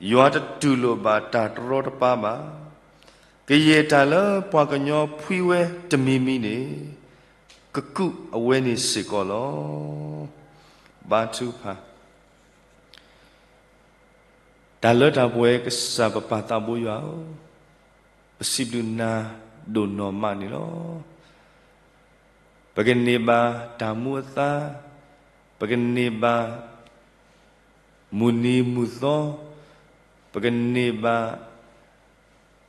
ယွၤတတူၢ်လိာ်ဘၣ်တၢ်တရီတပါဘၣ်. ကယဲၢ်တၢ်လၢပှၤကညီဖှံဝဲတမံၤမံၤန့ၣ် ကကူးအဝဲန့ၣ်စ့ၢ်ကီးလီၤ. ဘါထုကဖၣ်. တၢ်လၢတၢ်ပှဲၤကစၢ်ပပၢ်သးဘိယွၤဧၢ, ပစံးဘျုးနၤဒိၣ်နီၢ်မးန့ၣ်လီၤ. ပကန့ၢ်ဘၣ်တၢ်မူအသါ, ပကန့ၢ်ဘၣ်မုၢ်နံၤမုၢ်သီ, ပကန့ၢ်ဘၣ်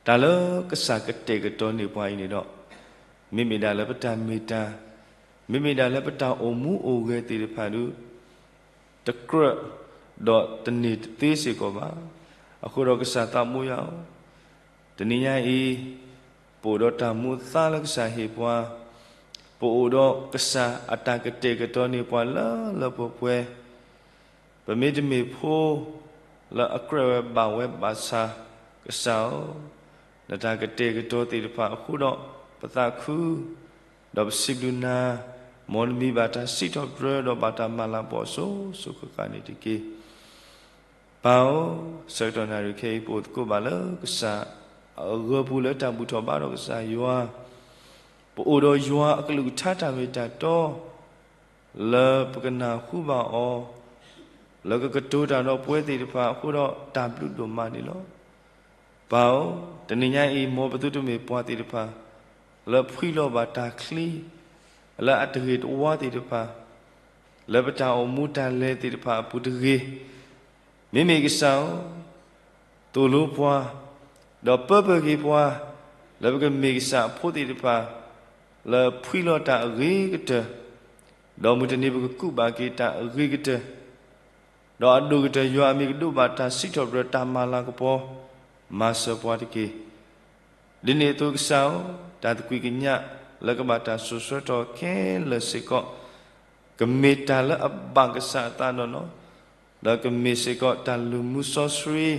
တၢ်လၢကစၢ်ကတဲာ်ကတီၤန့ၢ်ပှၤအံၤန့ၣ်ဒီး, မ့မ့ၢ်ဒၣ်လၢပတၢ်မ့ၢ်တၢ်, မ့မ့ၢ်ဒၣ်လၢပတၢ်အိၣ်မူအိၣ်ဂဲၤသ့ၣ်တဖၣ်ဒုး တကြၢးဒီးတန့ၢ်တသ့စ့ၢ်ကီးဘၣ်. အဃိဒီးကစၢ်သးဘိယွၤဧၢ, တနံၤညါအံၤ ပအိၣ်ဒီးတၢ်မူအသါလၢကစၢ်ဟ့ၣ်ပှၤ, ပအိၣ်ဒီးကစၢ်အတၢ်ကတဲာ်ကတီၤန့ၢ်ပှၤလၢလၢပှဲၤပှဲၤ ပမ့တမ့ၢ်ဖိလၢအကြၢးဝဲဘၣ်ဝဲဘၣ်ဆၣ်, ကစၢ်ဧၢ, နတၢ်ကတဲာ်ကတီၤသ့ၣ်တဖၣ်အဃိဒီး ပသးခု, ဒီးပစံးဘျုးနၤ, မ်နမံၤဘၣ်တၢ်စံးထီၣ်ပတြၢၤဒီးဘၣ်တၢ်မၤလၤကပီၤအစိၤစိၤဃၣ်ဃၣ်န့ၣ်တက့ၢ်. ပၢ်ဧၢ, ဆၢကတီၢ်နၣ်ရံၣ်ခဲအံၤ ပအိၣ်သကိးဘၣ်လၢကစၢ်အဂၢၤပူၤလၢတၢ်ဘူၣ်ထီၣ်ဘါထီၣ်ကစၢ်ယွၤ, ပအိၣ်ဒီးယွၤအကလုၢ်ကထါတၢ်မ့ၢ်တၢ်တီ လၢပကနၢ်ဟူဘၣ်အီၤ, လၢကကတိၤတၢ်ဒီးပဝဲသ့ၣ်တဖၣ်အဃိဒီးတၢ်ဘျုးဒိၣ်မးန့ၣ်လီၤ. ပၢ်ဧၢ, တနံၤညါအံၤ မ်ပသုတမ့ၢ်ပှၤသ့ၣ်တဖၣ် လၢဖှံလီၤဘၣ်တၢ်ချံ, လၢအတဂ့ၤတဝါသ့ၣ်တဖၣ်, လၢပတၢ်အိၣ်မူတၢ်လဲၤသ့ၣ်တဖၣ်အပူၤတဂ့ၤ, မ့မ့ၢ်ကစၢ်ဧၢ, သိၣ်လိပှၤ, ဒီးပၢပၢၢ်က့ၤပှၤ, လၢပကမ့ၢ်ကစၢ်အဖိသ့ၣ်တဖၣ်, လၢဖှံလီၤတၢ်အဂ့ၤကတၢၢ်, ဒီးမုၢ်တနံၤပကကူးဘၣ်က့ၤတၢ်အဂ့ၤကတၢၢ်, ဒီးအဒိၣ်ကတၢၢ်ယွၤအမံၤကဒိးဘၣ်တၢ်စံးထီၣ်ပတြၢၤတၢ်မၤလၤကပီၤ, မၤစၢၤပှၤတက့ၢ်. ဒ်န့ၣ်အသိးကစၢ်ဧၢ, တၢ်သကွံာ်ကညးလၢကဘၣ်တၢ်စိာ်ဆှၢထီၣ်ခဲလၢာ်စ့ၢ်ကီး, ကမ့ၢ်တၢ်လၢအဘၣ်ကစၢ်အသးနီၢ်နီၢ်, ဒီးကမ့ၢ်စ့ၢ်ကီးတၢ်လုၢ်မူစီဆှံ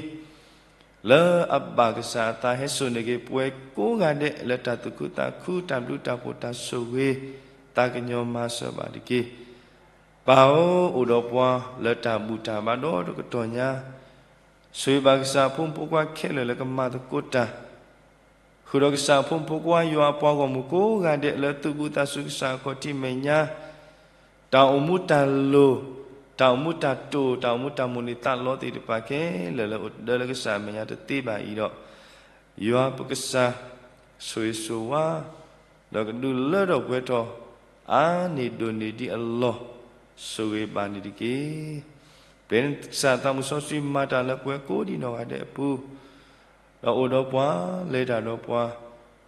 လၢအဘၣ်ကစၢ်အသးဟဲစိာ်န့ၢ်က့ၤပှၤကိးဂၤဒဲးလၢတၢ်သူၣ်ခုသးခု တၢ်ဘျုးတၢ်ဖှိၣ်တၢ်ဆိၣ်ဂ့ၤ သးကညီၤမၤစၢၤဘၣ်တက့ၢ်. ပၢ်ဧၢ, အိၣ်ဒီးပှၤလၢတၢ်ဘူၣ်တၢ်ဘါဒီတကတီၢ်ညါ, ဆိၣ်ဂ့ၤဘၣ်ကစၢ်အဖိမုၣ်ဖိခွါခဲလၢာ်လၢကမၤသကိးတၢ် ဃုာ်ဒီးကစၢ်အဖိမုၣ်ဖိခွါယွၤအပှၤဂီၢ်မုၢ်ကိးဂၤဒဲးလၢသူၣ်ဘံၣ်သးစူၤကစၢ်အခီၣ်ထံးမဲာ်ညါ, တၢ်အိၣ်မူတၢ်လိၣ်, တၢ်အိၣ်မူတၢ်တိာ်, တၢ်အိၣ်မူတၢ်မိၣ်န့ၢ်သးလီသ့ၣ်တဖၣ်ခဲလၢာ်လၢအိၣ်တဒၢလၢကစၢ်အမဲာ်ညါတသ့ဘၣ်အံၤဒီး, ယွၤပကစၢ် ဆိၣ်ဂ့ၤဆိၣ်ဝါ ဒီးကဒုးလၢထီၣ်ပှဲၤထီၣ် အါန့ၢ်ဒိၣ်န့ၢ်ဒံးအလီၢ် ဆိၣ်ဂ့ၤဘၣ်န့ၣ်တက့ၢ်. ပကစၢ်သးမုၢ်စီဆှံမၤတၢ်လၢပှၤကိးဒံးနီၢ်ဂၤဒဲးအပူၤ, ဒီးအိၣ်ဒီးပှၤ လဲၤတၢ်ဒီးပှၤ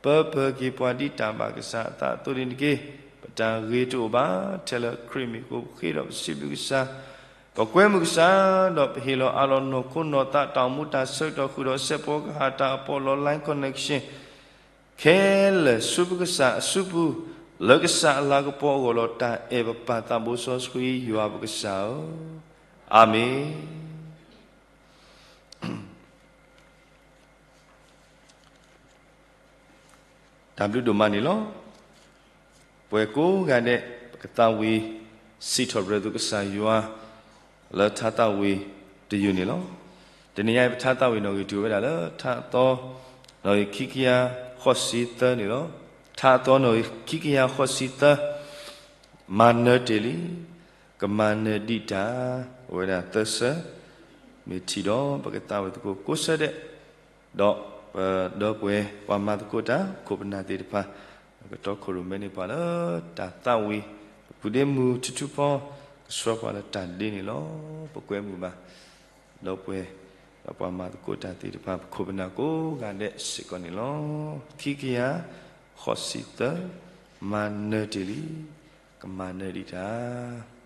ပၢပၢက့ၤပှၤဒ်တၢ်ဘၣ်ကစၢ်အသးအသိးန့ၣ်တက့ၢ်. ပတၢ်ဂ့ၤတအိၣ်ဘၣ်ထဲလၢခရံာ်မံၤအဃိ ပဃ့ဒီးပစံးဘျုးကစၢ်, ပကွဲမုာ်ကစၢ်, ဒီးပဟ့ၣ်လီၤအးလီၤနီၢ်ခိနီၢ်သး တၢ်အိၣ်မူတၢ်ဆၢကတီၢ်ဃုာ်ဒီးစဲးဖီကဟၣ်တၢ်အပီးလီၤ Line Connection ခဲလၢာ်ဆူပကစၢ်အစုပူၤ, လၢကစၢ်အလၤကပီၤအဂီၢ်လီၤ. တၢ်အဲၣ်ပပၢ်သးဘိစီဆှံယွၤပကစၢ်ဧၢ, အၤမ့ၣ်. တၢ်ဘျုးဒိၣ်မးန့ၣ်လီၤ. ပှၤကိးဂၤဒဲး ပကသးဝံၣ် စံးထီၣ်ပတြၢၤသုကစၢ်ယွၤ လၢထါသးဝံၣ်တယုၢ်န့ၣ်လီၤ. တနံၤညါအံၤ ပထါသးဝံၣ်နီၣ်ဂံၢ်တုၤဝဲဒၣ်လၢ ထါအသီ နီၣ်ဂံၢ်ခံကယၤဃိးဆံသၢန့ၣ်လီၤ. ထါအသီနီၣ်ဂံၢ်ခံကယၤဃိးဆံသၢ, မၤနၢၤတ့ၢ်လံ, ကမၤနၢၤဒံးတၢ်, အိၣ်ဝဲဒၣ်သၢဆၢ, မ့ၢ်ထံၣ်ဒီး ပကသးဝံၣ်သကိးကိးဆၢဒဲး, ဒီးပဒီပုၢ်ဝဲၢ်ပှၤမၤသကိးတၢ် ခိၣ်ပနၢ်သ့ၣ်တဖၣ် ကတီခိၣ်ရိၣ်မဲန့ၢ်ပှၤလၢတၢ်သးဝံၣ် ပဖုဒ့မုၢ်ထူထူဖီ ကဆှၢပှၤလၢတၢ်ဒ့န့ၣ်လီၤ. ပကွဲမုာ်ဘၣ် ဒီပုၢ်ဝဲၢ် ဒီးပှၤမၤသကိးတၢ်သ့ၣ်တဖၣ် ပခိၣ်ပနၢ်ကိးဂၤဒဲးစ့ၢ်ကီးန့ၣ်လီၤ. ခံကယၤဃိးဆံသၢ, မၤနၢၤတ့ၢ်လံ, ကမၤနၢၤဒံးတၢ်.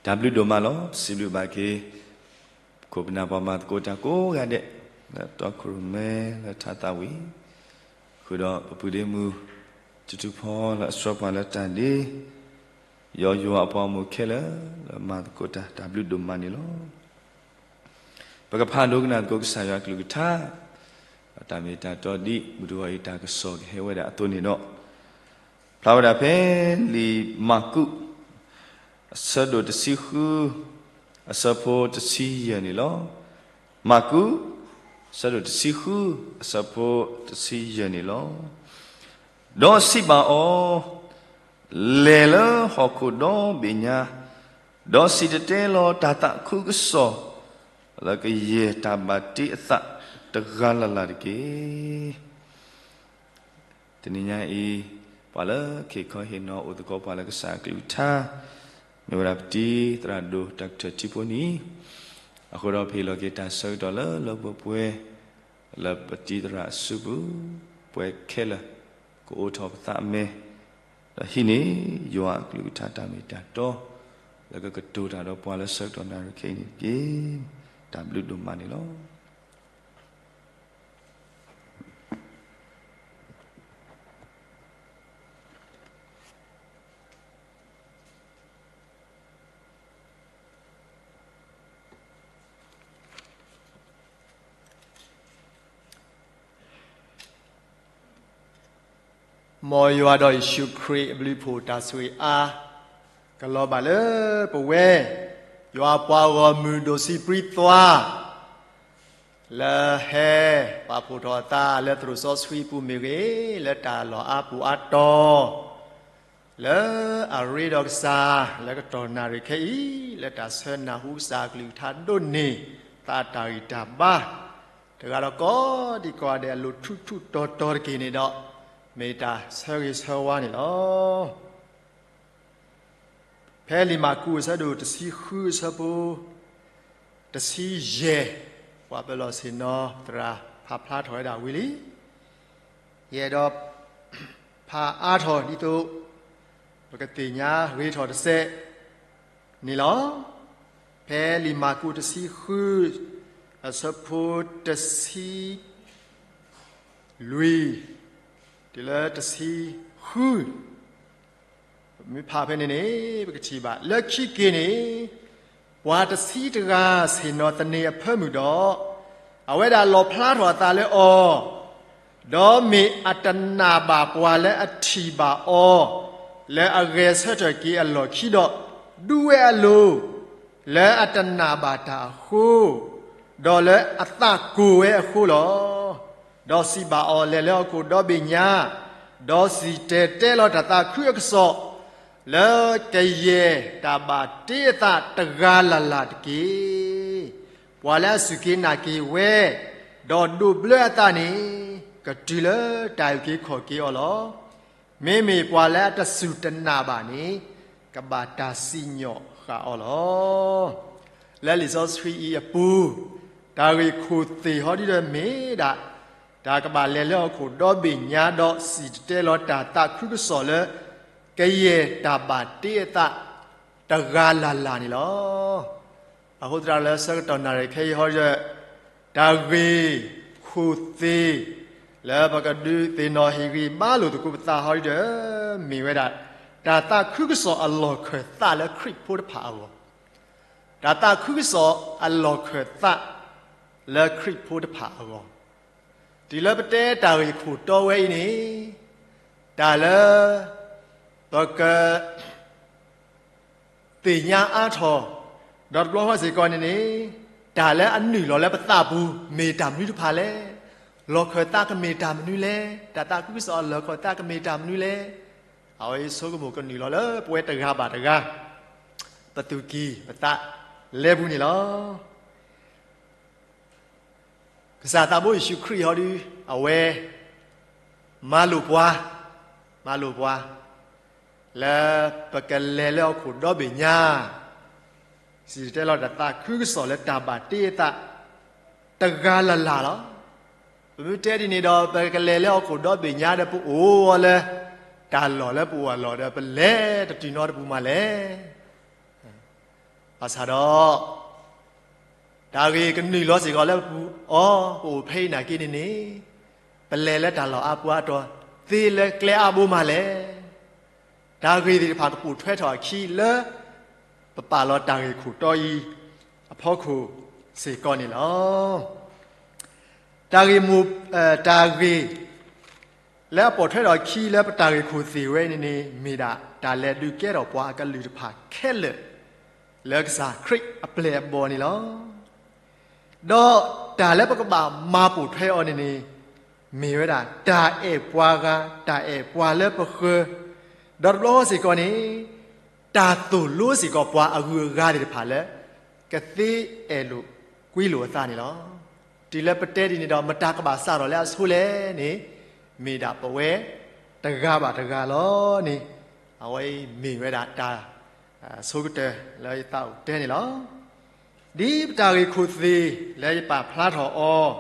တၢ်ဘျုးဒိၣ်မးလီၤ. ပစံးဘျုးဘၣ်က့ၤ ခိၣ်ပနၢ်ပှၤမၤသကိးတၢ်ကိးဂၤဒဲး လၢတီခိၣ်ရိၣ်မဲလၢထါသးဝံၣ်, ဃုာ်ဒီးပပုၢ်ဒ့မုၣ် ထူထူဖီလၢအဆှၢပှၤလၢတၢ်ဒ့, ယွၤယွၤအပှၤဂီၢ်မုၢ်ခဲလၢာ် လၢမၤသကိးတၢ် တၢ်ဘျုးဒိၣ်မးန့ၣ်လီၤ. ပကဖးဒိကနၣ်သကိးကစၢ်ယွၤအကလုၢ်ကထါ, တၢ်မ့ၢ်တၢ်တီဒ်မုၢ်တဂီၤအံၤတၢ်ကစီၣ်ကဟဲဝဲဒၣ်အသိးန့ၣ်ဒီး, ဖျါဝဲဒၣ်ဖဲလံာ်မၢ်ကူး အဆၢဒိၣ်တဆံဃု အဆၢဖိတဆံယဲၢ်န့ၣ်လီၤ. မၢ်ကူး အဆၢဒိၣ်တဆံဃု အဆၢဖိတဆံယဲၢ်န့ၣ်လီၤ. ဒီးစံးဘၣ်အီၤ, လဲၤလၢဟီၣ်ခိၣ်ဒီဘ့ၣ်ညါ, ဒီးစံၣ်တဲၤတဲလီၤတၢ်သးခုကစီၣ် လၢကယဲၢ်တၢ်ဘၣ်တ့အသးတဂၤလၢ်လၢ်တက့ၢ်. တနံၤညါအံၤ ပှၤလၢကဟ့ၣ်ခီဟ့ၣ်နီၤအိၣ်သကိးပှၤလၢကစၢ်အကလုၢ်ကထါ မ့ၢ်ဝဲဒၣ်ပတံၤသရၣ်ဒိၣ်တၢ်ကထၢၣ်ထံဖိနံၤ, အဃိဒီးပဟ့ၣ်လီၤက့ၤတၢ်ဆၢကတီၢ်လၢလၢပှဲၤပှဲၤ လၢပတံၤသရၣ်အစုပူၤ, ပှၤခဲလၢာ် ကအိးထီၣ်ပသးအမဲာ် ဒီးဟံးန့ၢ်ယွၤအကလုၢ်ကထါတၢ်မ့ၢ်တၢ်တီ လၢကကတိၤတၢ်ဒီးပှၤလၢဆၢကတီၢ်နၣ်ရံၣ်ခဲအံၤန့ၣ်တက့ၢ်. တၢ်ဘျုးဒိၣ်မးန့ၣ်လီၤ. မ်ယွၤဒီးယ့ၣ်ၡူးခရံာ်အဘျုးအဖှိၣ်တၢ်ဆိၣ်ဂ့ၤအါ ကလီၤဘၣ်လၢပဝဲ ယွၤပှၤဂီၢ်မုၢ်ဒိၣ်ဆံးပြံသွါ လၢဟဲပာ်ဖှိၣ်ထီၣ်အသးလၢသရိာ်စီဆှံအပူၤမ့ၢ်ဂ့ၤ, လၢတၢ်လီၢ်အါပူၤအါတီၤ လၢအရ့ဒီးကစၢ် လၢကတီၢ်နၣ်ရံၣ်ခဲအံၤ လၢတၢ်ဆၢနၢ်ဟူကစၢ်အကလုၢ်ကထါဒိၣ်န့ၢ်သးတၢ်ဂံၢ်တၢ်ဘါ တဂၤဒီးကိးဒံကိးဂၤဒဲးအလိၤထူးထူးတီၤတီၤတက့ၢ်န့ၣ်ဒီး မ့ၢ်တၢ်ဆၢဂ့ၤဆၢဝါန့ၣ်လီၤ. ဖဲလံာ်မၢ်ကူးအဆၢဒိၣ်တဆံဃုအဆၢဖိ တဆံယဲၢ်, ပှၤပလီၢ်ဆ့ၣ်နီၤသရၣ်ဖးဖျါထီၣ်ဝဲဒၣ်ဝံၤလံ. ယအဲၣ်ဒိးဖးအါထီၣ်ဒ်သိး ပကသ့ၣ်ညါဂ့ၤထီၣ်တစဲးန့ၣ်လီၤ. ဖဲလံာ်မၢ်ကူးတဆံဃု အဆၢဖိတဆံလွံၢ် တုၤလၢတဆံဃု မ့ၢ်ဖးဖဲန့ၣ်န့ၣ် ပကထံၣ်ဘၣ် လၢခံက့ၤန့ၣ် ပှၤတဆံတဂၤဆ့ၣ်နီၤသန့ၤအဖၢမုၢ်ဒီး အဝဲဒၣ်လီၣ်ဖျါထီၣ်အသးလၢအီၤ, ဒီးမ့ၢ်အတနာ်ဘၣ်ပှၤလၢအထံၣ်ဘၣ်အီၤ လၢအဂဲၤဆၢထၢၣ်က့ၤအလီၢ်ခံဒီး ဒူဝဲအလိၤ လၢအတနာ်ဘၣ်တၢ်အဃိ, ဒီးလၢအသးကိၢ်ဝဲအဃိလီၤ. ဒီးစံးဘၣ်အီၤ, လဲၤလၢဟီၣ်ခိၣ်ဒီဘ့ၣ်ညါ, ဒီးစံၣ်တဲၤတဲလီၤတၢ်သးခုအကစီၣ် လၢကယဲၢ်တၢ်ဘၣ်တ့အသးတဂၤလၢ်လၢ်တက့ၢ်. ပှၤလၢအစူၢ်က့ၤနာ်က့ၤဝဲ ဒီးဒိးဘျၢအသးန့ၣ် ကတုၤလၢတၢ်အုၣ်က့ၤခီၣ်က့ၤအီၤလီၤ. မ့မ့ၢ်ပှၤလၢအတစူၢ်တနာ်ဘၣ်န့ၣ် ကဘၣ်တၢ်စံၣ်ညီၣ်ဃာ်အီၤလီၤ. လၢလံာ်စီဆှံအံၤအပူၤ, တၢ်ဂ့ၢ်ခိၣ်သ့ၣ်ဟီဒ်ဒီးမ့ၢ်ဒၣ် တၢ်ကဘၣ်လဲၤလၢဟီၣ်ခိၣ်ဒီဘ့ၣ်ညါဒီးစံၣ်တဲၤတဲလီၤတၢ်သးခုကစီၣ်လၢ ကယဲၢ်တၢ်ဘၣ်တ့အသးတဂၤလၢ်လၢ်န့ၣ်လီၤ. အဃိသတးလၢဆၢကတီၢ်နၣ်ရံၣ်ခဲအံၤဟီဒ်ဒီး တၢ်ဂ့ၢ်ခိၣ်သ့ၣ် လၢပကဒုးသ့ၣ်နီၣ်ဟ့ၣ်ဂံၢ်ဘါလိာ်သကိးပသးဟီဒ်ဒီး မ့ၢ်ဝဲဒၣ် တၢ်သးခုကစီၣ်အလီၢ်ခၢၣ်သးလၢခရံာ်ဖိတဖၣ်အဂီၢ်, တၢ်သးခုကစီၣ်အလီၢ်ခၢၣ်သးလၢခရံာ်ဖိတဖၣ်အဂီၢ်, တုၤလၢပတဲတၢ်ဂ့ၢ်ခိၣ်တီဝဲအံၤန့ၣ်, တၢ်လၢ ပက သ့ၣ်ညါအါထီၣ်, ဒီးတဘျီဃီစ့ၢ်ကီးန့ၣ်န့ၣ်, တၢ်လၢအနုာ်လီၤလၢပသးပူၤ မ့ၢ်တၢ်မနုၤတဖၣ်လဲၣ်. လီၢ်ခၢၣ်သးကမ့ၢ်တၢ်မနုၤလဲၣ်. တၢ်သးခုကစီၣ်အလီၢ်ခၢၣ်သးကမ့ၢ်တၢ်မနုၤလဲၣ်. အဝဲအံၤဆိကမိၣ်ကနုာ်လီၤလၢပဝဲတဂၤဘၣ်တဂၤ ပသူၣ်ကံၢ်ပသးလဲၤပူၤန့ၣ်လီၤ. ကစၢ်သးဘိယ့ၣ်ၡူးခရံာ်ဟီဒု အဝဲ မၤလိာ်ပှၤ, မၤလိာ်ပှၤ လၢပကလဲၤလၢဟီၣ်ခိၣ်ဒီဘ့ၣ်ညါ, စံၣ်တဲၤတဲလီၤတၢ်သးခုကစီၣ်လၢတၢ်ဘၣ်တ့အသး တဂၤလၢ်လၢ်လီၤ. ပမ့ၢ်တဲဒ်န့ၣ်ဒီး ပကလဲၤလၢဟီၣ်ခိၣ်ဒီဘ့ၣ်ညါဒီး ပအိၣ်အီၤလၢ တၢ်လီၢ်လၢပအိၣ်အလီၢ်ဒီး ပလဲၤတတုၤနီတပူၤမးလဲၣ်. ဘၣ်ဆၣ်ဒီး တၢ်ဂ့ၢ်ကနုာ်လီၤစ့ၢ်ကီးလၢပပူၤအီၤ, ပအိၣ်ဖဲအံၤနာ်က့န့ၣ်န့ၣ်, ပလဲၤလၢတၢ်လီၢ်အါပူၤအါတီၤ သ့လၢကျဲအါဘိမးလဲၣ်. တၢ်ဂ့ၢ်သ့ၣ်တဖၣ်ကပိာ်ထွဲထီၣ်အခံလၢ ပပာ်လီၤတၢ်ဂ့ၢ်ခိၣ်တီအံၤ အဖီခိၣ်စ့ၢ်ကီးန့ၣ်လီၤ. တၢ်ဂ့ၢ်မိၢ်, တၢ်ဂ့ၢ် လၢအပိာ်ထွဲထီၣ်အခံလၢပတၢ်ဂ့ၢ်ခိၣ်သ့ၣ်ဝဲန့ၣ်န့ၣ် မ့ၢ်ဒၣ်တၢ်လဲၤဒုးကဲထီၣ်ပှၤအကလုာ်တဖၣ်ခဲလၢာ် လၢကစၢ်ခရံာ်အပျဲၢ်အဘီၣ်န့ၣ်လီၤ. ဒီးတၢ်လၢပကဘၣ်မၤပိာ်ထွဲအီၤန့ၣ်န့ၣ် မ့ၢ်ဝဲဒၣ် တၢ်အဲၣ်ပှၤဂၤ, တၢ်အဲၣ်ပှၤလၢပဃၢၤ, ဒီးတဘျီဃီစ့ၢ်ကီးန့ၣ် တၢ်သိၣ်လိစ့ၢ်ကီးပှၤအဂုၤအဂၤသ့ၣ်တဖၣ်လၢ ကသ့အဲၣ်လိာ်ကွံလိာ်အသးန့ၣ်လီၤ. တုၤလၢပတဲဒ်န့ၣ်ဒီး မတၤကဘၣ်စးထီၣ်လၢအဆိလဲၣ်န့ၣ် မ့ၢ်ဒၣ်ပဝဲတဂၤဘၣ်တဂၤလီၤန့ၣ်, အဝဲအံၤမ့ၢ်ဝဲဒၣ်တၢ် ဆိကတၢၢ်လၢယသးအိၣ်တဲန့ၣ်လီၤ. ဒ်ပတၢ်ဂ့ၢ်ခိၣ်သ့ၣ်လၢယပာ်ဖျါထီၣ်အီ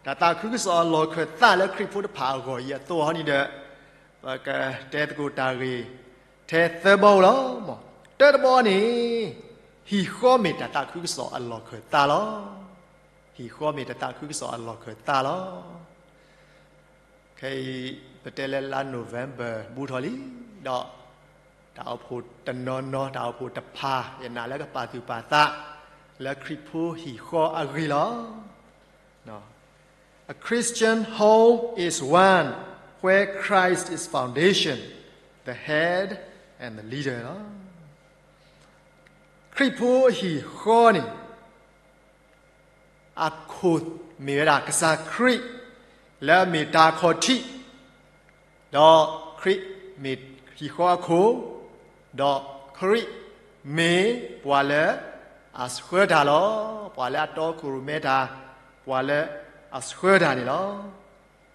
ၤ, တၢ်သးခုကစီၣ်အလီၢ်ခၢၣ်သးလၢခရံာ်ဖိတဖၣ်အဂီၢ်အံၤအသိးဟီန့ၣ်ဒီး, ပကတဲသကိးတၢ်ဂ့ၢ်ထဲသၢဘီလီၤ. တၢတဘီန့ၣ်, ဟံၣ်ဃီမ့ၢ်တၢ်သးခုကစီၣ်အလီၢ်ခၢၣ်သးလီၤ. ဟံၣ်ဃီမ့ၢ်တၢ်သးခုကစီၣ်အလီၢ်ခၢၣ်သးလီၤ. ခဲအံၤ ပတဲလၢလါ November ဘူးထီၣ်လံ, ဒီးတၢ်အိၣ်ဖှိၣ်တနီၤနီၤ, တၢ်အိၣ်ဖှိၣ်တဖၣ် ယနာ်လၢကပာ်သူၣ်ပာ်သး လၢခရံာ်ဖိဟံၣ်ဃီအဂ့ၢ်လီၤ. A Christian home is one where Christ is foundation, the head, and the leader လီၤ. ခရံာ်ဖိအဟံၣ်ဃီန့ၣ် အခိၣ်မ့ၢ်ဝဲဒၣ်ကစၢ်ခရံာ် လၢအမ့ၢ်တၢ်အခီၣ်ထံး, ဒီးခရံာ်မ့ၢ်ဟံၣ်ဃီအခိၣ်, ဒီးခရံာ်မ့ၢ်ပှၤလၢအဆှၢတၢ်လီၤ. ပှၤလၢအတီခိၣ်ရိၣ်မဲတၢ်, ပှၤလၢအဆှၢတၢ်န့ၣ်လီၤ.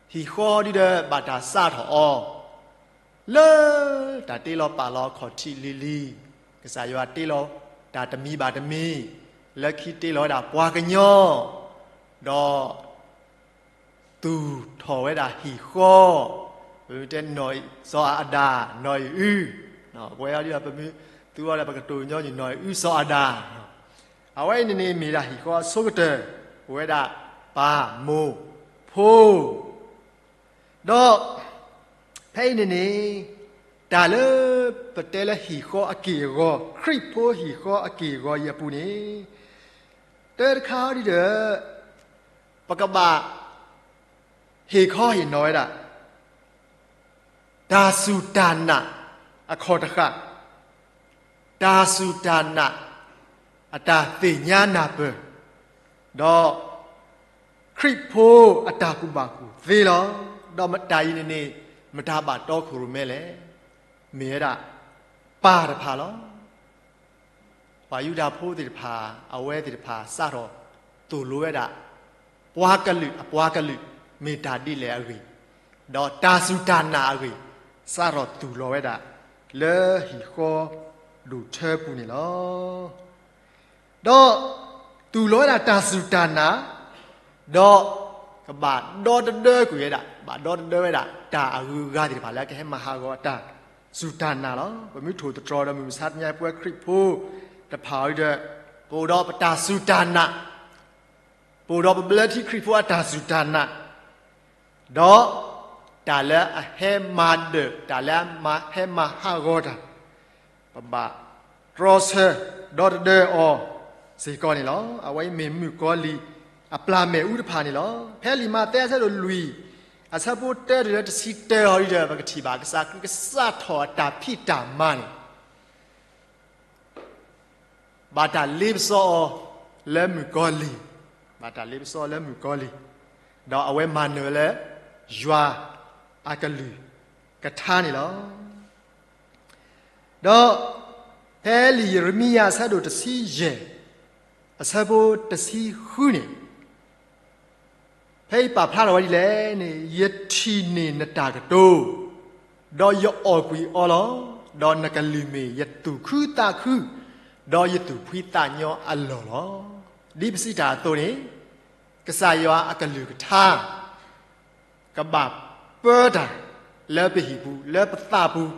ဟံၣ်ဃီဒ်ဒီးဘၣ်တၢ်စးထီၣ်အီၤ လၢတၢ်တ့လီၤပာ်လီၤအခီၣ်ထံးလံၤလံၤ, ကစၢ်ယွၤတ့လီၤတၢ်တမံၤဘၣ်တမံၤ, လၢခံတ့လီၤဝဲဒၣ်ပှၤကညီ, ဒီးသူၣ်ထီၣ်ဝဲဒၣ်ဟံၣ်ဃီ, ပမ့ၢ်တဲနီၢ်အံၣ်စီၤအၤဒၣ်, နီၢ်အံၣ်အု, ပဝဲအီၤဒ်ဒီးပမ့ၢ်သူအီၤဒီး ပကတိၤညီနုၢ် နီၢ်အံၣ်အုစီၤအၤဒၣ်, အဝဲအံၤန့ၣ်န့ၣ်မ့ၢ်ဒၣ်ဟံၣ်ဃီအဆိကတၢၢ်, ပဝဲဒၣ်ပၢ်မိၢ်ဖိ ဒီးဖဲအံၤန့ၣ်န့ၣ်, တၢ်လၢပတဲလၢဟံၣ်ဃီအက့ၢ်အဂီၤ, ခရံာ်ဖိဟံၣ်ဃီအက့ၢ်အဂီၤအံၤအပူၤန့ၣ်, တၢတခါဒ်ဒီး ပကဘၣ်ဟ့ၣ်ခီဟ့ၣ်နီၤဝဲဒၣ် တၢ်စူၢ်တၢ်နာ်အခီၣ်တဃၣ်, တၢ်စူၢ်တၢ်နာ်အတၢ်သ့ၣ်ညါနၢ်ပၢၢ်, ဒီးခရံာ်ဖိအတၢ်ကူၣ်ဘၣ်ကူၣ်သ့လီၤ. ဒီးမတၤအံၤန့ၣ်န့ၣ် မတၤဘၣ်တီခိၣ်ရိၣ်မဲလဲၣ်. မ့ၢ်ဝဲဒၣ်ပၢ်တဖၣ်လီၤ. ပှၤယူဒၤဖိသ့ၣ်တဖၣ်, အဝဲသ့ၣ်တဖၣ်စးထီၣ်သိၣ်လိဝဲဒၣ် ပှၤကလုာ်အပှၤကလုာ် မ့ၢ်တၢ်ဒ်လဲၣ်အဂ့ၢ်, ဒီးတၢ်စူၢ်တၢ်နာ်အဂ့ၢ် စးထီၣ်သူၣ်လီၤဝဲဒၣ် လၢဟံၣ်ဃီဒိၣ်ထၢပူၤန့ၣ်လီၤ. ဒီးသူၣ်လီၤဝဲဒၣ်တၢ်စူၢ်တၢ်နာ်, ဒီးကဘၣ်ဒီတဒၢကွံာ်ဝဲဒၣ်, ဘၣ်ဒီတဒၢဝဲဒၣ် တၢ်အဂုၤအဂၤသ့ၣ်တဖၣ်လၢအကဟဲမၤဟးဂီၤအတၢ်စူၢ်တၢ်နာ်လီၤ. ပမ့ၢ်ထိၣ်သတြီၤဒီးမုၢ်မဆါတနံၤအံၤ ပဝဲခရံာ်ဖိတဖၣ်အံၤဒီး ပအိၣ်ဒီးပတၢ်စူၢ်တၢ်နာ်, ပအိၣ်ဒီးပဘျၢထံခရံာ်ဖိအတၢ်စူၢ်တၢ်နာ်, ဒီးတၢ်လၢအဟဲမၤဒၢး, တၢ်လၢအဟဲမၤဟးဂီၤတၢ် ပဘၣ်တြီဆၢဒီတဒၢအီၤစ့ၢ်ကီးန့ၣ်လီၤ. အဝဲအံၤမ့ၢ်မုၣ်ကီၤလံၢ်အပျၢ်မ့ၣ်အူတဖၣ်န့ၣ်လီၤ. ဖဲလံာ်မးသဲအဆၢဒိၣ်လွံၢ် အဆၢဖိတၢတုၤလၢတဆံတၢအီၤဒီး ပကထံၣ်ဘၣ်ကစၢ်ခရံာ်ကစးထီၣ်အတၢ်ဖံးတၢ်မၤန့ၣ် ဘၣ်တၢ်လ့ပစီအီၤလၢမုၣ်ကီၤလံၢ်, ဘၣ်တၢ်လ့ပစီအီၤလၢမုၣ်ကီၤလံၢ်, ဒီးအဝဲမၤနၢၤလၢ ယွၤအကလုၢ်ကထါန့ၣ်လီၤ. ဒီးဖဲလံာ်ယရမံယၤအဆၢဒိၣ်တဆံယဲၢ် အဆၢဖိတဆံဃုန့ၣ် ဖဲအံၤပာ်ဖျါထီၣ်ဝဲဒ်လဲၣ်န့ၣ်, ယထံၣ်န့ၢ်နတၢ်ကတိၤ, ဒီးယအီၣ်ကွံာ်အီၤလီၤ. ဒီးနကလုၢ်မ့ၢ်ယသူၣ်ခုသးခု, ဒီးယသူၣ်ဖှံသးညီအလီၢ်လီၤ. ဒ်ပစံးတၢ်အသိးန့ၣ်, ကစၢ်ယွၤအကလုၢ်ကထါ ကဘၣ်ပၢတၢ်လၢပဟံၣ်ပူၤ လၢပသးပူၤ,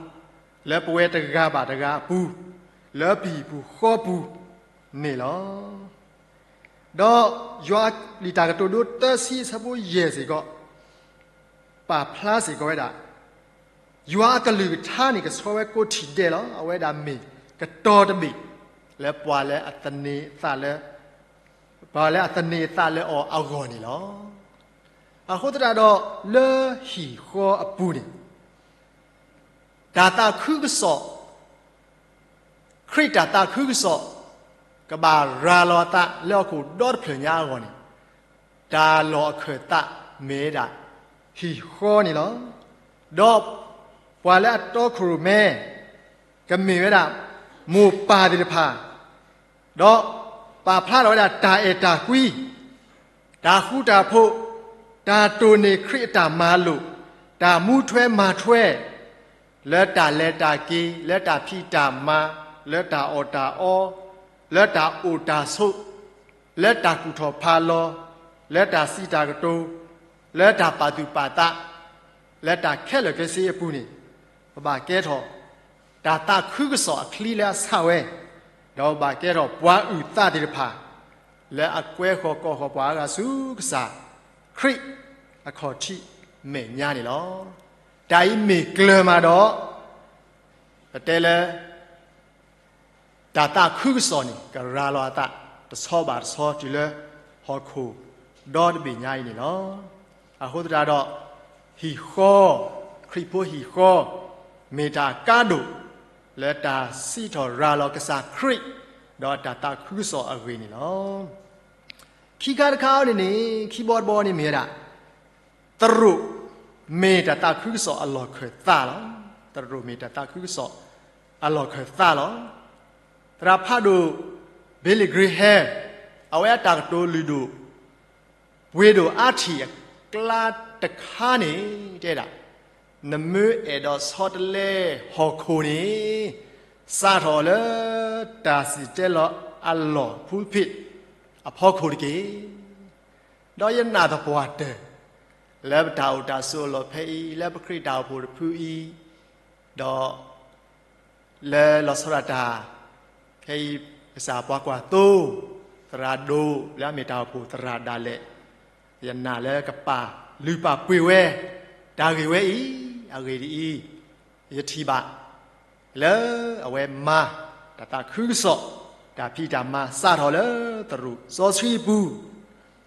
လၢပဝဲတဂၤဘၣ်တဂၤအပူၤ, လၢပဟံၣ်ပူၤဃီပူၤန့ၣ်လီၤ. ဒီးယွၤလံာ်တၢ်ကတိၤဒိတဆံအဆၢဖိယဲၢ်စ့ၢ်ကီး ပာ်ဖျါစ့ၢ်ကီးဝဲဒၣ်, ယွၤအကလုၢ်ကထါန့ၣ် ကဆှီဝဲကိးထံၣ်ဒဲးလီၤ. အဝဲဒၣ်မ့ၢ်ကတီၤတဘ့ၣ် လၢပှၤလၢအသန့ၤအသးလၢ ပှၤလၢအသန့ၤအသးလၢအီၤအဂီၢ်န့ၣ်လီၤ. အဃိသတးဒီး လၢဟံၣ်ဃီအပူၤန့ၣ် တၢ်သးခုကစီၣ်, ခရံာ်တၢ်သးခုကစီၣ် ကဘၣ်ရၤလီၤအသးလၢဟီၣ်ခိၣ်ဒီတဖျၢၣ်ညါအဂီၢ်န့ၣ်, တၢ်လီၢ်အခၢၣ်သးမ့ၢ်ဝဲဒၣ်ဟံၣ်ဃီန့ၣ်လီၤ. ဒီးပှၤလၢအတီခိၣ်ရိၣ်မဲ ကမ့ၢ်ဝဲဒၣ်မိၢ်ပၢ်သ့ၣ်တဖၣ်, ဒီးပာ်ဖျါထီၣ်ဝဲဒၣ်တၢ်အဲၣ်တၢ်ကွံ, တၢ်ဃူတၢ်ဖိး, တၢ်တိၢ်န့ၢ်ခရံာ်အတၢ်မၤလိာ်, တၢ်မူထွဲမၤထွဲ လၢတၢ်လဲၤတၢ်က့ၤ, လၢတၢ်ဖံးတၢ်မၤ, လၢတၢ်အီၣ်တၢ်အီ, လၢတၢ်အိၣ်တၢ်ဆိး, လၢတၢ်ကူၣ်ထီၣ်ဖးလီၤ, လၢတၢ်စံးတၢ်ကတိၤ, လၢတၢ်ပာ်သူၣ်ပာ်သး, လၢတၢ်ခဲလၢာ်ခဲဆ့အပူၤန့ၣ်, ပဘၣ်ကဲထီၣ် တၢ်သးခုကစီၣ်အချံလၢအဆၣ်ဝဲ, ဒီးပဘၣ်ကဲထီၣ်ပှၤအုၣ်သးသ့ၣ်တဖၣ် လၢအကွဲဃီၤကိးဃီၤပှၤအါဂၤဆူကစၢ်ခရံာ်အခီၣ်ထံးမဲာ်ညါန့ၣ်လီၤ. တၢ်အံၤမ့ၢ်ကျၢၤမးဒီး ပတဲလၢ တၢ်သးခုကစီၣ်န့ၣ် ကရၤလီၤအသးတဆီဘၣ်တဆီ တုၤလၢဟီၣ်ခိၣ်ဒီတဘ့ၣ်ညါအံၤန့ၣ်လီၤ. အဃိသတးဒီး ဟံၣ်ဃီ, ခရံာ်ဖိဟံၣ်ဃီ မ့ၢ်တၢ်ကါဒိၣ်လၢတၢ်စံးထီၣ်ရၤလီၤကစၢ်ခရံာ် ဒီးတၢ်သးခုကစီၣ်အဂ့ၢ်န့ၣ်လီၤ. ခံခါတခါအံၤန့ၣ်န့ၣ် ခံဘီတဘီန့ၣ်မ့ၢ်ဝဲဒၣ် သရိာ်မ့ၢ်တၢ်သးခုကစီၣ်အလီၢ်ခၢၣ်သးလီၤ. သရိာ်မ့ၢ်တၢ်သးခုကစီၣ်အလီၢ်ခၢၣ်သးလီၤ. သရၣ်ဖးဒိၣ် Billy Graham အဝဲအတၢ်ကတိၤလုၢ်ဒိၣ် ပှ့ၤဒိၣ်အါထံၣ်အကျါတခါန့ၣ် တဲဒၣ်, နမ့ၢ်အဲၣ်ဒိးဆီတလဲဟီၣ်ခိၣ်န့ၣ် စးထီၣ်လၢတၢ်စံၣ်တဲၤတဲလီၤအလီၢ် pulpit အဖီခိၣ်တက့ၢ်. ဒီးယနာ်သပှၢ်တၢၢ် လၢပတၢ်အိၣ်တၢ်ဆိးအလီၢ်ဖဲအံၤ လၢပခရံာ်တၢ်အိၣ်ဖှိၣ်တဖုအံၤ, ဒီး လၢလီၤဆီဒၣ်တၢ် ဖဲအံၤ ကစၢ်ပှၤကွၢ်သိ သရၣ်ဒိၣ်လၢအမ့ၢ်တၢ်အိၣ်ဖှိၣ်သရၣ်ဒၣ်လဲာ်, ယနာ်လၢကပာ်လုၢ်ပာ်ပှ့ၤဝဲ တၢ်ဂ့ၢ်ဝဲအံၤ, အဂ့ၢ်ဒ်အံၤ, ယထံၣ်ဘၣ် လၢအဝဲမၤ တၢ်သးခုကစီၣ် တၢ်ဖံးတၢ်မၤစးထီၣ်လၢသရိာ်စီဆှံအပူၤ,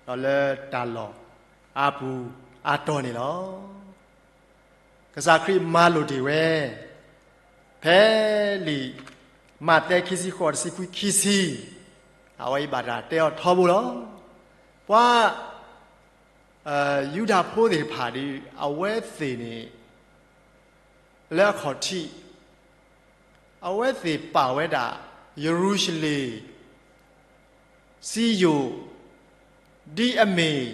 ဒီးလၢတၢ်လီၢ်အါပူၤအါတီၤန့ၣ်လီၤ. ကစၢ်ခရံာ်မၤလိာ်တ့ၢ်ဝဲ ဖဲလံာ်မးသဲခံဆံဃိး တဆံခွံ ခံဆံ, အဝဲအံၤဘၣ်တၢ်တဲအီၤထီဘိလီၤ. ပှၤ ယူဒၤဖိသ့ၣ်တဖၣ်ဒီး အဝဲသ့ၣ်န့ၣ် လၢအခီၣ်ထံး အဝဲသ့ၣ်ပာ်ဝဲဒၣ် ယရူၤၡလ့ၣ် စံယိၣ် ဒ်အမ့ၢ်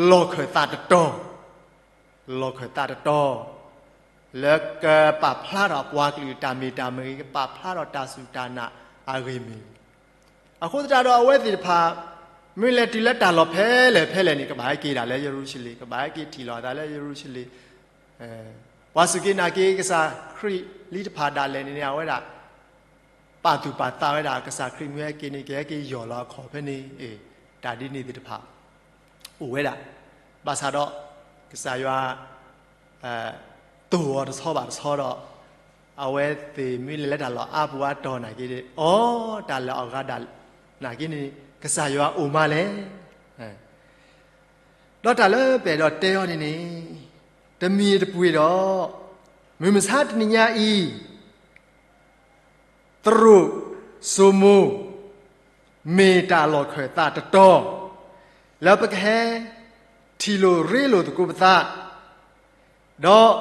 လီၢ်ခၢၣ်သးတတီၤ, လီၢ်ခၢၣ်သးတတီၤ လၢကပာ်ဖျါထီၣ်ပှၤကလုာ်တၢ်မ့ၢ်တၢ်မ့ၢ်ဂ့ၤ, ကပာ်ဖျါထီၣ်တၢ်စူၢ်တၢ်နာ်အဂ့ၢ်မ့ၢ်ဂ့ၤ, အဃိသတးဒီးအဝဲသ့ၣ်တဖၣ် မ့ၢ်လဲၤတုၤလၢတၢ်လီၢ်ဖဲလဲၣ်ဖဲလဲၣ်န့ၣ် ကဘၣ်ဟဲက့ၤဒၣ်လၢယရူၤၡလ့ၣ်, ကဘၣ်ဟဲက့ၤထံၣ်လိာ်အသးလၢယရူၤၡလ့ၣ်, ပှၤစူၢ်က့ၤနာ်က့ၤကစၢ်ခရံာ်လံတဖၣ်ဒၣ်လဲာ်န့ၣ်န့ၣ် အဝဲဒၣ် ပာ်သူၣ်ပာ်သးဝဲဒၣ် ကစၢ်ခရံာ်မ့ၢ်ဟဲက့ၤန့ၣ် ကဟဲက့ၤယီၢ်လီၤအခီၣ်ဖဲန့ၣ်, တၢ်ဒ်န့ၣ်သ့ၣ်တဖၣ် အိၣ်ဝဲဒၣ်, ဘၣ်ဆၣ်ဒီး ကစၢ်ယွၤ တိၢ်အီၤတဆီဘၣ်တဆီဒီး အဝဲသ့ၣ်မ့ၢ်လဲၤလၢတၢ်လီၢ်အါပူၤအါတီၤနာ်က့ဒီး အီ တၢ်လၢအဂၤဒၣ်နာ်က့န့ၣ် ကစၢ်ယွၤအိၣ်မးလဲၣ်. ဒီးတၢ်လၢပအဲၣ်ဒိးတဲအီၤန့ၣ်န့ၣ် တမံၤတပှ့ၤဒီး မုၢ်မဆါတနံၤညါအံၤ သရိာ်စိမိၤ မ့ၢ်တၢ်လီၢ်ခၢၣ်သးတတီၤ လၢပကဟဲထံၣ်လိာ်ရ့လိာ်သကိးပသး, ဒီး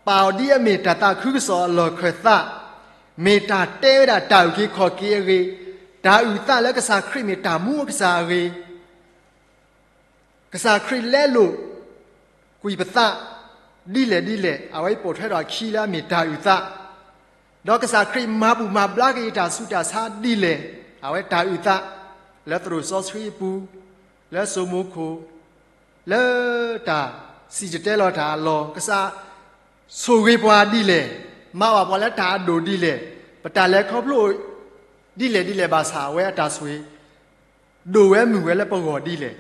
ပာ်အီၤဒ်အမ့ၢ်တၢ်သးခုကစီၣ်အလီၢ်ခၢၣ်သး, မ့ၢ်တၢ်တဲဝဲဒၣ်တၢ်အုၣ်က့ၤခီၣ်က့ၤအဂ့ၢ်, တၢ်အုၣ်သးလၢကစၢ်ခရံာ်မ့ၢ်တၢ်မူအကစၢ်အဂ့ၢ် ကစၢ်ခရံာ်လဲလိာ်ကွံာ်ပသးဒ်လဲၣ်ဒ်လဲၣ်, အဝဲပိာ်ထွဲဒီးအခံလၢအမ့ၢ်တၢ်အုၣ်သး, ဒီးကစၢ်ခရံာ်မၤဘူၣ်မၤဘျါက့ၤတၢ်ဆူးတၢ်ဆါဒ်လဲၣ်, အဝဲတၢ်အုၣ်သး, လၢသရိာ်စီဆှံအပူၤ, လၢစိမိခိၣ်, လၢတၢ်စံၣ်တဲၤတဲလီၤတၢ်အလီၢ်, ကစၢ်ဆိၣ်ဂ့ၤပှၤဒ်လဲၣ်, မၤဘၣ်ပှၤလၢတၢ်အဒိၣ်ဒ်လဲၣ်, ပတၢ်လဲၤခီဖျိဒ်လဲၣ်ဒ်လဲၣ်ဘၣ်ဆၣ် အဝဲအတၢ်ဆိၣ်ဂ့ၤ ဒိၣ်ဝဲမုၢ်ဝဲလၢပဂီၢ်ဒ်လဲၣ်,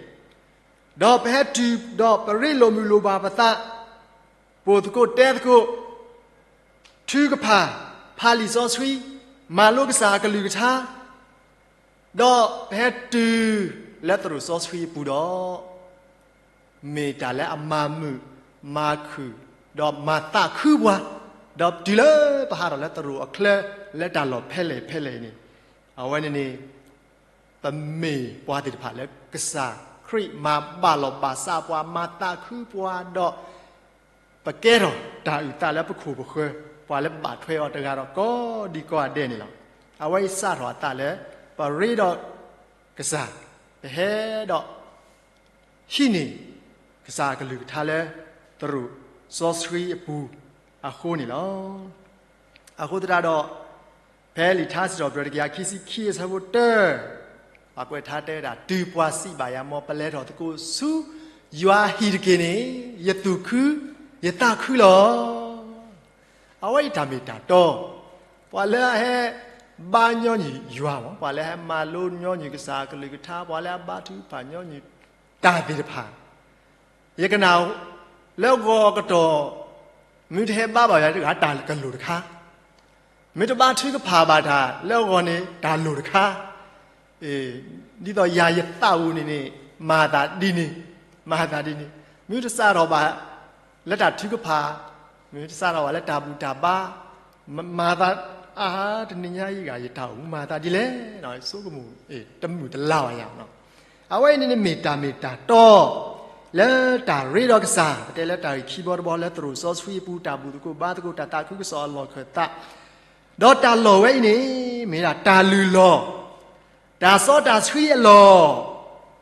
ဒီးပဟဲတုၤဒီးပရ့လိာ်မုာ်လိာ်ဘၣ်ပသး, ပိာ်သကိးတဲသကိး, ထုကဖၣ်, ဖးလံာ်စီဆှံ, မၤလိကစၢ်အကလုၢ်ကထါ, ဒီးပဟဲတုၤလၢသရိာ်စီဆှံအပူၤဒီး မ့ၢ်တၢ်လၢအမၤမုာ်မၤခုၣ်, ဒီးမၤသးခုပှၤ, ဒီးတုၤလၢပဟးထီၣ်လၢသရိာ်အချၢလၢတၢ်လီၢ်ဖဲလဲၣ်ဖဲလဲၣ်အံၤန့ၣ်, အဝဲန့ၣ်န့ၣ် ပမ့ၢ်ပှၤသ့ၣ်တဖၣ်လၢကစၢ်ခရံာ်မၤဘၣ်လီၤဘၣ်စးပှၤ မၤသးခုပှၤဒီး ပကဲထီၣ်တၢ်အုၣ်သးလၢပခိၣ်ပဃၢၤ, ပှၤလၢဘၣ်ထွဲအီၤတဂၤဒီးကိးဒံကိးဂၤဒဲးန့ၣ်လီၤ. အဝဲအံၤစးထီၣ်အသးလၢ ပရ့ဒီးကစၢ်, ပဟဲဒီး ဟံးန့ၢ်ကစၢ်အကလုၢ်ကထါလၢ သရိာ်စီဆှံအပူၤအဃိန့ၣ်လီၤ. အဃိသတးဒီး ဖဲလံာ်ထါစံးထီၣ်ပတြၢၤတကယၤခံဆံခံအဆၢဖိတၢ, ပှၤကွဲးထါတဲဝဲဒၣ် တုၤပှၤစံးဘၣ်ယၤ မ်ပလဲၤထီၣ်သကိးဆူယွၤအဟံၣ်တက့ၢ်န့ၣ် ယသူၣ်ခုယသးခုလီၤ. အဝဲအံၤတၢ်မ့ၢ်တၢ်တီ, ပှၤလၢအဟဲဘါညီနုၢ်ယွၤမး, ပှၤလၢအဟဲမၤလိညီနုၢ်ကစၢ်အကလုၢ်ကထါ, ပှၤလၢအဘါထုကဖၣ်ညီနုၢ်တၢ်သ့ၣ်တဖၣ်, ယကနၣ်လၢဂီၤကတီၢ်, မ့ၢ်တဟဲဘါဘၣ်ယၤတဂၤ တၢ်ကလိၣ်တခါ, မ့ၢ်တဘါထုကဖၣ်ဘၣ်တၢ်လၢအဂီၢ်န့ၣ် တၢ်လိၣ်တခါ, ဒ်သိးယၤယသးပူၤန့ၣ်န့ၣ် မၤသးဒ်န့ၣ်, မၤသးဒ်န့ၣ်, မ့ၢ်တစးထီၣ်ဘၣ်လၢတၢ်ထုကဖၣ်, မ့ၢ်တစးထီၣ်ဘၣ်လၢတၢ်ဘူၣ်တၢ်ဘါ, မၤသးအါ တနံၤညါအံၤဂၤ ယတၢ်အိၣ်မၤသးဒ်လဲၣ်, ဆိကမိၣ်တမုာ်တလၤဘၣ်ယၤ အဝဲအံၤန့ၣ်မ့ၢ်တၢ်မ့ၢ်တၢ်တီ လၢတၢ်ရ့ဒီးကစၢ်, ပတဲလၢတၢ်ဂ့ၢ်ခံဘီတဘီလၢသရိာ်စီဆှံအပူၤ တၢ်ဘူၣ်သကိးဘါသကိး တၢ်သးခုကစီၣ်အလီၢ်ခၢၣ်သး, ဒီးတၢ်လီၢ်ဝဲအံၤန့ၣ် မ့ၢ်ဒၣ်တၢ်လုၢ်လီၢ်, တၢ်စီတၢ်ဆှံအလီၢ်,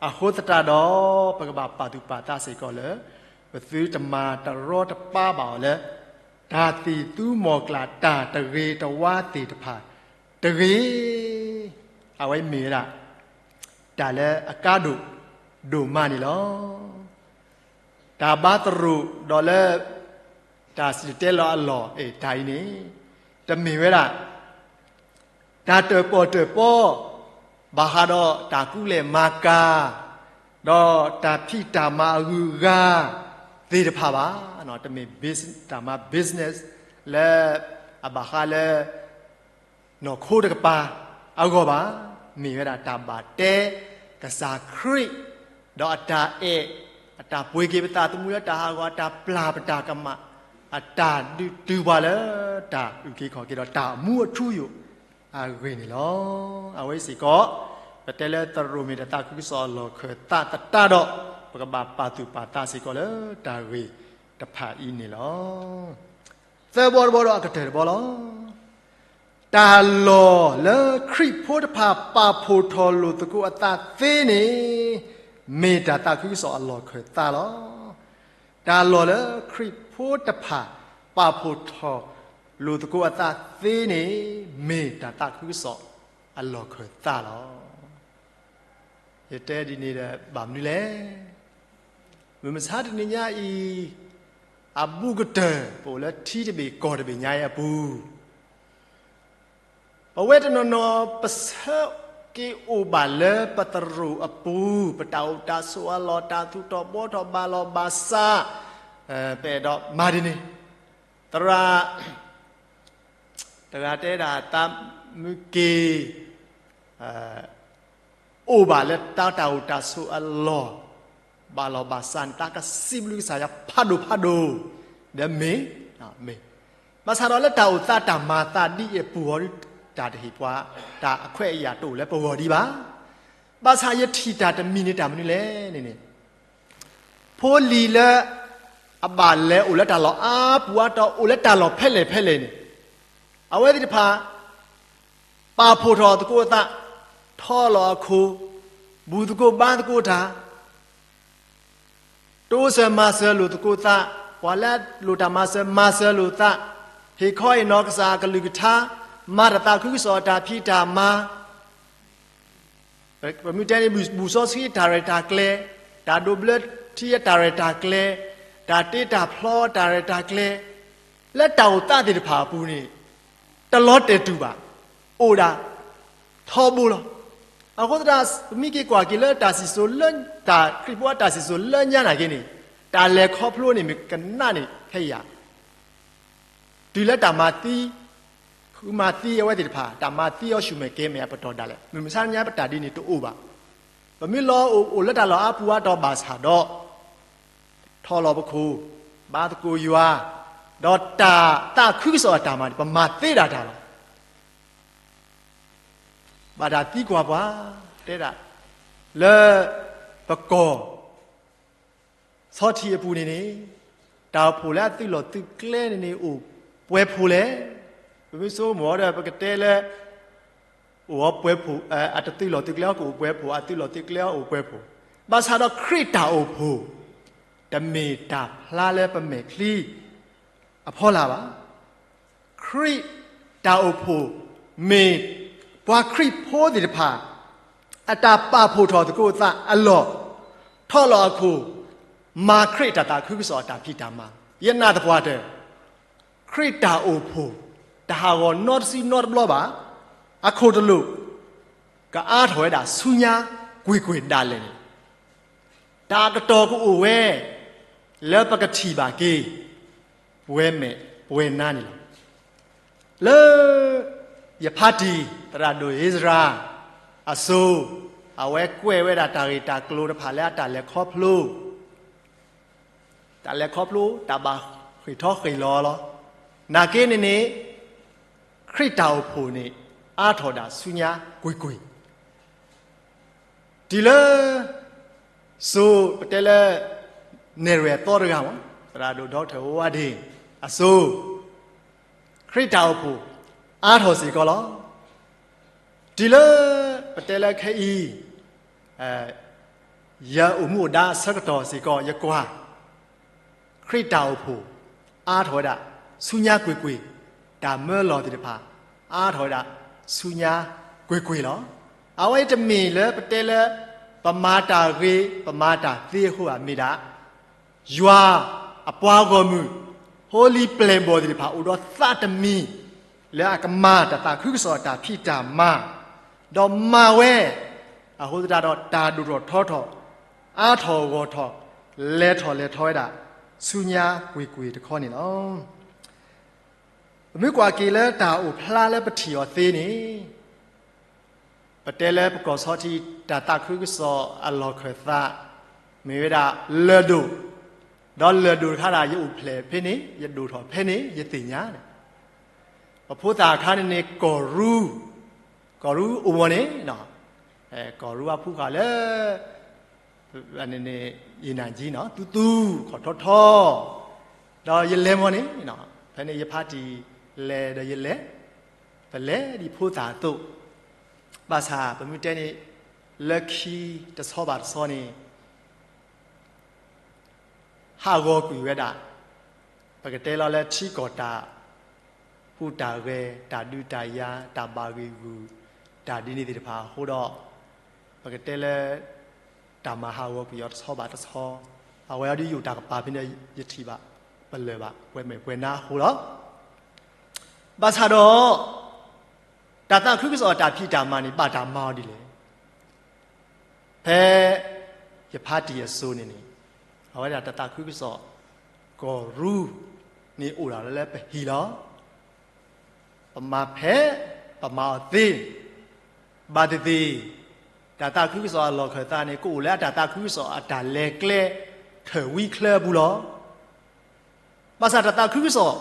အဃိသတးဒီး ပကဘၣ်ပာ်သူၣ်ပာ်သးစ့ၢ်ကီးလၢ ပသုတမၤတရီတပါဘၣ်အီၤလၢ တၢ်သံၣ်သူမီၢ်ကျၢ်တၢ်တဂ့ၤတဝါသ့ၣ်တဖၣ်တဂ့ၤ. အဝဲမ့ၢ်ဝဲဒၣ် တၢ်လၢအကါဒိၣ်ဒိၣ်မးန့ၣ်လီၤ. တၢ်ဘါသရိာ်ဒီးလၢ တၢ်စံၣ်တဲၤတဲလီၤအလီၢ် တၢ်အံၤန့ၣ် တမ့ၢ်ဝဲဒၣ် တၢ်တၢၣ်ပီၣ်တၢၣ်ပီ ဘၣ်ဃးဒီးတၢ်ကူလဲၢ်မၤကၤ ဒီးတၢ်ဖံးတၢ်မၤအဂုၤအဂၤသ့ၣ်တဖၣ်ဘၣ်. တမ့ၢ် business တၢ်မၤ business လၢအဘၣ်ဃးလၢ နီၢ်ခိတကပၤအဂီၢ်ဘၣ်. မ့ၢ်ဝဲဒၣ်တၢ်ဘၣ်တဲကစၢ်ခရံာ် ဒီးအတၢ်အဲၣ်, အတၢ်ပှ့ၤက့ၤပသးသမူလၢတၢ်ဟးဂီၤ, အတၢ်ပျၢ်ပတၢ်ကမၣ်, အတၢ်ဒုးတုၤပှၤလၢတၢ်အုၣ်က့ၤခီၣ်က့ၤဒီးတၢ်အမူအထူယိာ်အဂ့ၢ်န့ၣ်လီၤ. အဝဲစ့ၢ်ကီး ပတဲလၢသရိာ်မ့ၢ်တၢ်သးခုကစီၣ်အလီၢ်ခၢၣ်သးသတးဒီး ပကဘၣ်ပာ်သူၣ်ပာ်သးစ့ၢ်ကီးလၢတၢ်ဂ့ၢ်တဖၣ်အံၤန့ၣ်လီၤ. သၢဘီတဘီဒီးအကတၢၢ်တဘီလီၤ. တၢ်လီၢ်လၢခရံာ်ဖိတဖၣ်ပာ်ဖှိၣ်ထီၣ်လိာ်သကိးအသးသ့န့ၣ် မ့ၢ်တၢ်သးခုကစီၣ်အလီၢ်ခၢၣ်သးလီၤ. တၢ်လီၢ်လၢခရံာ်ဖိတဖၣ်ပာ်ဖှိၣ်ထီၣ်လိာ်သကိးအသးသ့န့ၣ် မ့ၢ်တၢ်သးခုကစီၣ်အလီၢ်ခၢၣ်သးလီၤ. ယတဲဒ်န့ၣ်ဒီးဘၣ်မနုၤလဲၣ်. မုၢ်မဆါတနံၤညါအံၤ အဘူးကတၢၢ် ပအိၣ်လၢထံတဘ့ၣ်ကီၢ်တဘ့ၣ်ညါအံၤအပူၤ, ပဝဲတနီၤနီၤ ပဆၢက့ၤအိၣ်ဘၣ်လၢပသရိာ်အပူၤ, ပတၢ်အိၣ်တၢ်ဆိးအလီၢ်, တၢ်သူၣ်ထီၣ်ဘှီထီၣ်ဘၣ်လီၤဘၣ်စး, ပအဲၣ်ဒိးမၤဒ်န့ၣ်, သရၣ် တဂၤတဲဒၣ်သးမုၢ်က့ၤ အိၣ်ဘၣ်လၢတၢ်အိၣ်တၢ်ဆိးအလီၢ် ဘၣ်လီၤဘၣ်စးန့ၣ် သးကစံးဘျုးကစၢ်ယွၤဖးဒိၣ်ဖးဒိၣ်, ဒီးမ့ၢ်, မ့ၢ်, ဘၣ်ဆၣ်ဒီးလၢတၢ်အိၣ်သးတၢ်မၤသးဒ်အံၤအပူၤအီၤဒီး တၢ်တဟ့ၣ်ပှၤ တၢ်အခွဲးအယာ်တအိၣ်လၢပဂီၢ်ဒံးဘၣ်. ဘၣ်ဆၣ်ယထံၣ်တၢ်တမံၤန့ၣ်တၢ်မနုၤလဲၣ်န့ၣ်န့ၣ် ဖိလံၤလၢအဘၣ်လဲၤအိၣ်လၢတၢ်လီၢ်အါပူၤအါတီၤ အိၣ်လၢတၢ်လီၢ်ဖဲလဲၣ်ဖဲလဲၣ်န့ၣ် အဝဲသ့ၣ်တဖၣ် ပာ်ဖှိၣ်ထီၣ်သကိးအသး, ထီလီၤအခိၣ်, ဘူၣ်သကိးဘါသကိးတၢ်, တအိၣ်စၢၤမၤစၢၤလိာ်သကိးသး, ပှၤလၢအလိၣ်တၢ်မၤစၢၤ မၤစၢၤလိာ်သး, ဟ့ၣ်ခီဟ့ၣ်နီၤကစၢ်အကလုၢ်ကထါ, မၤတၢ်သးခုကစီၣ်အတၢ်ဖံးတၢ်မၤ ပမ့ၢ်တဲန့ၣ် ဘူၣ်စီဆှံတၢ်ရဲၣ်တၢ်ကျဲၤ, တၢ်ဒိးဘျၢထံအတၢ်ရဲၣ်တၢ်ကျဲၤ, တၢ်တ့တၢ်ဖျီတၢ်ရဲၣ်တၢ်ကျဲၤ, လၢတၢ်အိၣ်သးသ့ၣ်တဖၣ်အပူၤန့ၣ် တလီၤတဲာ်တူာ်ဘၣ်, အိၣ်ဒၣ်ထီဘိလီၤ. အဃိသတး ပမ့ၢ်က့ၤကွၢ်က့ၤလၢတၢ်စံၣ်စိၤလၢ တၢ်ခရံာ်ဖိအတၢ်စံၣ်စိၤလၢညါနာ်က့န့ၣ် တၢ်လဲၤခီဖျိန့ၣ်မ့ၢ်ကနၣ်န့ၣ်ဖဲယၤ တုၤလၢတၢ်မၤသံ, ဃုမၤသံအဝဲသ့ၣ်တဖၣ်, တၢ်မၤသံအီၤဆူၣ်မဲာ်ကဲၤမဲာ်အပတီၢ်ဒၣ်လဲာ်, မုၢ်မဆါညါပတၢ်ဒ်န့ၣ်တအိၣ်ဘၣ်. ပမ့ၢ်လီၤအိၣ်အိၣ်လၢတၢ်လီၢ်အါပူၤအါတီၤဘၣ်ဆၣ်ဒီး ထီၣ်လီၤပခိၣ်, ဘါသကိးယွၤ, ဒီးတၢ်သးခုကစီၣ်အတၢ်မၤန့ၣ် ပမၤသ့ဒၣ်တၢ်လီၤ. ဘၣ်တၢ်သံကွၢ်ပှၤ, တဲဒၣ်, လၢပကီၢ် ဆီထံးအပူၤန့ၣ်န့ၣ်, တၢ်အိၣ်ဖှိၣ်လၢအသုးလီၢ်သုးကျဲန့ၣ်န့ၣ် အိၣ်ပှဲၤဖှိၣ်လဲၣ်. ပမ့ၢ်ဆိကမိၣ်အီၤဒီး ပကတဲလၢ အိၣ်အီၤပှဲၤဖှိၣ်, အတသုးလီၢ်သုးကျဲအီၤကအိၣ်ပှဲၤဖှိၣ်, အသုးလီၢ်သုးကျဲအီၤအိၣ်ပှဲၤဖှိၣ်, ဘၣ်ဆၣ်ဒီးခရံာ်တၢ်အိၣ်ဖှိၣ် တမ့ၢ်တၢ်ဖျါလၢပမဲာ်ချံ အဖီလာ်ဘၣ်. ခရံာ်တၢ်အိၣ်ဖှိၣ် မ့ၢ်ပှၤခရံာ်ဖိသ့ၣ်တဖၣ် အတၢ်ပာ်ဖှိၣ်ထီၣ်သကိးသးအလီၢ်, ထီၣ်လီၤအခိၣ်, မၤခရံာ်တၢ်သးခုကစီၣ်အတၢ်ဖံးတၢ်မၤ, ယနာ်သပှၢ်တၢၢ် ခရံာ်တၢ်အိၣ်ဖှိၣ် တဟးဂီၤနီတစုနီတဘျီဘၣ်, အခိၣ်တလိာ် ကအါထီၣ်ဝဲဒၣ်ဆူညါကွ့ၢ်ကွ့ၢ်ဒၣ်လဲာ်န့ၣ် တၢ်အကတီၢ်ကအိၣ်ဝဲ လၢပကထံၣ်ဘၣ်က့ၤ ပှဲၤမဲာ်ပှဲၤနါန့ၣ်လီၤ. လၢ ယဖါတံၢ် သရၣ်ဒိၣ်အ့စြၤ အစိၤ, အဝဲကွဲးဝဲဒၣ်တၢ်ဂ့ၢ်တၢ်ကျိၤတဖၣ်လၢအတၢ်လဲၤခီဖျိ တၢ်လဲၤခီဖျိ တၢ်ဘၣ်ဃ့ၢ်ထီၣ်ဃ့ၢ်လီၤလီၤ. နာ်က့န့ၣ်န့ၣ် ခရံာ်တၢ်အိၣ်ဖှိၣ်န့ၣ် အါထီၣ်ဒၣ်ဆူညါကွ့ၢ်ကွ့ၢ် တုၤလၢ စိၤပတဲလၢ နဲၣ်ရွဲၣ်အသီတဂၤမး သရၣ်ဒိၣ်ဒီထၢၣ်ဝါဒ့ၣ် အစိၤ ခရံာ်တၢ်အိၣ်ဖှိၣ် အါထီၣ်စ့ၢ်ကီးလီၤ. တုၤလၢ ပတဲလၢခဲအံၤ ယအိၣ်မူအိၣ်ဒါအဆၢကတီၢ်စ့ၢ်ကီး ယကွၢ် ခရံာ်တၢ်အိၣ်ဖှိၣ် အါထီၣ်ဝဲဒၣ် ဆူညါကွ့ၢ်ကွ့ၢ်, တၢ်မၢလီၤသ့ၣ်တဖၣ် အါထီၣ်ဝဲဒၣ် ဆူညါကွ့ၢ်ကွ့ၢ်လီၤ. အဝဲအံၤတမ့ၢ်လၢပတဲလၢ ပမၤတၢ်ဂ့ၤ ပမၤတၢ်သ့အဃိဘၣ် မ့ၢ်ဒၣ် ယွၤအပှၤဂီၢ်မုၢ် ဟိလံၤပျဲၢ်ဘီၣ်သ့ၣ်တဖၣ် အိၣ်ဒီးသးတမံၤ လၢအကမၤတၢ်သးခုကစီၣ်အတၢ်ဖံးတၢ်မၤ, ဒီးမၤဝဲ အဃိသတးဒီးတၢ်ဒိၣ်ထီၣ်ထီထီၣ် အါထီၣ်ဂီၢ်ထီၣ် လဲၤထီၣ်လဲၤထီဝဲဒၣ် ဆူညါကွ့ၢ်ကွ့ၢ်တခီန့ၣ်လီၤ. ပမ့ၢ်ကွၢ်က့ၤလၢတၢ်အိၣ်ဖျါလၢပထံၣ်အီၤသ့န့ၣ် ပတဲလၢပကီၢ်ဆီထံး တၢ်သးခုကစီၣ်အလီၢ်ခၢၣ်သး မ့ၢ်ဝဲဒၣ်လၢၢ်ဒိၣ်, ဒီးလၢၢ်ဒိၣ်တခါဒၣ် ယအိၣ်ဖျဲၣ်ဖဲန့ၣ် ယဒိၣ်ထီၣ်ဖဲန့ၣ် ယသ့ၣ်ညါန့ၣ်, ပဖိသၣ်အခါန့ၣ်န့ၣ် ကီၢ်ရူ, ကီၢ်ရူအိၣ်မီၢ်န့ၣ်, ကီၢ်ရူအဖုဃာ်လၢ န့ၣ်န့ၣ် ယနၢ်ကၠံနီၤ သူသူ ခီၣ်ထီထီ, ဒီးယလဲၤမီၢ်န့ၣ်, ဖဲန့ၣ်ယဖါတံၢ်လဲၤဒီးယလဲၤ, ပလဲၤဒ်ဖိသၣ်အသိး, ဘၣ်ဆၣ် ပမ့ၢ်တဲန့ၣ် လၢခံတဆီဘၣ်တဆီန့ၣ် ဟးဂီၤကွံာ်ဝဲဒၣ်, ပကတဲလီၤလၢထံကီၢ်တၢ် ဟူးတၢ်ဂဲၤ တၢ်ဒုးတၢ်ယၤ တၢ်ဘၣ်ဂံၢ်ဂူာ် တၢ်ဒ်န့ၣ်သ့ၣ်တဖၣ်အဃိဒီး ပကတဲလၢ တၢ်မၤဟးဂီၤကွံာ်အီၤတဆီဘၣ်တဆီ, အဝဲအီၤဒ်ယအိၣ်တၢ်ကပၤဖဲန့ၣ် ယထံၣ်ဘၣ် ပလၢၢ်ဘၣ် ပှဲၤမဲာ်ပှဲၤနါအဃိလီၤ. ဘၣ်ဆၣ်ဒီး တၢ်သးခုကစီၣ်အတၢ်ဖံးတၢ်မၤန့ၣ် ဘၣ်တၢ်မၤအီၤဒ်လဲၣ်. ဖဲ ယဖါတံၢ်အစိၤန့ၣ်န့ၣ် အဝဲဒၣ်တၢ်သးခုကစီၣ် ကီၢ်ရူ န့ၣ်အိၣ်ဒၣ်လၢပဟံၣ်လီၤ. ပမၤဖဲ ပမၤအီၤသ့, ဘၣ်သ့ၣ်သ့ၣ် တၢ်သးခုကစီၣ်အလီၢ်ခၢၣ်သးန့ၣ် ကအိၣ်လၢအတၢ်သးခုကစီၣ်အတၢ်လဲၤကျဲ ထၢၣ်ဝံချၢအပူၤလီၤ. ဘၣ်ဆၣ်တၢ်သးခုကစီၣ်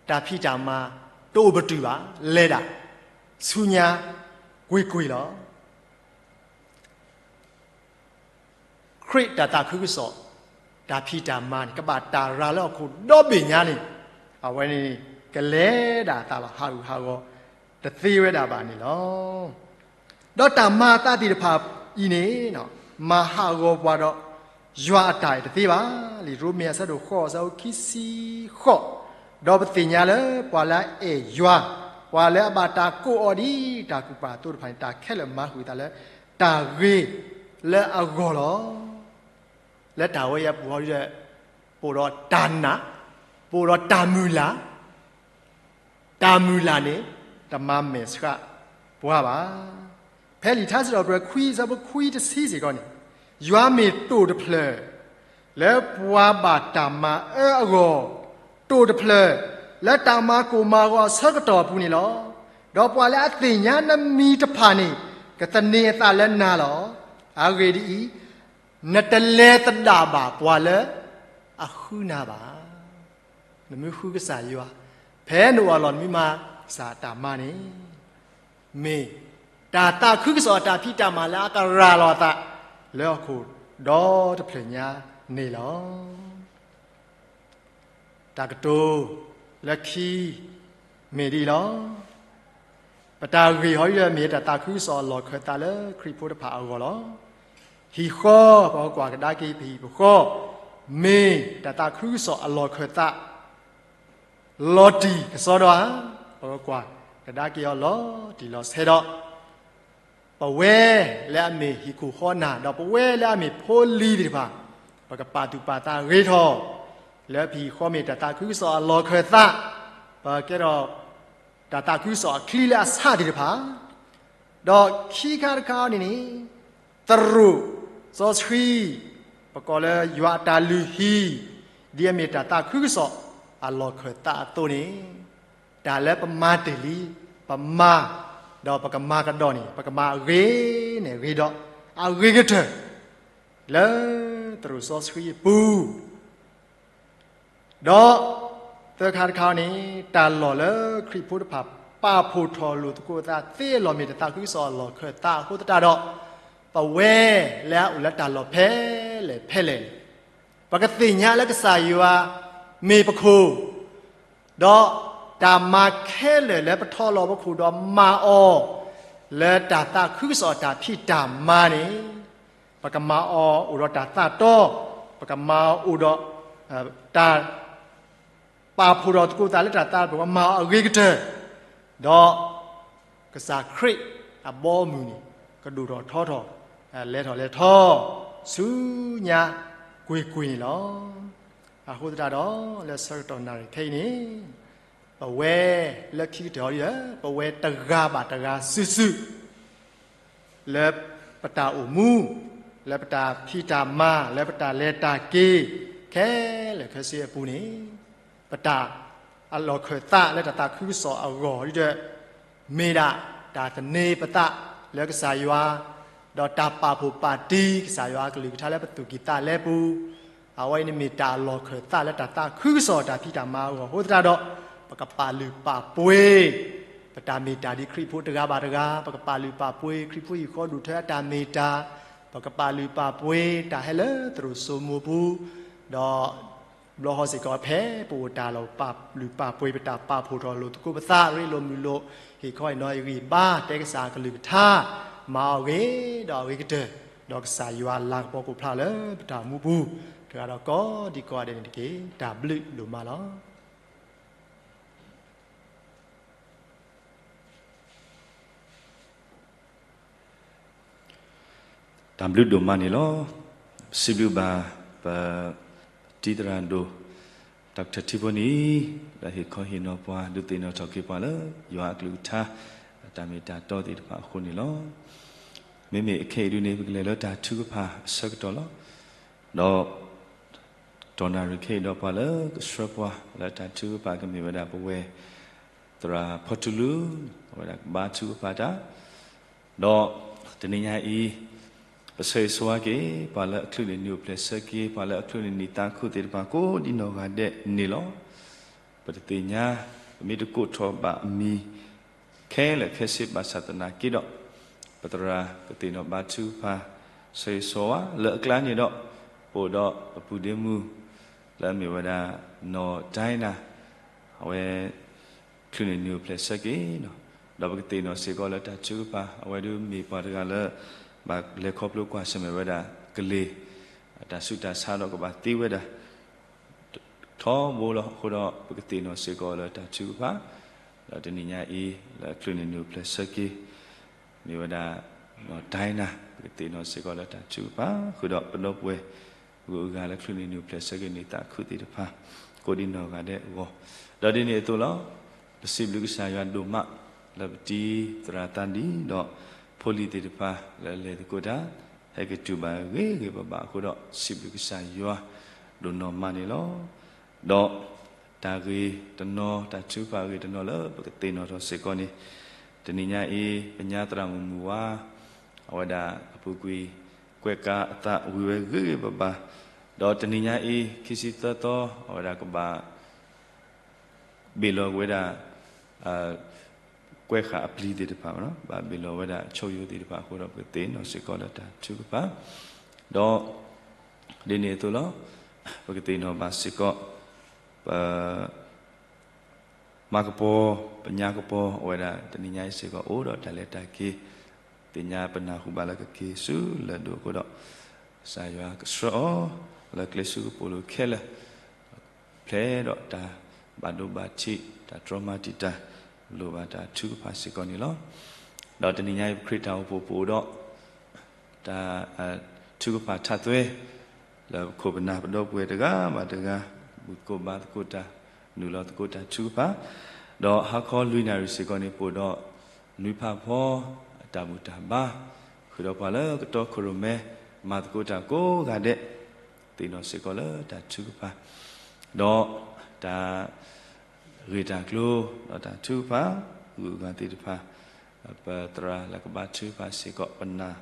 တၢ်ဖံးတၢ်မၤ တအိၣ်ပတုာ်ဘၣ် လဲၤဒၣ် ဆူညါ ကွ့ၢ်ကွ့ၢ်လီၤ. ခရံာ်တၢ်သးခုကစီၣ် တၢ်ဖံးတၢ်မၤန့ၣ် ကဘၣ်တၢ်ရၤလၢဟီၣ်ခိၣ်ဒီဘ့ၣ်ညါန့ၣ် အဝဲန့ၣ် ကလဲၤဒၣ်အသးလီၤ ဟးဂူာ်ဟးဂီၤ တသ့ဝဲဒၣ်ဘၣ်န့ၣ်လီၤ. ဒီးတၢ်မၤအသးသ့ၣ်တဖၣ်အံၤန့ၣ် မၤဟးဂီၤပှၤဒီး ယွၤအတၢ်အဲၣ်တသ့ဘၣ်. လံာ်ရိမ့ၤအဆၢဒိၣ်ဃိး အဆၢဖိခံဆံဃိး, ဒီးပသ့ၣ်ညါလၢပှၤလၢအအဲၣ်ယွၤ, ပှၤလၢအဘၣ်တၢ်ကိးအီၤဒ်တၢ်ကူၣ်ပာ်အသိးတဖၣ်န့ၣ် တၢ်ခဲလၢာ်မၤဃုာ်အသးလၢတၢ်ဂ့ၤလၢအဂီၢ်လီၤ. လၢတၢ်ဝဲအံၤအပူၤဟီဒ်ဒီး ပအိၣ်ဒီးတၢ်နာ်, ပအိၣ်ဒီးတၢ်မုၢ်လၢ်, တၢ်မုၢ်လၢ်န့ၣ် တမၤမဲာ်ဆှးပှၤဘၣ်. ဖဲလံာ်ထါစံးထီၣ်ပတြၢၤခွံ အဆၢဖိခွံတဆံစ့ၢ်ကီးန့ၣ်, ယွၤမ့ၢ်တိာ်တဖျၢၣ် လၢပှၤဘၣ်တၢ်မၤအၢအဂီၢ်, တိာ်တဖျၢၣ် လၢတၢ်မၤကိၢ်မၤဂီၤအဆၢကတီၢ်အပူၤန့ၣ်လီၤ. ဒီးပှၤလၢအသ့ၣ်ညါနမံၤတဖၣ်န့ၣ် ကသန့ၤအသးလၢနၤလီၤ. အဂ့ၢ်ဒ်အံၤ, နတလဲၤသဒၣ်ဘၣ်ပှၤလၢအဃုနၤဘၣ်. နမ့ၢ်ဃုကစၢ်ယွၤ, ဖဲနအိၣ်အလီၢ်နမ့ၢ်မၤကစၢ်အတၢ်မၤန့ၣ်, မ့ၢ်တၢ်သးခုကစီၣ်အတၢ်ဖံးတၢ်မၤလၢအကရၤလီၤအသး လၢဟီၣ်ခိၣ်ဒီတဖျၢၣ်ညါန့ၣ်လီၤ. တၢ်ကတိၤလၢခံ မ့ၢ်ဒ်အံၤလီၤ. ပတၢ်ဂ့ၢ်ဟီဒ်ဒီးမ့ၢ်တၢ်သးခုကစီၣ်အလီၢ်ခၢၣ်သးလၢခရံာ်ဖိတဖၣ်အဂီၢ်လီၤ. ဟံၣ်ဃီ ပကကွၢ်ကဒါက့ၤပဟံၣ်ပဃီ မ့ၢ်တၢ်သးခုကစီၣ်အလီၢ်ခၢၣ်သး လီၤတံၢ်ကစီဒီဧါ, ပကကွၢ်ကဒါက့ၤအီၤလီၤတံၢ်လီၤဆဲးဒီး ပဝဲလၢအမ့ၢ်ဟံၣ်ခိၣ်ဃီနၢ် ဒီးပဝဲလၢအမ့ၢ်ဖိလံၤသ့ၣ်တဖၣ် ပကပာ်သူၣ်ပာ်သးဂ့ၤထီၣ် လၢပဟံၣ်ဃီမ့ၢ်တၢ်သးခုကစီၣ်အလီၢ်ခၢၣ်သး, ပကဲထီၣ်တၢ်သးခုကစီၣ်အချံလၢအဆးသ့ၣ်တဖၣ်, ဒီးခံခါတခါအံၤန့ၣ်န့ၣ် သရိာ်စီဆှံ ပကိးလၢယွၤအတၢ်လုၢ်ဟံၣ် ဒ်အမ့ၢ်တၢ်သးခုကစီၣ်အလီၢ်ခၢၣ်သးအသိးန့ၣ်, တၢ်လၢပမၤတ့ၢ်လံ ပမၤ ဒီးပကမၤကဒီးန့ၣ် ပကမၤအဂ့ၤန့ၢ်ဂ့ၤဒီး အဂ့ၤကတၢၢ် လၢသရိာ်စီဆှံအပူၤ ဒီးသၢခါတခါန့ၣ် တၢ်လီၢ်လၢခရံာ်ဖိတဖၣ် ပာ်ဖှိၣ်ထီၣ်လိာ်သကိးသးသ့အလီၢ်မ့ၢ်တၢ်သးခုကစီၣ်အလီၢ်ခၢၣ်သးအဃိသတးဒီး, ပဝဲလၢအအိၣ်လၢတၢ်လီၢ်ဖဲလဲၣ်ဖဲလဲၣ်န့ၣ် ပကသ့ၣ်ညါလၢကစၢ်ယွၤမ့ၢ်ပခိၣ် ဒီးတၢ်မၤခဲလၢာ်လၢပထီၣ်လီၤပခိၣ်ဒီးမၤအီၤ လၢတၢ်သးခုကစီၣ်အတၢ်ဖံးတၢ်မၤန့ၣ်, ပကမၤအီၤအိၣ်ဒီးတၢ်သးတီ, ပကမၤအီၤအိၣ်ဒီး တၢ် ပာ်ဖှိၣ်ထီၣ်သကိးသးလၢတၢ်သး ပကမၤအီၤအဂ့ၤကတၢၢ်, ဒီးကစၢ်ခရံာ်အဘီအမုၢ်န့ၣ် ကဒိၣ်ထီၣ်ထီထီၣ်, လဲၤထီၣ်လဲၤထီ, ဆူညါကွ့ၢ်ကွ့ၢ်န့ၣ်လီၤ. အဃိသတးဒီး လၢဆၢကတီၢ်နၣ်ရံၣ်ခဲအံၤန့ၣ်, ပဝဲလၢခံကတၢၢ်အံၤဒီး ပဝဲတဂၤဘၣ်တဂၤစုာ်စုာ် လၢပတၢ်အိၣ်မူ, လၢပတၢ်ဖံးတၢ်မၤ, လၢပတၢ်လဲၤတၢ်က့ၤ ခဲလၢာ်ခဲဆ့အပူၤန့ၣ်, ပတၢ်အလီၢ်ခၢၣ်သးလၢတၢ်သးခုကစီၣ်အဂီၢ်ဒီး မ့ၢ်ဒၣ်တၢ်သန့ၤပသးလၢကစၢ်ယွၤ, ဒီးတၢ်ပာ်ဖှိၣ်ပာ်တံၢ်ကစၢ်ယွၤအကလုၢ်ကထါလၢပသူၣ်ကံၢ်သးလဲပူၤ, အဝဲအံၤန့ၣ်မ့ၢ်တၢ်အလီၢ်ခၢၣ်သးလၢတၢ်သးခုကစီၣ်တၢ်ဖံးတၢ်မၤအဂီၢ်အဃိသတးဒီး, ပကပာ်လုၢ်ပာ်ပှ့ၤ ပတၢ်မ့ၢ်တၢ်ဒ်ခရံာ်ဖိတဂၤဘၣ်တဂၤ, ပကပာ်လုၢ်ပာ်ပှ့ၤ ခရံာ်ဖိဟံၣ်ဃီဒိၣ်ထၢအတၢ်မ့ၢ်တၢ်, ပကပာ်လုၢ်ပာ်ပှ့ၤတၢ်ဟဲလၢသရိာ်စိမိၤပူၤ, ဒီး ဘျီဃီစ့ၢ်ကီးဖဲပအိၣ်တၢ်လီၢ်ပာ်လုၢ်ပာ်ပှ့ၤ ပတၢ်ပာ်ဖှိၣ်ထီၣ်လိာ်သကိးပသး ရ့လိာ်မုာ်လိာ် ဟ့ၣ်ခီဟ့ၣ်နီၤအဂံၢ်အဘါ တဲကစၢ်အကလုၢ်ကထါ, မၤအီၤဂ့ၤဒီးအဂ့ၤကတၢၢ်, ဒီးကစၢ်ယွၤလၤကပီၤကအိၣ်ဖျါလၢပတၢ်မူပူၤ တဂၤဒီးကိးဒံကိးဂၤဒဲးန့ၣ်တက့ၢ်. တၢ်ဘျုးဒိၣ်မးလီၤ. တၢ်ဘျုးဒိၣ်မးန့ၣ်လီၤ. စံးဘျုးဘၣ်ပ တံၤသရၣ်ဒိၣ် Doctor ထံဖိနံၤ လၢဟ့ၣ်ခီဟ့ၣ်နီၤပှၤ ဒုးသ့ၣ်နီၣ်ထီၣ်က့ၤပှၤလၢ ယွၤအကလုၢ်ကထါ အတၢ်မ့ၢ်တၢ်တီသ့ၣ်တဖၣ်အဃိန့ၣ်လီၤ. မ့မ့ၢ်ခဲအံၤဒုန့ၣ် ပကလဲၤလၢတၢ်ထုကဖၣ်အဆၢကတီၢ်လီၤ. ဒီး တနၣ်ရံၣ်ခဲအံၤဒီးပှၤလၢကဆှၢပှၤလၢတၢ်ထုကဖၣ် ကမ့ၢ်ဝဲဒၣ်ပဝဲ သရၣ်ဖီတူလူ အဝဲဒၣ်ကဘါထုကဖၣ်တၢ်, ဒီးတနံၤညါအံၤ ပဆၢဂ့ၤဆၢဝါက့ၤ ပှၤလၢအချုးန့ၢ်နံၤအိၣ်ဖျဲၣ်ဆၢက့ၤ ပှၤလၢအချုးန့ၢ်နံၤသးခုသ့ၣ်တဖၣ် ကိးဒံနီၢ်ဂၤဒဲးန့ၣ်လီၤ. ပတသ့ၣ်ညါ ပမ့ၢ်တကိးထီၣ်ဘၣ်အမံၤ ခဲလၢာ်ခဲဆ့ ဘၣ်ဆၣ်သနာ်က့ဒီး ပသရၣ်ကသ့ၣ်နီၣ်ဘါထုကဖၣ် ဆၢဂ့ၤဆၢဝါလၢအကျါန့ၣ်ဒီး ပအိၣ်ဒီးပပုၢ်ဒ့မုၣ် လၢအမ့ၢ်ဝဲဒၣ် နီၢ်ဒဲနၤ အဝဲ ချုးန့ၢ်နံၤအိၣ်ဖျဲၣ်ဆၢက့ၤ, ဒီးပကသ့ၣ်နီၣ်စ့ၢ်ကီးလၢတၢ်ထုကဖၣ် အဝဲဒၣ်မ့ၢ်ပှၤတဂၤလၢ ဘၣ်လဲၤခီဖျိကွၢ်ဆၢၣ်မဲာ်ဝဲဒၣ်ကလ့ၤ တၢ်ဆူးတၢ်ဆါဒီးကဘၣ်သ့ဝဲဒၣ် ထီဘိလီၤ. အဃိဒီးပကသ့ၣ်နီၣ်စ့ၢ်ကီးလၢတၢ်ထုကဖၣ်, ဒီးတနံၤညါအံၤ လၢအချုးန့ၢ်နုာ်ပျဲၢ်ဆၢက့ၤ မ့ၢ်ဝဲဒၣ် နီၢ်တၢ်နၤ ပကသ့ၣ်နီၣ်စ့ၢ်ကီးလၢတၢ်ထုကဖၣ် ဃုာ်ဒီးပဒီပုၢ်ဝဲၢ် ဂုၤအဂၤလၢအချုးန့ၢ်နုာ်ပျဲၢ်ဆၢက့ၤန့ၢ်သးခုသ့ၣ်တဖၣ် ကိးဒံနီၢ်ဂၤဒဲးအဂီၢ်, ဒီးဒ်န့ၣ်အသိးလီၤ. ပစံးဘျုးကစၢ်ယွၤဒိၣ်မး လၢပတံၤသရၣ်သးဒံး ဒီးဖိလံၤသ့ၣ်တဖၣ်လၢအလဲၤသကိးတၢ် ဟဲက့ၤတုၤဘၣ်ဂ့ၤဂ့ၤဘၣ်ဘၣ်အဃိဒီး စံးဘျုးကစၢ်ယွၤဒိၣ်နီၢ်မးန့ၣ်လီၤ. ဒီးတၢ်ဂ့ၤတနီၤ တၢ်ထုကဖၣ်အဂ့ၤတနီၤလၢပကသ့ၣ်နီၣ်ထီၣ်စ့ၢ်ကီးန့ၣ်, တနံၤညါအံၤ ပညါသရၣ်မုၣ်မုၢ်ဝါ အဝဲဒၣ်အပူၤကွံာ် ကွဲးကးအသးဝံၤဝဲဂ့ၤဂ့ၤဘၣ်ဘၣ်, ဒီးတနံၤညါအံၤ ခံဆံသၢသီ အဝဲဒၣ်ကဘၣ် ဘ့ၣ်လီၤဝဲဒၣ် ကွဲးဃာ်အပျံၤသ့ၣ်တဖၣ်, ဘၣ်ဘ့ၣ်လီၤဝဲဒၣ်ဆိယိၤသ့ၣ်တဖၣ်အဃိဒီး ပကသ့ၣ်နီၣ်စ့ၢ်ကီးလၢတၢ်ထုကဖၣ်, ဒီး ဒ်န့ၣ်အသိးလီၤ. ပကသ့ၣ်နီၣ်ဘၣ်စ့ၢ်ကီး ပ မၤကပီၤ, ပညါကပီၤ အဝဲဒၣ်တနံၤညါအံၤစ့ၢ်ကီး အိၣ်ဒီးတၢ်လဲၤတၢ်က့ၤ, သ့ၣ်ညါပနၢ်ဟူဘၣ်လၢကက့ၤဆူလၢၢ်ဒိၣ်အဃိဒီး ကစၢ်ယွၤကဆှၢအီၤ လၢကျဲဆူကပိာ်လိၤခဲလၢာ်, ဖျဲးဒီးတၢ်ဘၣ်ဒိဘၣ်ထံး တၢ်တြီမၤတံာ်တာ် လိၣ်ဘၣ်တၢ်ထုကဖၣ်စ့ၢ်ကီးန့ၣ်လီၤ. ဒီးတနံၤညါအံၤ ပခရံာ်တၢ်အိၣ်ဖှိၣ်ပအိၣ်ဒီး တၢ်ထုကဖၣ်ထးသွဲ လၢပခိၣ်ပနၢ်ပဒီပုၢ်ဝဲၢ်တဂၤဘၣ်တဂၤ ဘူၣ်သကိးဘါသကိးတၢ် နုာ်လီၤသကိးတၢ်ထုကဖၣ်, ဒီးဟါခီလွံၢ်နၣ်ရံၣ်စ့ၢ်ကီးန့ၣ် ပအိၣ်ဒီး နွံဖးဖီ အတၢ်ဘူၣ်တၢ်ဘါ ဃုာ်ဒီးပှၤလၢကတီခိၣ်ရိၣ်မဲ မၤသကိးတၢ်ကိးဂၤဒဲး သ့ၣ်နီၣ်စ့ၢ်ကီးလၢတၢ်ထုကဖၣ်, ဒီးတၢ် ဂ့ၢ်တၢ်ကျိၤ ဒီးတၢ်ထုကဖၣ် ဂုၤအဂၤသ့ၣ်တဖၣ်, ပသရၣ်လၢကဘါထုကဖၣ်စ့ၢ်ကီး ပနာ်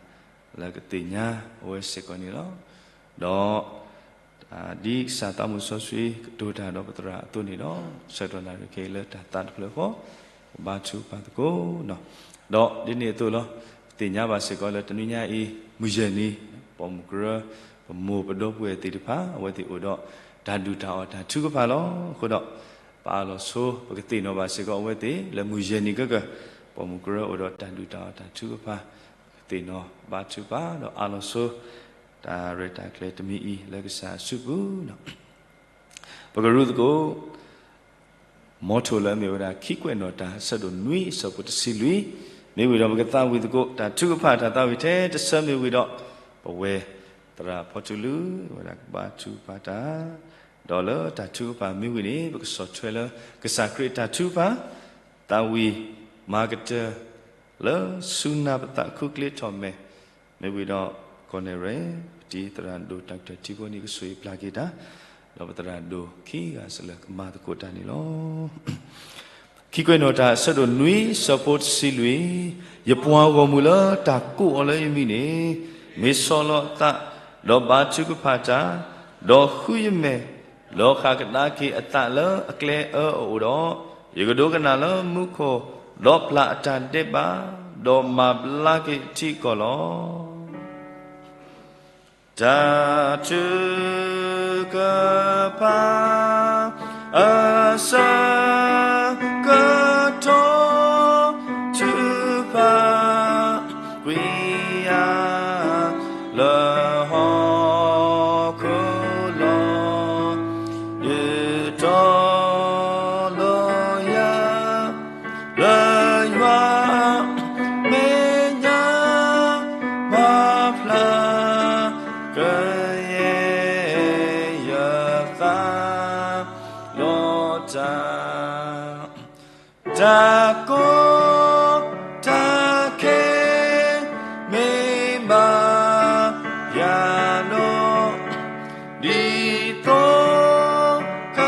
လၢကသ့ၣ်ညါအဝဲစ့ၢ်ကီးန့ၣ်လီၤ. ဒီး ဒ်ကစၢ်သးမုၣ်စီဆှံကတိၤတၢ်ဒီးပသရၣ်အသိးန့ၣ်ဒီး ဆၢကတီၢ်နၣ်ရံၣ်ခဲအံၤလၢတၢ်သးတဖျၢၣ်ဃီ ကဘါထုကဖၣ်သကိး, ဒီးဒ်န့ၣ်အသိးလီၤ. ပသ့ၣ်ညါဘၣ်စ့ၢ်ကီးလၢတနွံညါအံၤ မုၢ်ယဲၢ်နံၤ ပိာ်မုၣ်ကရၢ ပမိၢ်ပဒီပုၢ်ဝဲၢ်သ့ၣ်တဖၣ် အဝဲသ့ၣ်အိၣ်ဒီးတၢ်ဒုၣ်တၢ်အီၣ်တၢ်ထုကဖၣ်လီၤ. အဃိဒီး ပအၢၣ်လီၤဆိ ပကသ့ၣ်နီၣ်ဘၣ်စ့ၢ်ကီးအဝဲသ့ၣ် လၢမုၢ်ယဲၢ်နံၤကကၢၢ် ပိာ်မုၣ်ကရၢအိၣ်ဒီးတၢ်ဒုၣ်တၢ်အီၣ်တၢ်ထုကဖၣ် ပကသ့ၣ်နီၣ်ဘါထုကဖၣ် ဒီးအၢၣ်လီၤဆိ တၢ်ရဲၣ်တၢ်ကျဲၤတမံၤအံၤ လၢကစၢ်အစုပူၤ ပကရူၢ်သကိး မ်ထိၣ်လၢအမ့ၢ်ဝဲဒၣ် ခံကွဲးနီၣ်တၢ် အဆၢဒိၣ်နွံ အဆၢဖိတဆံလွံၢ်, မ့ၢ်ဝံၤဒီးပကသးဝံၣ်သကိး တၢ်ထုကဖၣ်တၢ်သးဝံၣ်ထဲတဆၢမ့ၢ်ဝံၤဒီး ပဝဲသရၣ်ဖီထူလုၢ် အဝဲဒၣ်ကဘါထုကဖၣ်တၢ်, ဒီးလၢတၢ်ထုကဖၣ်မ့ၢ်ဝံၤန့ၣ် ပကဆီၣ်ထွဲလၢ ကစၢ်ခရံာ်တၢ်ထုကဖၣ် သးဝံၣ်မၤကတၢၢ် လၢဆူနၢ်ပသးခူကျ့ထီၣ်မဲာ်, မ့ၢ်ဝံၤဒီး ကီၢ်နဲၣ်ရဲၣ် ပတံၤသရၣ်ဒိၣ်တၢ်ကတၢၢ်ထံဖိန့ၣ် ကဆိၣ်ဂ့ၤပျၢ်က့ၤတၢ်, ဒီးပသရၣ်ဒိၣ်ခံဂၤစၢၤလၢကမၤသကိးတၢ်န့ၣ်လီၤ. ခံကွဲးနီၣ်တၢ် အဆၢဒိၣ်နွံ အဆၢဖိတဆံလွံၢ်, ယပှၤဂီၢ်မုၢ်လၢတၢ်ကိးအီၤလၢယမံၤန့ၣ် မ့ၢ်ဆီၣ်လီၤအသး ဒီးဘါထုကဖၣ်တၢ်, ဒီးဃုယမဲာ် ဒီးဃၣ်ကဒါက့ၤအသးလၢအကျဲအၢအအိၣ်ဒီး, ယကဒိကနၣ်လၢမူခိၣ်, ဒီးပျၢ်အတၢ်ဒဲးဘး, ဒီးမၤဘျါက့ၤထံကီၢ်လီၤ. တၢ်ထုကဖၣ် အဆၢကတီၢ် ထုကဖၣ် ကွံာ်ယၤ လၢဟီၣ်ခိၣ်လီၤ. ဒုးတီလိၤယၤ လၢယွၤမဲာ်ညါ မၤဖျါ ကယဲၢ်ယသး လီၤတၢ် တၢ်ကီတၢ်ခဲ မ့ၢ်ဘၣ်ယၤလီၤ. ဒ်သိးက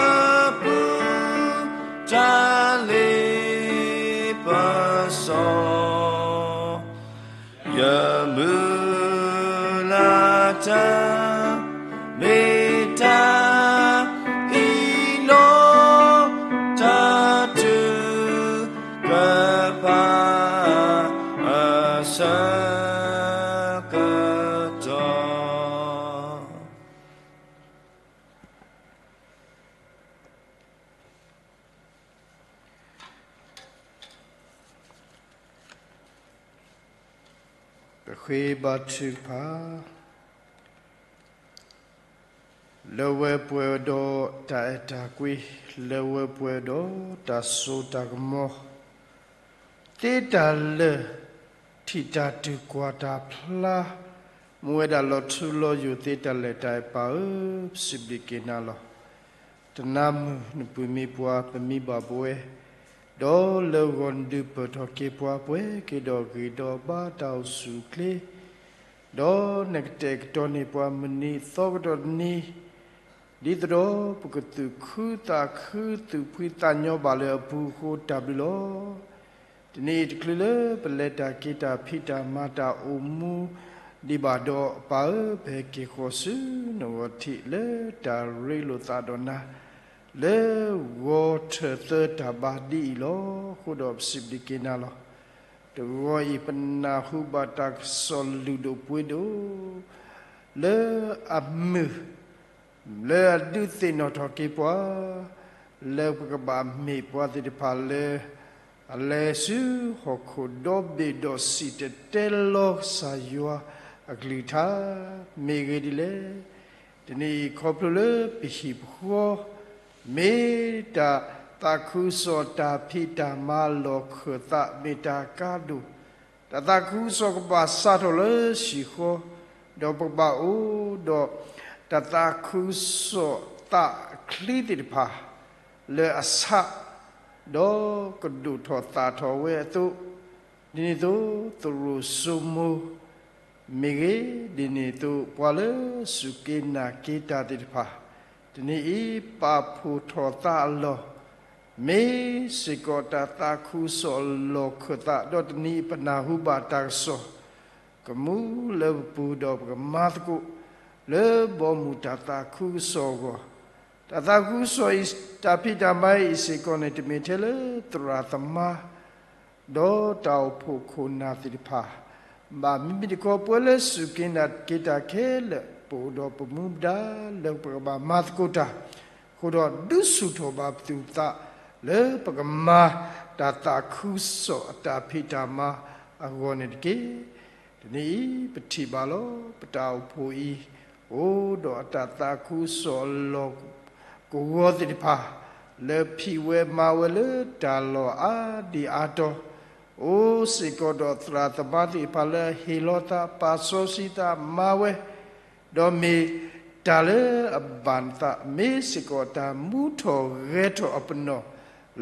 ပူၤ တၢ်လ့ပစီ ယမုၢ်လၢ်တၢ် မ့ၢ်တၢ်အံၤလီၤ. တၢ်ထုကဖၣ် အဆၢကတီၢ် ပဃ့ဘါထုကဖၣ်. လၢဝဲပှဲၤဒီးတၢ်အဲၣ်တၢ်ကွံ, လၢဝဲပှဲၤဒီးတၢ်စိတၢ်ကမီၤ, သ့တၢ်လၢာ်, ထံၣ်တၢ်တုၤကွၢ်တၢ်ဖျါ, မူဝဲဒၣ်လီၤထူလီၤယိာ်သ့တၢ်လၢာ်တၢ်အဲၣ်ပၢ်ဧၢ, ပစံးဘျုးက့ၤနၤလီၤ. တနါမုၢ်နပုၢ်မံပှၤပမံဘၣ်ပဝဲ, ဒီးလၢဂီၤနဒုးပၢၢ်ထီၣ်က့ၤပှၤပှဲၤက့ၤဒီးဂ့ၤဒီးဘၣ်တၢ်အိၣ်ဆူၣ်အိၣ်ချ့, ဒီးနကတဲာ်ကတီၤန့ၢ်ပှၤမုၢ်နံၤသီကတီၢ်တနံၤ, ဒ်သိးဒီးပကသူၣ်ခုသးခုသူၣ်ဖှံသးညီဘၣ်လၢအပူၤအဃိတၢ်ဘျုးလီၤ. တနံၤအံၤတချုးလၢပလဲၤတၢ်က့ၤတၢ်ဖံးတၢ်မၤတၢ်အိၣ်မူဒံးဘၣ်ဒီး ပၢ်ဧၢ ပဟဲက့ၤဃီၤဆူနဂီၢ်ထံးလၢတၢ်ရ့လိာ်သးဒီးနၤ လၢဂီၤထၢၣ်သၢတၢ်ဘါဒ်အံၤလီၤ. အဃိဒီးပစံးဘျုးက့ၤနၤလီၤ. တဂီၤအံၤပနၢ်ဟူဘၣ်တၢ်ကစီၣ်လုၢ်ဒိၣ်ပှ့ၤဒိၣ် လၢအမုာ် လၢအဒုးသ့ၣ်နီၣ်ထီၣ်က့ၤပှၤ လၢပကဘၣ်မ့ၢ်ပှၤသ့ၣ်တဖၣ်လၢ အလဲၤဆူဟီၣ်ခိၣ်ဒီဘ့ၣ်ဒီးစံၣ်တဲၤတဲလီၤကစၢ်ယွၤအကလုၢ်ကထါ မ့ၢ်ဂ့ၤဒ်လဲၣ်. တနံၤအံၤခီဖျိလၢပဟံၣ်ပဃီ မ့ၢ်တၢ်သးခုကစီၣ်တၢ်ဖံးတၢ်မၤလီၢ်ခၢၣ်သး မ့ၢ်တၢ်ကါဒိၣ် တၢ်သးခုကစီၣ်ကဘၣ်စးထီၣ်လၢဟံၣ်ဃီ, ဒီးပကဘၣ်အိၣ်ဒီး တၢ်သးခုကစီၣ်သးအချံသ့ၣ်တဖၣ် လၢအဆး, ဒီးကဒိၣ်ထီၣ်သးထီၣ်ဝဲအသိး, ဒ်န့ၣ်အသိးသရိာ်စိမိၤ မ့ၢ်ဂ့ၤ, ဒ်န့ၣ်အသိးပှၤလၢစူၢ်က့ၤနာ်က့ၤတၢ်သ့ၣ်တဖၣ်, တနံၤအံၤပာ်ဖှိၣ်ထီၣ်သးအလီၢ် မ့ၢ်စ့ၢ်ကီးတၢ်သးခုကစီၣ်လီၢ်ခၢၣ်သး, ဒီးတနံၤအံၤပနၢ်ဟူဘၣ်တၢ်ကစီၣ် ကမူလၢပပူၤဒီးပကမၤသကိး လၢဘီမုၢ်တၢ်သးခုကစီၣ်အဂီၢ်, တၢ်သးခုကစီၣ်အံၤ တၢ်ဖံးတၢ်မၤအံၤစ့ၢ်ကီးန့ၣ် တမ့ၢ်ထဲလၢသရၣ်သမါ ဒီးတၢ်အိၣ်ဖှိၣ်ခိၣ်နၢ်သ့ၣ်တဖၣ် ဘၣ်မ့ၢ်တခီပဝဲလၢစူၢ်က့ၤနာ်က့ၤတၢ်ခဲလၢာ် ပအိၣ်ဒီးပမူပဒါလၢပကဘၣ်မၤသကိးတၢ်, အဃိဒီးဒုးဆူၣ်ထီၣ်ဘၣ်ပသူၣ်ပသး လၢပကမၤတၢ်သးခုကစီၣ်အတၢ်ဖံးတၢ်မၤအဂီၢ်န့ၣ်တက့ၢ်. တနံၤအံၤပထံၣ်ဘၣ်လီၤ ပတၢ်အိၣ်ဖှိၣ်အံၤ အိၣ်ဒီးအတၢ်သးခုကစီၣ်အလီၢ်ကဝီၤသ့ၣ်တဖၣ် လၢဖံးဝဲမၤဝဲလၢတၢ်လီၢ်အါဒံအါတီၤ, အိၣ်စ့ၢ်ကီးဒီးသရၣ်သမါသ့ၣ်တဖၣ်လၢအဟ့ၣ်လီၤသးပာ်စီဆှံသးမၤဝဲ ဒီးမ့ၢ်တၢ်လၢအဘၣ်နသး မ့ၢ်စ့ၢ်ကီးတၢ်မူထီၣ်ဂဲၤထီၣ်အပနီၣ်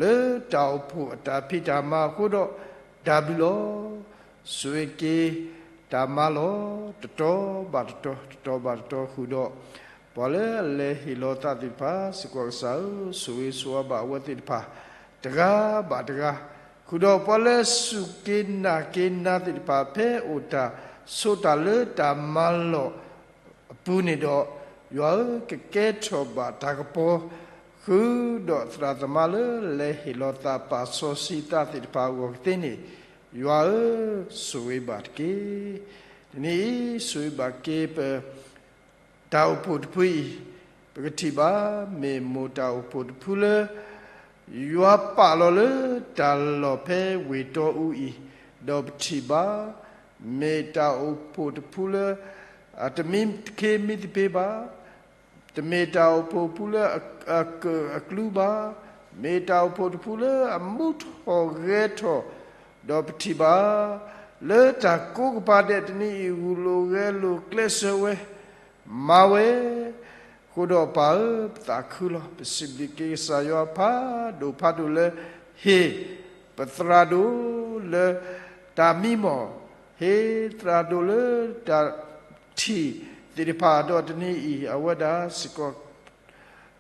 လၢတၢ်အိၣ်ဖှိၣ်အတၢ်ဖံးတၢ်မၤအဃိဒီး တၢ်ဘျုးလီၤ. ဆိၣ်ဂ့ၤက့ၤတၢ်မၤလီၤ တတီၤဘၣ်တတီၤ တတီၤဘၣ်တတီၤဃုာ်ဒီး ပှၤလၢအလဲၤဟ့ၣ်လီၤသးသ့ၣ်တဖၣ် စ့ၢ်ကီးကစၢ်ဧၢ, ဆိၣ်ဂ့ၤဆိၣ်ဝါဘၣ်အဝဲသ့ၣ်တဖၣ် တဂၤဘၣ်တဂၤ, ဃုာ်ဒီးပှၤလၢစူၢ်က့ၤနာ်က့ၤနၤသ့ၣ်တဖၣ် ဖဲအိၣ်တၢ်ဆိးတၢ်လၢတၢ်မၤလီၢ်အပူၤန့ၣ်ဒီး, ယွၤဧၢ, ကကဲထီၣ်ဘၣ်တၢ်ကပီၤ ဃုာ်ဒီးသရၣ်သမါလၢလဲၤဟ့ၣ်လီၤသးပာ်စီဆှံသးသ့ၣ်တဖၣ်အဂီၢ်ကသ့န့ၣ်, ယွၤဧၢ, ဆိၣ်ဂ့ၤဘၣ်တက့ၢ်. တနံၤအံၤ ဆိၣ်ဂ့ၤဘၣ်က့ၤပ တၢ်အိၣ်ဖှိၣ်တဖုအံၤ, ပကထံၣ်ဘၣ် မ့ၢ်မိၢ်တၢ်အိၣ်ဖှိၣ်တဖုလၢ ယွၤပာ်လီၤလၢတၢ်လီၢ်ဖဲဝ့ၢ်တီအူအံၤ, ဒီးပထံၣ်ဘၣ် မ့ၢ်တၢ်အိၣ်ဖှိၣ်တဖုလၢ အတမံခ့မံသပ့ၤဘၣ်, တမ့ၢ်တၢ်အိၣ်ဖှိၣ်တဖုလၢအကၢၣ်အကျူဘၣ်, မ့ၢ်တၢ်အိၣ်ဖှိၣ်တဖုလၢအမူထီၣ်ဂဲၤထီၣ်, ဒီးပထံၣ်ဘၣ် လၢတၢ်ကိးကပၤဒဲးတနံၤအံၤ ဂုာ်လိာ်ဂဲၤလိာ်ကျဲးစၢးဝဲ မၤဝဲ, အဃိဒီးပၢ်ဧၢ, ပသးခုလီၤ. ပစံးဘျုးက့ၤကစၢ်ယွၤဖးဒိၣ်ဖးဒိၣ်လၢ ဟ့ၣ်ပသရၣ်ဒိၣ်လၢတၢ်မံမီၢ်, ဟ့ၣ်သရၣ်ဒိၣ်လၢတၢ်ထံၣ်သ့ၣ်တဖၣ်ဒီးတနံၤအံၤ အဝဲဒၣ်စ့ၢ်ကီး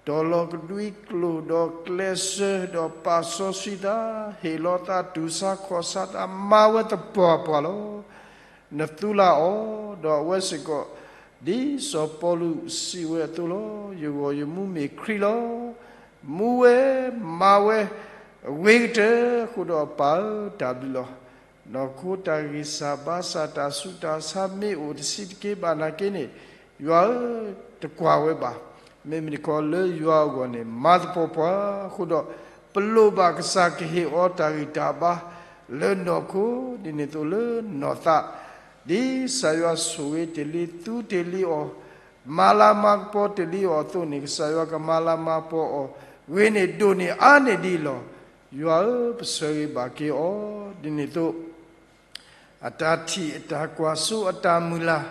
တီၢ်လီၤကဒွံကျိာ်ဒီးကျဲးစၢး ဒီးပာ်စီဆှံသး, ဟ့ၣ်လီၤသးတူၢ်ဆါခီၣ်ဆါသး မၤဝဲသပှၢ်ပှၢ်လီၤ. နသူလၢအီၤ, ဒီးအဝဲစ့ၢ်ကီး ဒ်စီၤပီလူးစံးဝဲအသိးလီၤ. ယဂီၢ်ယမူမ့ၢ်ခရံာ်လီၤ. မူဝဲ, မၤဝဲ, အဂ့ၤကတၢၢ်, အဃိဒီးပၢ်ဧၢ, တၢ်ဘျုးလီၤ. နီၢ်ခိတၢ်ဂံၢ်စၢ်ဘါစၢ် တၢ်ဆူးတၢ်ဆါမ့ၢ်အိၣ်တဆံးတက့ၢ်ဘၣ်နာ်က့န့ၣ်, ယွၤဧၢ, တကွၢ်ဝဲဘၣ်. မ့မ့ၢ်တခီလၢယွၤအဂီၢ်န့ၣ် မၤသပှၢ်ပှၢ်အဃိဒီး, ပလိၣ်ဘၣ်ကစၢ်ကဟ့ၣ်အီၤတၢ်ဂံၢ်တၢ်ဘါ လၢနီၢ်ခိ ဒ်န့ၣ်အသိးလၢနီၢ်သး, ဒ်ကစၢ်ယွၤဆိၣ်ဂ့ၤတ့ၢ်လံသူတ့ၢ်လံအီၤ မၤလၤမၤကပီၤတ့ၢ်လံအီၤအသိးန့ၣ် ကစၢ်ယွၤကမၤလၤမၤကပီၤအီၤ ဂ့ၤန့ၢ်ဒိၣ်န့ၢ်အါန့ၢ်ဒ်အံၤလီၤ. ယွၤဧၢ, ပဆၢဂ့ၤဘၣ်က့ၤအီၤ, ဒ်န့ၣ်အသိး အတၢ်ထံၣ်အတၢ်ကွၢ်စိအတၢ်မုၢ်လၢ်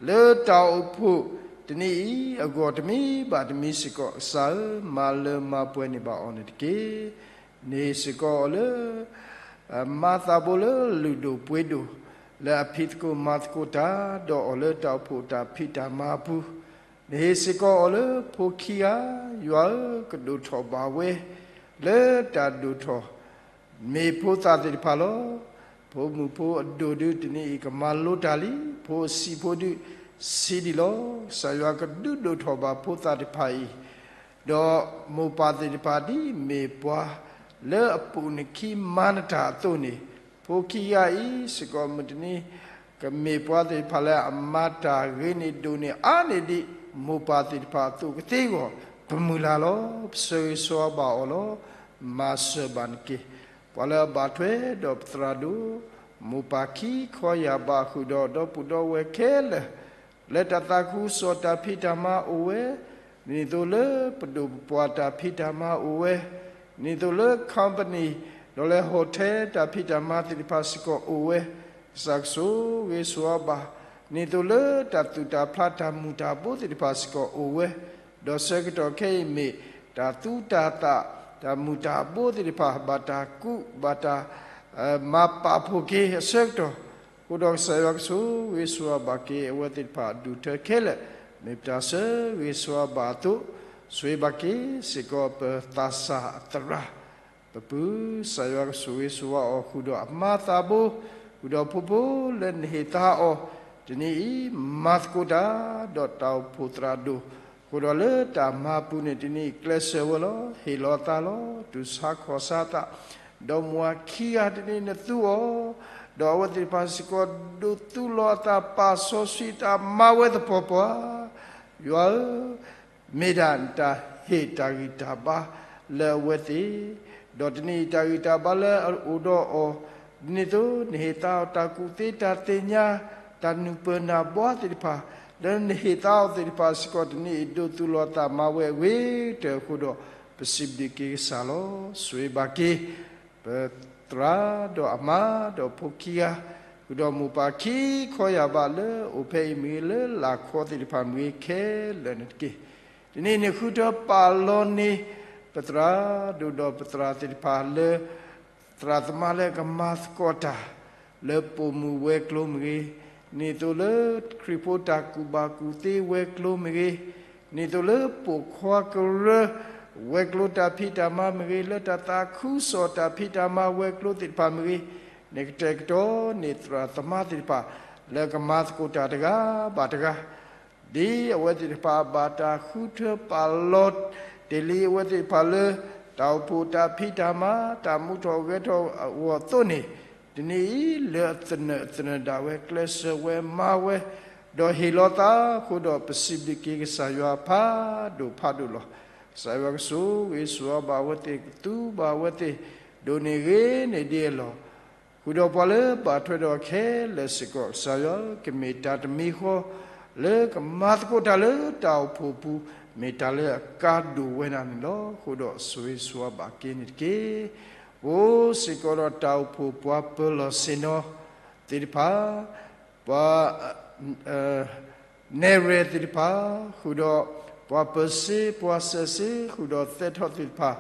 လၢတၢ်အိၣ်ဖှိၣ်တနံၤအံၤအဂီၢ် တမံၤဘၣ်တမံၤစ့ၢ်ကီး ကစၢ်ဧၢ, မၤလၢမၤပှဲၤန့ၢ်ဘၣ်အီၤန့ၣ်တက့ၢ်. နဟ့ၣ်စ့ၢ်ကီးအီၤလၢ မၤသးဘိလၢလုၢ်ဒိၣ်ပှ့ၤဒိၣ် လၢအဖံးသကိးမၤသကိးတၢ် ဒီးအီၤလၢတၢ်အိၣ်ဖှိၣ်တၢ်ဖံးတၢ်မၤအပူၤ, နဟ့ၣ်စ့ၢ်ကီးအီၤလၢဖိခံဂၤ, ယွၤဧၢ, ကဒိၣ်ထီၣ်ဘၣ်ဝဲ လၢတၢ်ဒိၣ်ထီၣ် မ့ၢ်ဖိသၣ်သ့ၣ်တဖၣ်လီၤ. ဖိမုၣ်ဖိအဒိၣ်ဒုးတနံၤအံၤကမၤလိတၢ်လံ, ဖိအဆံးဖိဒုးဆံးဒံးလီၤ. ကစၢ်ယွၤကဒုးဒိၣ်ထီၣ်ဘၣ်ဖိသၣ်သ့ၣ်တဖၣ်အံၤ, ဒီးမိၢ်ပၢ်သ့ၣ်တဖၣ်ဒ်မ့ၢ်ပှၤလၢအပိာ်နခံမၤနတၢ်အသိးန့ၣ်, ဖိခံဂၤအံၤစ့ၢ်ကီးမုၢ်တနံၤ ကမ့ၢ်ပှၤသ့ၣ်တဖၣ်လၢအမၤတၢ်ဂ့ၤန့ၢ်ဒိၣ်န့ၢ်အါန့ၢ်ဒံး မိၢ်ပၢ်သ့ၣ်တဖၣ်အသိးကသ့အဂီၢ် ပမုၢ်လၢ်လီၤ. ပဆၢဂ့ၤဆၢဝါဘၣ်အီၤလီၤ. မၤစၢၤဘၣ်နက့ၤ ပှၤလၢအဘၣ်ထွဲဒီးပသရၣ်ဒိၣ် မိၢ်ပၢ်ခံခီယၢ်ဘးဃုာ်ဒီး ဒီပုၢ်ဒီဝဲၢ်ခဲလၢာ် လၢတၢ်သးခုကစီၣ်တၢ်ဖံးတၢ်မၤအိၣ်ဝဲ, ဒ်န့ၣ်အသိးလၢပဒိၣ်ပပှၢ်တၢ်ဖံးတၢ်မၤအိၣ်ဝဲ, ဒ်န့ၣ်အသိးလၢ company ဒီးလၢ hotel တၢ်ဖံးတၢ်မၤသ့ၣ်တဖၣ်စ့ၢ်ကီးအိၣ်ဝဲ, ကစၢ်ကဆိၣ်ဂ့ၤဆိၣ်ဝါဘၣ်, ဒ်န့ၣ်အသိးလၢတၢ်သူၣ်တၢ်ဖျးတၢ်မုာ်တၢ်ဘိသ့ၣ်တဖၣ်စ့ၢ်ကီးအိၣ်ဝဲ, ဒီးဆၢကတီၢ်ခဲအံၤမ့ၢ် တၢ်သူတၢ်သၣ် တၢ်မုာ်တၢ်ဘိသ့ၣ်တဖၣ် ဘၣ်တၢ်ကူး ဘၣ်တၢ် မၤပာ်ဖှိၣ်က့ၤအဆၢကတီၢ်, အဃိဒီးကစၢ်ယွၤကဆိၣ်ဂ့ၤဆိၣ်ဝါဘၣ်က့ၤအဝဲသ့ၣ်တဖၣ်အဒူၣ်ထၢခဲလၢာ်, မ့ၢ်ပတၢ်ဆၢဂ့ၤဆိၣ်ဝါဘၣ်အသိး, ဆိၣ်ဂ့ၤဘၣ်က့ၤစ့ၢ်ကီးပသးစၢ်အသရၣ် ပပုၢ်, ကစၢ်ယွၤကဆိၣ်ဂ့ၤဆိၣ်ဝါအီၤဃုာ်ဒီးအမါသးဘိ, ဃုာ်ဒီးဖိဖိလၢနဟ့ၣ်သါအီၤ, တနံၤအံၤ မၤသကိးတၢ် ဒီးတၢ်အိၣ်ဖှိၣ်သရၣ်ဒိၣ်, အဃိဒီးလၢတၢ်မၤပူၤန့ၣ် တနံၤအံၤကျဲးစၢးဝဲလီၤ. ဟ့ၣ်လီၤသးလီၤ. တူၢ်ဆါခီၣ်ဆါသး, ဒီးမိၢ်အခံဂၤတနံၤနသူအီၤ, ဒီးအဝဲသ့ၣ်တဖၣ်စ့ၢ်ကီး ဒိးသူလီၤအသးပာ်စီဆှံသးမၤဝဲသပှၢ်ပှၢ်, ယွၤဧၢ, မ့ၢ်ဒၣ်နတၢ်ဟ့ၣ်တၢ်ဂံၢ်တၢ်ဘါလၢအဝဲသ့ၣ်, ဒီးတနံၤအံၤတၢ်ဂံၢ်တၢ်ဘါလၢအအိၣ်ဒီးအီၤ, ဒ်န့ၣ်အသိး နဟ့ၣ်သါအီၤတၢ်ကူၣ်သ့တၢ်သ့ၣ်ညါ, တၢ်နုာ်ပၢၢ်နၢ်ဘှါသ့ၣ်တဖၣ်, လၢနဟ့ၣ်သါအီၤသ့ၣ်တဖၣ်စ့ၢ်ကီး တနံၤအံၤဒိးသူလီၤသးမၤဝဲအဂ့ၤကတၢၢ်အဃိဒီး ပစံးဘျုးက့ၤကစၢ်လီၤ. ဆိၣ်ဂ့ၤဘၣ်က့ၤ ပသရၣ်ဒီးအမါဒီးဖိခံဂၤ, ဃုာ်ဒီးမိၢ်ပၢ်ခံခီယၢ်ဘးလၢအိၣ်ဖဲအံၤမ့ၢ်ဂ့ၤ လၢလာ်ခီသ့ၣ်တဖၣ်မ့ၢ်ဂ့ၤခဲလၢာ်န့ၣ်တက့ၢ်. တနံၤအံၤန့ၣ်ဃုထၢပာ်လီၤန့ၢ် ပသရၣ်ဒိၣ်ဒီးပသရၣ်သ့ၣ်တဖၣ်လၢ သရၣ်သမါလၢကမၤသကိးတၢ် လၢပိာ်မုၣ်ဝဲၤကျိၤမ့ၢ်ဂ့ၤ, ဒ်န့ၣ်အသိးလၢခရံာ်ဖိတၢ်ကူၣ်ဘၣ်ကူၣ်သ့ဝဲၤကျိၤမ့ၢ်ဂ့ၤ, ဒ်န့ၣ်အသိးလၢပိာ်ခွါကရၢ ဝဲၤကျိၤတၢ်ဖံးတၢ်မၤမ့ၢ်ဂ့ၤ, လၢတၢ်သးခုကစီၣ်တၢ်ဖံးတၢ်မၤဝဲၤကျိၤသ့ၣ်တဖၣ်မ့ၢ်ဂ့ၤ, နကတဲာ်ကတီၤန့ၢ်သရၣ်သမါသ့ၣ်တဖၣ် လၢကမၤသကိးတၢ်တဂၤဘၣ်တဂၤ ဒ်အဝဲသ့ၣ်တဖၣ်ဘၣ်တၢ်ဃုထၢပာ်လီၤတ့ၢ်လံအဝဲသ့ၣ်တဖၣ်လၢ တၢ်အိၣ်ဖှိၣ်တၢ်ဖံးတၢ်မၤ တၢ်မူထီၣ်ဂဲၤထီၣ်အဂီၢ်အသိးန့ၣ်, တနံၤအံၤလၢအသနၢၣ်သနၢၣ်ဒၣ်ဝဲ ကျဲးစၢးဝဲမၤဝဲ, ဒီးဟ့ၣ်လီၤသးအဃိဒီးပစံးဘျုးက့ၤကစၢ်ယွၤဖးဒိၣ်ဖးဒိၣ်လီၤ. ကစၢ်ယွၤကဆိၣ်ဂ့ၤဆိၣ်ဝါဘၣ်အဝဲသ့ၣ်, ကသူဘၣ်အဝဲသ့ၣ်, ဒိၣ်န့ၢ်ဂ့ၤန့ၢ်ဒ်အလီၢ် ဃုာ်ဒီးပှၤလၢဘၣ်ထွဲဒီးခဲလၢာ်စ့ၢ်ကီး, ကစၢ်ယွၤဧၢ, ကမ့ၢ်တၢ်တမံၤဃီ လၢကမၤသကိးတၢ်လၢတၢ်အိၣ်ဖှိၣ်အပူၤ, မ့ၢ်တၢ်လၢအကါဒိၣ်ဝဲဒၣ်န့ၣ်လီၤ. အဃိဒီးဆိၣ်ဂ့ၤဆိၣ်ဝါဘၣ်က့ၤန့ၣ်တက့ၢ်. အိၣ်စ့ၢ်ကီးဒီးတၢ်အိၣ်ဖှိၣ်ပှၤပၢၤလီၢ်ဆ့ၣ်နီၤသ့ၣ်တဖၣ်, ပှၤ နဲၣ်ရွဲၣ်သ့ၣ်တဖၣ်, ဃုာ်ဒီးပှၤပၢၤစ့, ပှၤစဲးစ့, ဃုာ်ဒီးသဲထီၣ်သ့ၣ်တဖၣ်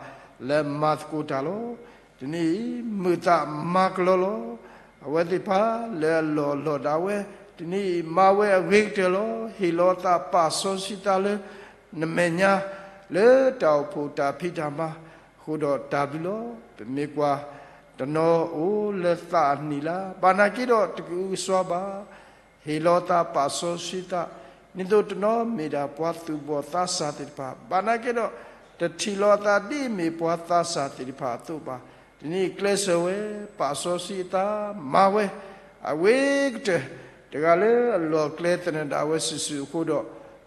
လၢမၤသကိးတၢ်လီၤ. တနံၤအံၤ မုာ်သးမၤကလီလီၤ. အဝဲသ့ၣ်တဖၣ်လၢအလီၢ်အလီၢ်ဒၣ်ဝဲ, တနံၤအံၤမၤဝဲအဂ့ၤကတၢၢ်လီၤ. ဟ့ၣ်လီၤသးပာ်စီဆှံသးလၢ နမဲာ်ညါ လၢတၢ်အိၣ်ဖှိၣ်တၢ်ဖံးတၢ်မၤအဃိဒီးတၢ်ဘျုးလီၤ. ပမ့ၢ်ကွၢ်တနီၤအိၣ်လၢသးအနံၣ်လါ, ဘၣ်နာ်က့ဒီးတကအုကစွါဘၣ် ဟ့ၣ်လီၤသးပာ်စီဆှံသး, ဒ်သိးတနီၤမ့ၢ်ဒၣ်ပှၤသူၣ်ဘီၣ်သးစၢ်သ့ၣ်တဖၣ်, ဘၣ်နာ်က့ဒီး တထံၣ်လီၤအသးဒ်အမ့ၢ်ပှၤသးစၢ်သ့ၣ်တဖၣ်အသိးဘၣ်. တနံၤအံၤကျဲးစၢးဝဲ, ပာ်စီဆှံအသး, မၤဝဲအဝဲကတၢၢ်, တဂၤလၢအလီၢ်အကျဲသနၢၣ်ဒၣ်ဝဲစုာ်စုာ်အဃိဒီး,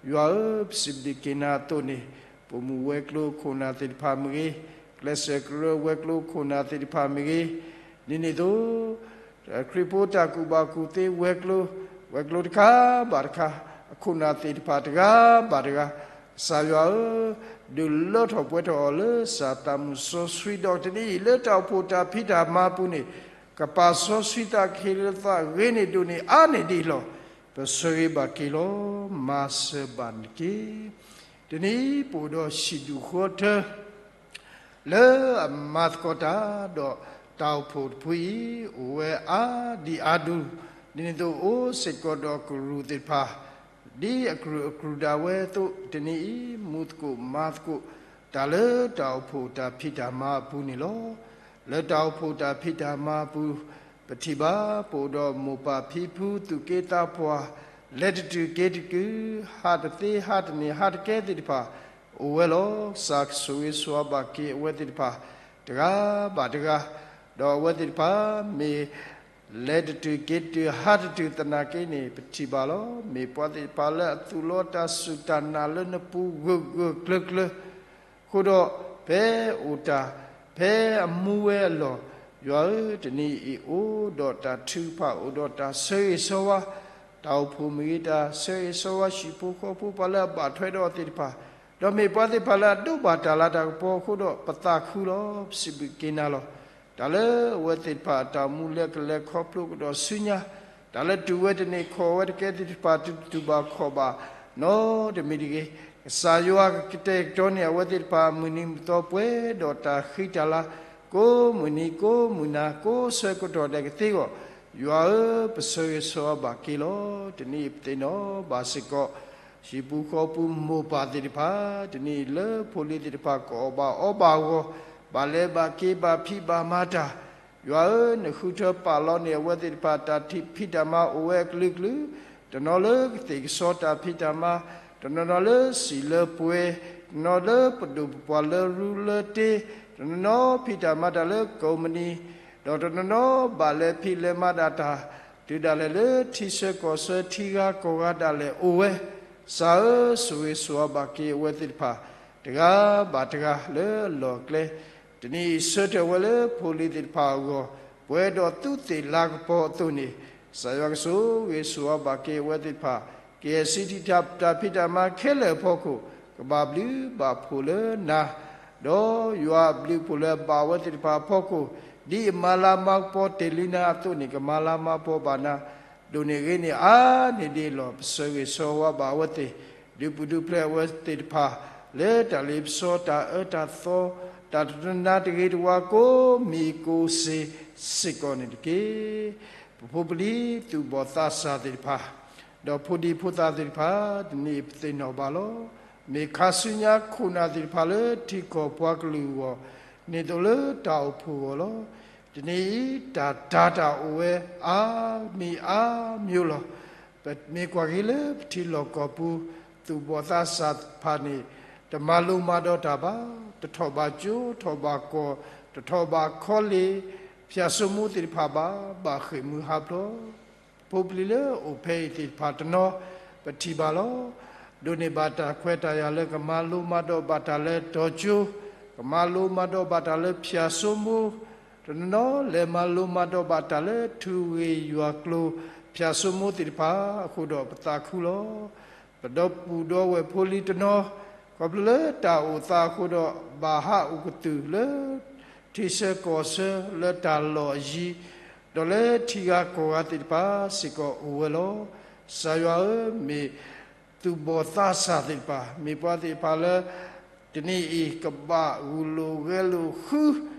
ယွၤဧၢ, ပစံးဘျုးက့ၤနၤအသိးန့ၣ်, ပိာ်မုၣ်ဝဲၤကျိၤခိၣ်နၢ်သ့ၣ်တဖၣ်မ့ၢ်ဂ့ၤ, ကျဲးစၢးကရၢဝဲၤကျိၤခိၣ်နၢ်သ့ၣ်တဖၣ်မ့ၢ်ဂ့ၤ, ဒ်န့ၣ်အသိး ခရံာ်ဖိတၢ်ကူၣ်ဘၣ်ကူၣ်သ့ဝဲၤကျိၤ, ဝဲၤကျိၤတခါဘၣ်တခါ အခိၣ်နၢ်သ့ၣ်တဖၣ်တဂၤဘၣ်တဂၤ, ကစၢ်ယွၤဧၢ, ဒုးလၢထီၣ်ပှဲၤထီၣ်အီၤလၢစၢ်တၢ်မုၢ်စီဆှံဒီးတနံၤအံၤ လၢတၢ်အိၣ်ဖှိၣ်တၢ်ဖံးတၢ်မၤအပူၤန့ၣ်, ကပာ်စီဆှံသးကဟ့ၣ်လီၤသးဂ့ၤန့ၢ်ဒိၣ်န့ၢ်အါန့ၢ်ဒံးလီၤ. ပဆၢဂ့ၤဘၣ်က့ၤလီၤ. မၤစၢၤဘၣ်န့ၣ်တက့ၢ်. တနံၤပအိၣ်ဒီးဟံၣ်ဒူၣ်ဃီထၢ လၢအမၤသကိးတၢ်ဒီးတၢ်အိၣ်ဖှိၣ်တဖုအံၤ အိၣ်ဝဲအါဒံအါဒူၣ်, ဒ်န့ၣ်အသိးအိၣ်စ့ၢ်ကီးဒီးကရူၢ်သ့ၣ်တဖၣ်, ဒ်အကရူၢ်အကရူၢ်ဒၣ်ဝဲအသိး တနံၤအံၤ မူသကိးမၤသကိး တၢ်လၢတၢ်အိၣ်ဖှိၣ်တၢ်ဖံးတၢ်မၤအပူၤန့ၣ်လီၤ. လၢတၢ်အိၣ်ဖှိၣ်တၢ်ဖံးတၢ်မၤအပူၤ ပထံၣ်ဘၣ် ပအိၣ်ဒီးမိၢ်ပၢ်ဖံဖုသူၣ်က့သးပှၢ် လဲၤတတုၤက့ၤတတုၤ ဟးတသ့ဟးတန့ၢ်ဟးတကဲသ့ၣ်တဖၣ် အိၣ်ဝဲလီၤ. ကစၢ်ကဆိၣ်ဂ့ၤဆိၣ်ဝါဘၣ်က့ၤအဝဲသ့ၣ်တဖၣ် တဂၤဘၣ်တဂၤ, ဒီးအဝဲသ့ၣ်တဖၣ် မ့ၢ်လဲၤတတုၤက့ၤတတုၤဟးတတုၤသနာ်က့န့ၣ် ပထံၣ်ဘၣ်လီၤ. မ့ၢ်ပှၤသ့ၣ်တဖၣ်လၢအသူၣ်လီၤတၢ်စူၢ်တၢ်နာ်လၢနပူၤဂၢၢ်ဂၢၢ်ကျၢၤကျၢၤ အဃိဒီး ဖဲအိၣ်တၢ် ဖဲအမူဝဲအလီၢ်, ယွၤဧၢ, တနံၤအံၤအိၣ်ဒီးတၢ်ထုကဖၣ် အိၣ်ဒီးတၢ်ဆၢဂ့ၤဆၢဝါ, တၢ်အိၣ်ဖှိၣ်မ့ၢ်ဂ့ၤ တၢ်ဆၢဂ့ၤဆၢဝါ ဟံၣ်ဖိဃီဖိ ပှၤလၢအဘၣ်ထွဲဒီးသ့ၣ်တဖၣ်, ဒီးမ့ၢ်ပှၤသ့ၣ်တဖၣ်လၢအဒိးဘၣ်တၢ်လၤတၢ်ကပီၤအဃိဒီး ပသးခုလီၤ. ပစံးဘျုးက့ၤနၤလီၤ. တၢ်လၢအဝဲသ့ၣ်တဖၣ်အတၢ်အိၣ်မူလၢကလဲၤခီဖျိကဒီးဆူညါ, တၢ်လၢတုၤဝဲတန့ၢ်ခီၣ်ဝဲတကဲသ့ၣ်တဖၣ် တတူၢ်ဘၣ်ခီၣ်ဘၣ်နီတမံၤတဂ့ၤ, ကစၢ်ယွၤကကတဲာ်ကတီၤန့ၢ်အဝဲသ့ၣ်တဖၣ် မုၢ်နံၤမုၢ်သီပှဲၤဒီးတၢ်ဃံတၢ်လၤ ကိးမုၢ်နံၤကိးမုၢ်နၤ ကိးဆၢကတီၢ်ဒဲးကသ့အဂီၢ်, ယွၤဧၢ, ပဆၢဂ့ၤဆၢဝါဘၣ်က့ၤလီၤ. တနံၤအံၤပသ့ၣ်နီၣ်ဘၣ်စ့ၢ်ကီး ဟံၣ်ပူၤဃီပူၤမိၢ်ပၢ်သ့ၣ်တဖၣ်, တနံၤအံၤလၢဖိလံၤသ့ၣ်တဖၣ်ကအီၣ်ဘၣ်အီဘၣ်အဂီၢ်, ဘၣ်လဲၤဘၣ်က့ၤဘၣ်ဖံးဘၣ်မၤတၢ်, ယွၤဧၢ, နဃုထၢပာ်လီၤန့ၢ်အဝဲသ့ၣ်တဖၣ် တၢ်ဖံးတၢ်မၤအိၣ်ဝဲအကလုာ်ကလုာ်, တနီၤလၢကသ့ၣ်ကစီတၢ်ဖံးတၢ်မၤ, တနီၤနီၤလၢစံာ်လၢပှဲၤ, တနီၤလၢပဒိၣ်ပပှၢ်လၢရူလၢတ့, တနီၤနီၤဖံးတၢ်မၤတၢ်လၢကိးမုၢ်နံၤ, ဒီးတနီၤနီၤဘၣ်လဲၤဖံးလဲၤမၤဒၣ်တၢ်, တုၤဒၣ်လဲာ်လၢထံဆၢကီၢ်ဆၢထံဂၤကီၢ်ဂၤဒၣ်လဲာ်အိၣ်ဝဲ, ကစၢ်ဧၢ, ဆိၣ်ဂ့ၤဆိၣ်ဝါဘၣ်က့ၤအဝဲသ့ၣ်တဖၣ် တဂၤဘၣ်တဂၤလၢအလီၢ်အကျဲ, တနံၤအံၤဆၢထၢၣ်ဝဲလၢဖိလံၤသ့ၣ်တဖၣ်အဂီၢ်, ပှဲၤဒီးသူးသ့ၣ်လၤကပီၤအသိးန့ၣ်, ကစၢ်ယွၤကဆိၣ်ဂ့ၤဆိၣ်ဝါဘၣ်က့ၤအဝဲသ့ၣ်တဖၣ်, ကဲစံးထံၣ်တၢ်ဖံးတၢ်မၤခဲလၢာ်အဖီခိၣ်, ကဘၣ်ဘျုးဘၣ်ဖှိၣ်လၢနၤ, ဒီးယွၤအဘျုးအဖှိၣ်လၢအဘၣ်အဝဲသ့ၣ်တဖၣ်အဖီခိၣ်, ဒ်အမၤလၤမၤကပီၤတ့ၢ်လံနၤအသိးန့ၣ် ကမၤလၤမၤကပီၤဘၣ်နၤ, ဒိၣ်န့ၢ်ဂ့ၤန့ၢ်အါန့ၢ်ဒံးလီၤ. ပဆၢဂ့ၤဆၢဝါဘၣ်အဝဲသ့ၣ်, ဒုးပူၤဒုးဖျဲးအဝဲသ့ၣ်တဖၣ်, လၢတၢ်လ့ပစီတၢ်အၢတၢ်သီ, တၢ်တနၤတဂ့ၤတဝါကိးမံၤကိးစ့ၢ်စ့ၢ်ကီးန့ၣ်တက့ၢ်. ပဖိပလံၤသူၣ်ဘီၣ်သးစၢ်သ့ၣ်တဖၣ်, ဒီးဖိဒံဖိသၣ်သ့ၣ်တဖၣ်, တနံၤအံၤပသ့ၣ်နီၣ်ဘၣ်လီၤ. မ့ၢ်ခါဆူညါခိၣ်နၢ်သ့ၣ်တဖၣ်လၢထံကီၢ်ပှၤကလုာ်အဂီၢ်, န့ၣ်သိးလၢတၢ်အိၣ်ဖှိၣ်အဂီၢ်လီၤ. တနံၤအံၤ တၢ်တၤတၢ်အိၣ်ဝဲအါမံၤအါမံၤလီၤ. ပမ့ၢ်ကွၢ်က့ၤလၢပထံလီၢ်ကီၢ်ပူၤ, သူၣ်ဘီၣ်သးစၢ်သ့ၣ်တဖၣ်န့ၣ် တမၤလိမၤဒိးတၢ်ဘၣ်, တထီၣ်ဘၣ်ကၠိ ထီၣ်ဘၣ်ကီၢ်, တထီၣ်ဘၣ်ခီလ့ၣ်, ဖၠၣ်စိမိၢ်သ့ၣ်တဖၣ်ဘၣ်, ဘၣ်ဃ့ၢ်မှံဟးဖျိး ဖိပလံၤလၢအိၣ်ဖဲအံၤသ့ၣ်တဖၣ်တနီၤ, ပထံၣ်ဘၣ်လီၤ. ဒိးန့ၢ်ဘၣ်တၢ်ခွဲးတၢ်ယာ်လၢကမၤလိမၤဒိးဘၣ်တၢ်လၢတီၤကၠိ, ကမၤလိမၤဒိးဘၣ်တၢ်လၢဖၠၣ်စိမိၢ်, တနီၤနီၤလဲၤမၤလိမၤဒိးဘၣ်တၢ်လၢထူဂ့ၢ်ယွၤကျိၤ ဖၠၣ်စိမိၢ်သ့ၣ်တဖၣ်အဃိဒီးပသးခုလီၤ. ပဒီပုၢ်ဒီဝဲၢ်ဖိလံၤတနီၤ, ခီဖျိလၢတၢ်အိၣ်သးအဃိဒီး ဘၣ်ဟးအိၣ်ကတုၤလၢ ထံဆၢကီၢ်ဆၢလၢတၢ်လီၢ်အယံၤ, ဒီးလၢထံဂၤကီၢ်ဂၤသ့ၣ်တဖၣ်စ့ၢ်ကီးအိၣ်ဝဲလီၤ. ကစၢ်ယွၤဧၢ, မ့ၢ်သူၣ်ဘီၣ်သးစၢ်သ့ၣ်တဖၣ်, မ့ၢ်ပှၤသ့ၣ်တဖၣ်လၢ တနံၤအံၤကဘၣ်ဂုာ်လိာ်ဂဲၤလိာ်ဃု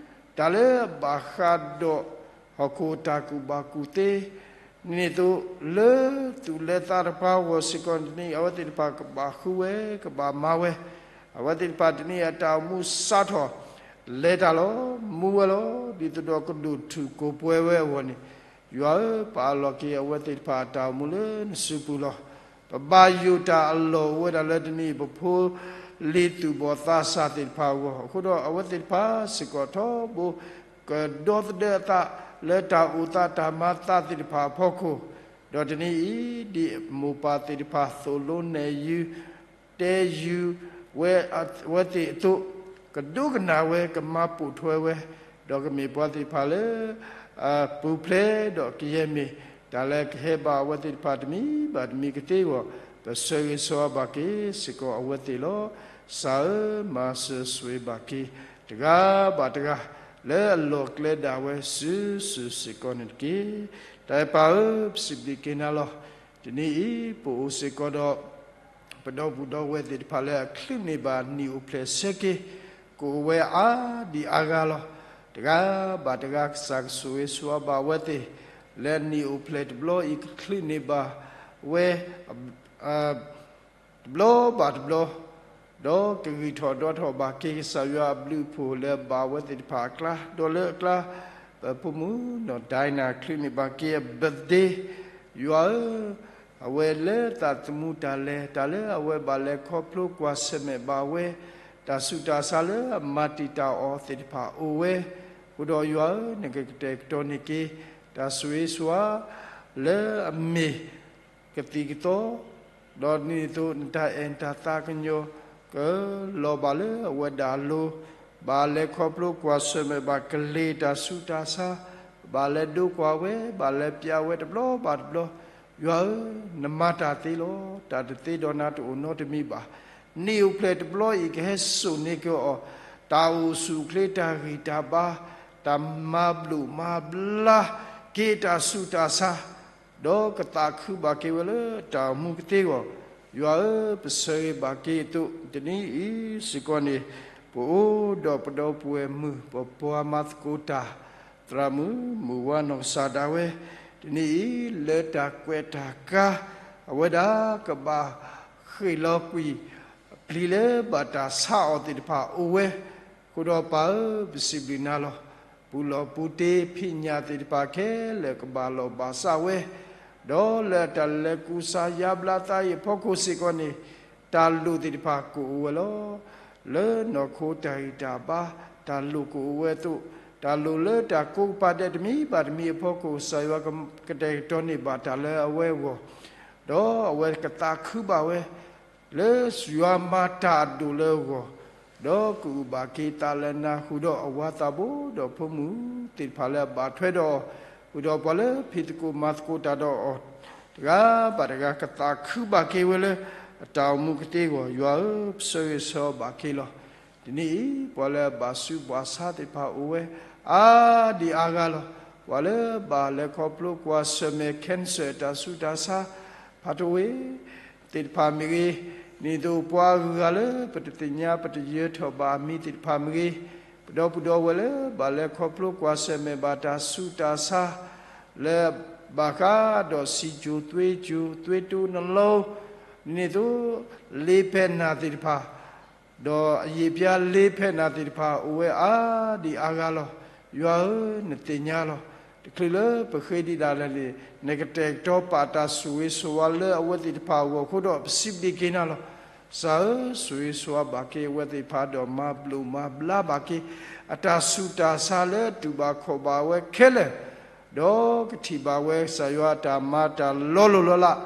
တၢ်လၢအဘၣ်ဃးဒီး ဟီၣ်ခိၣ်တၢ်ကူၣ်ဘၣ်ကူၣ်သ့ န့ၣ်သိး လၢသူၣ်လၢသးတဖၣ်အဂီၢ်စ့ၢ်ကီး တနံၤအံၤ အဝဲသ့ၣ်တဖၣ်ကဘၣ်ဃုဝဲ ကဘၣ်မၤဝဲ, အဝဲသ့ၣ်တဖၣ်တနံၤအံၤအတၢ်အိၣ်မူစးထီၣ် လဲၤတၢ်လီၤ, မူဝဲလီၤ, ဒ်သိးဒီးကဒိၣ်ထူၣ်ကိၢ်ပှဲၤဝဲအဂီၢ်န့ၣ်, ယွၤဧၢ, ပအးလီၤက့ၤအဝဲသ့ၣ်တဖၣ်အတၢ်အိၣ်မူလၢနစုပူၤလီၤ. ပဘၣ်ယိၣ်တၢ်အလီၢ်အိၣ်ဝဲဒၣ်လၢတနံၤအံၤ ပဖိလံၤသူၣ်ဘီၣ်သးစၢ်သ့ၣ်တဖၣ်အဂီၢ်, အဃိဒီးအဝဲသ့ၣ်တဖၣ်စ့ၢ်ကီးထီဘိ ကဒီသဒၢအသးလၢတၢ်အိၣ်သးတၢ်မၤသးသ့ၣ်တဖၣ်အဖီခိၣ်, ဒီးတနံၤအံၤ ဒ်မိၢ်ပၢ်သ့ၣ်တဖၣ်သိၣ်လိနဲၣ်ယုာ် တဲယုာ်ဝဲ အဝဲသ့ၣ်အသိး, ကဒိကနၣ်ဝဲ ကမၤပိာ်ထွဲဝဲ, ဒီးကမ့ၢ်ပှၤသ့ၣ်တဖၣ်လၢ ပူၤဖျဲးဒီးကယဲၢ်မ့ၢ် တၢ်လၢကဟဲဘၣ်အဝဲသ့ၣ်တဖၣ်တမံၤဘၣ်တမံၤကသ့အဂီၢ် ပဆၢဂ့ၤဆၢဝါဘၣ်က့ၤစ့ၢ်ကီးအဝဲသ့ၣ်လီၤ. ကစၢ်ဧၢ, မၤစၢၤဆိၣ်ဂ့ၤဘၣ်က့ၤ တဂၤဘၣ်တဂၤ လၢအလီၢ်ကျဲဒၣ်ဝဲစုာ်စုာ်စ့ၢ်ကီးန့ၣ်တက့ၢ်. တၢ်အဲၣ်ပၢ်ဧၢ, ပစံးဘျုးက့ၤနၤလီၤ. တနံၤအံၤ ပအိၣ်စ့ၢ်ကီးဒီး ပဒီပုၢ်ဒီဝဲၢ်သ့ၣ်တဖၣ်လၢအချုးန့ၢ်ဘၣ်နံၣ်အိၣ်ဖျဲၣ်ဆၢက့ၤ ကအိၣ်ဝဲအါဒံးအါဂၤလီၤ. တဂၤဘၣ်တဂၤ ကစၢ်ကဆိၣ်ဂ့ၤဆိၣ်ဝါဘၣ်အဝဲသ့ၣ် လၢနံၣ်အိၣ်ဖျဲၣ်တဘျီအံၤ ကချုးန့ၢ်ဘၣ်ဝဲ တဘျီဘၣ်တဘျီ, ဒီးကဂံၢ်ထီၣ်ဒွးထီၣ်ဘၣ်က့ၤ ကစၢ်ယွၤအဘျုးအဖှိၣ်လၢအဘၣ်အဝဲသ့ၣ်တဖၣ်အကျါ, ဒီးလၢအကျါ ပဖိမုၣ်နီၢ်ဒိနၤ ချုးန့ၢ်ဘၣ်က့ၤအ birthday, ယွၤဧၢ, အဝဲလၢသးသမူတၢ်လဲၤတၢ်လၢအဝဲဘၣ်လဲၤခီဖျိကွၢ်ဆၢၣ်မဲာ်ဘၣ်ဝဲ တၢ်ဆူးတၢ်ဆါလၢအမၤတံာ်တာ်အီၤသ့ၣ်တဖၣ်အိၣ်ဝဲ, အဃိဒီးယွၤဧၢ, နကကတဲာ်ကတီၤန့ၢ်က့ၤ တၢ်ဆိၣ်ဂ့ၤဆိၣ်ဝါ လၢအမ့ၢ် ကသံၣ်ကသီ, ဒီးဒ်န့ၣ်အသိး နတၢ်အဲၣ်နတၢ်သးကညီၤ ကလီၤဘၣ်လၢအဝဲဒၣ်အလိၤ, ဘၣ်လဲၤခီဖျိကွၢ်ဆၢၣ်မဲာ်ဘၣ်ကလ့ၤတၢ်ဆူးတၢ်ဆါ, ဘၣ်လဲၤဒိကွၢ်ဝဲ, ဘၣ်လဲၤပျးဝဲတဘျီဘၣ်တဘျီ, ယွၤဧၢ, နမၤတၢ်သ့လီၤ. တၢ်တသ့ဒီးနၤတအိၣ်နီတမံၤဘၣ်. နံၣ်အိၣ်ဖျဲၣ်တဘျီအံၤ ကဟဲစိာ်န့ၢ်က့ၤအီၤ တၢ်အိၣ်ဆူၣ်အိၣ်ချ့ တၢ်ဂံၢ်တၢ်ဘါ, တၢ်မၤဘျိးမၤဘျါက့ၤတၢ်ဆူးတၢ်ဆါ ဒီးကသးခုဘၣ်က့ၤဝဲလၢတၢ်အိၣ်မူကသ့အဂီၢ်, ယွၤဧၢ, ပဆၢဂ့ၤဘၣ်က့ၤအသိး တနံၤအံၤစ့ၢ်ကီးန့ၣ် ပအိၣ်ဒီးပဒီပုၢ်ဝဲၢ်မုၣ် ပပှၤမၤသကိးတၢ် သရၣ်မုၣ် မုၢ်ဝါနီၢ်ကစၢ်ဒၣ်ဝဲ တနံၤအံၤ လၢတၢ်ကွဲးတၢ်ကါ အဝဲဒၣ်ကဘၣ်ဃ့ၢ်လီၤကွံာ် အပျံၤလၢဘၣ်တၢ်ဆါအီၤသ့ၣ်တဖၣ်အိၣ်ဝဲ, အဃိဒီးပၢ်ဧၢ, ပစံးဘျုးနၤလီၤ. ပူၤလီၢ်ပူၤတ့ ဖံးညၣ်သ့ၣ်တဖၣ်ခဲလၢာ်ကဘၣ်လီၢ်ဘၣ်စးဝဲ, ဒီးလၢတၢ်လဲၤကူစါယါဘျါသးအံၤအဖီခိၣ်စ့ၢ်ကီးန့ၣ် တၢ်လိၣ်သ့ၣ်တဖၣ်ကအိၣ်ဝဲလီၤ. လၢနီၢ်ခိတၢ်ဂံၢ်တၢ်ဘါ တၢ်လိၣ်ကအိၣ်ဝဲအသိး, တၢ်လိၣ်လၢတၢ်ကိးကပၤဒဲးတမံၤဘၣ်တမံၤအဖီခိၣ် ကစၢ်ယွၤကတဲာ်ကတီၤန့ၢ်ဘၣ်တၢ်လၢအဝဲအဂီၢ်, ဒီးအဝဲကသးခုဘၣ်ဝဲ လၢယွၤမၤတၢ်အဒိၣ်လၢအဂီၢ်, ဒီးကအုၣ်ဘၣ်က့ၤသးလၢနၤ ဃုာ်ဒီးအဝၤသးဘိ ဒီးဖိမုၣ်သ့ၣ်တဖၣ်လၢအဘၣ်ထွဲဒီးအီၤ, ဃုာ်ဒီးပှၤလၢဖံးသကိးမၤသကိးတၢ်ဒီးအီၤ တဂၤဘၣ်တဂၤ ကသးခုဘၣ်က့ၤဝဲလၢ အတၢ်အိၣ်မူကသ့အဂီၢ်, ယွၤဧၢ, ပဆၢဂ့ၤဆၢဝါဘၣ်က့ၤလီၤ. တနံၤအံၤ ပှၤလၢအဘၣ်ဆူးဘၣ်ဆါသ့ၣ်တဖၣ်အိၣ်ဝဲ အါဒံးအါဂၤလီၤ. ပှၤလၢဘၣ်လဲၤခီဖျိကွၢ်ဆၢၣ်မဲာ် cancer တၢ်ဆူးတၢ်ဆါ ဖးတဝ့ၢ်သ့ၣ်တဖၣ်မ့ၢ်ဂ့ၤ, ဒ်သိးပှၤအဂုၤအဂၤလၢ ပတသ့ၣ်ညါပတယၢၤထီၣ်ဘၣ်အမံၤသ့ၣ်တဖၣ်မ့ၢ်ဂ့ၤ, ပဒီပုၢ်ဒီဝဲၢ်လၢ ဘၣ်လဲၤခီဖျိကွၢ်ဆၢၣ်မဲာ်ဘၣ်တၢ်ဆူးတၢ်ဆါ လၢဘၣ်ဃးဒီး ဆီးချိုသွေးတိုး, သွေးတိုးနှလုံး, ဒ်န့ၣ်အသိး လ့ဖဲနၢ်သ့ၣ်တဖၣ် ဒီးအယံာ်ပျါလ့ဖဲနၢ်သ့ၣ်တဖၣ် အိၣ်ဝဲအါဒံးအါဂၤလီၤ. ယွၤဧၢ, နသ့ၣ်ညါလီၤ. တချုးလၢပဃ့ဒံးဒၣ်လဲာ်န့ၣ် နကတဲာ်ကတီၤပာ်တၢ်ဆိၣ်ဂ့ၤဆိၣ်ဝါလၢအဝဲသ့ၣ်တဖၣ်အဂီၢ်အဃိဒီး ပစံးဘျုးက့ၤနၤလီၤ. ကစၢ်ဧၢ, ဆိၣ်ဂ့ၤဆိၣ်ဝါဘၣ်က့ၤအဝဲသ့ၣ်တဖၣ် ဒီးမၤဘျိးမၤဘျါဘၣ်က့ၤ အတၢ်ဆူးတၢ်ဆါလၢအတူၢ်ဘၣ်ခီၣ်ဘၣ်ဝဲခဲလၢာ် ဒီးကထံၣ်ဘၣ်ဝဲကစၢ်ယွၤအတၢ်မၤတၢ်လီၤလိၢ်လီၤလး,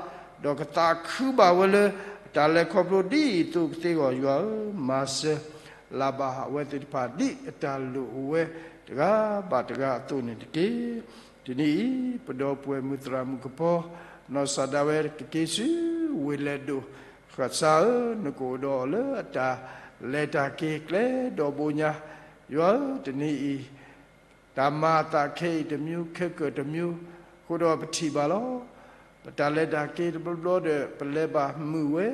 ဒီးကသးခုဘၣ်ဝဲလၢ အတၢ်လဲၤခီဖျိဒ်အံၤအသိးကသ့အဂီၢ်, ယွၤဧၢ, မၤစၢၤလၢ်ဘၣ်အဝဲသ့ၣ်တဖၣ် ဒ်အတၢ်လိၣ်အိၣ်ဝဲတဂၤဘၣ်တဂၤအသိးန့ၣ်တက့ၢ်. တနံၤအံၤ ပဒီပုၢ်ဝဲၢ်မုၣ်သရၣ်မုၣ်ကပီၤ နီၢ်ကစၢ်ဒၣ်ဝဲကက့ၤဆူဝ့ၢ်လဲၤဒိၣ်, ကစၢ်ဧၢ, နကအိၣ်ဒီးအီၤလၢအတၢ်လဲၤတၢ်က့ၤကျဲဒီဘိညါ, ယွၤဧၢ, တနံၤအံၤ တၢ်မၤအသးခဲအံၤတမျိုး ခဲကၢၢ်တမျိုး, အဃိဒီးပထံၣ်ဘၣ်လီၤ. ပတၢ်လဲၤတၢ်က့ၤတဘျီဘျီဒီး ပလဲၤဘၣ်မုာ်ဝဲ,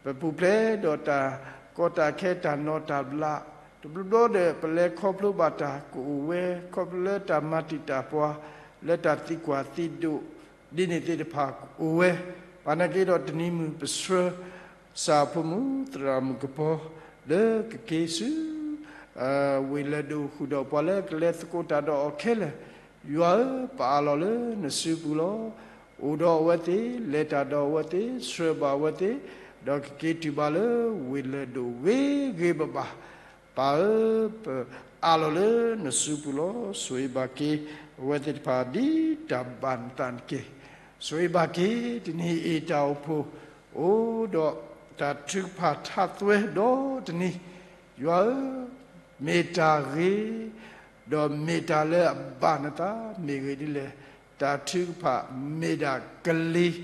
ပပူၤဖျဲးဒီးတၢ်ကီတၢ်ခဲ တၢ်နီၢ်တၢ်ဘျး, တဘျီဘျီဒီး ပလဲၤခီဖျိဘၣ်တၢ်ကအိၣ်ဝဲ ခီဖျိလၢတၢ်မၤတံာ်တာ်ပှၤ လၢတၢ်သံကွၢ်သံဒိး ဒ်န့ၣ်သ့ၣ်တဖၣ်အိၣ်ဝဲ, ဘၣ်နာ်က့ဒီးတနံၤမုၢ်ပဆှၢ ကစၢ်ဖိမုၣ်သရၣ်မုၣ်ကပီၤ လၢကက့ၤဆူ ဝ့ၢ်လဲၤဒိၣ်ဃုာ်ဒီးပှၤလၢကလဲၤသကိးတၢ်ဒီးအီၤခဲလၢာ်, ယွၤဧၢ, ပအးလီၤလၢနစုပူၤလီၤ. အိၣ်ဒီးအဝဲသ့ၣ်, လဲၤတၢ်ဒီးအဝဲသ့ၣ်, ဆှၢဘၣ်အဝဲသ့ၣ်, ဒီးကက့ၤတုၤဘၣ်လၢဝ့ၢ်လဲၤဒိၣ်ဂ့ၤဂ့ၤဘၣ်ဘၣ် ပၢ်ဧၢ, ပအးလီၤလၢနစုပူၤလီၤ. ဆိၣ်ဂ့ၤဘၣ်က့ၤအဝဲသ့ၣ်တဖၣ်ဒ်တၢ်ဘၣ်နသးတက့ၢ်. ဆိၣ်ဂ့ၤဘၣ်က့ၤ တနံၤအံၤတၢ်အိၣ်ဖှိၣ် အိၣ်ဒီးတၢ်ထုကဖၣ်ထးသွဲဒီတနံၤ, ယွၤဧၢ, မ့ၢ်တၢ်ဂ့ၤ, ဒီးမ့ၢ်တၢ်လၢအဘၣ်နသး မ့ၢ်ဂ့ၤဒ်လဲၣ်, တၢ်ထုကဖၣ်မ့ၢ်ဒၣ်ကလံၤ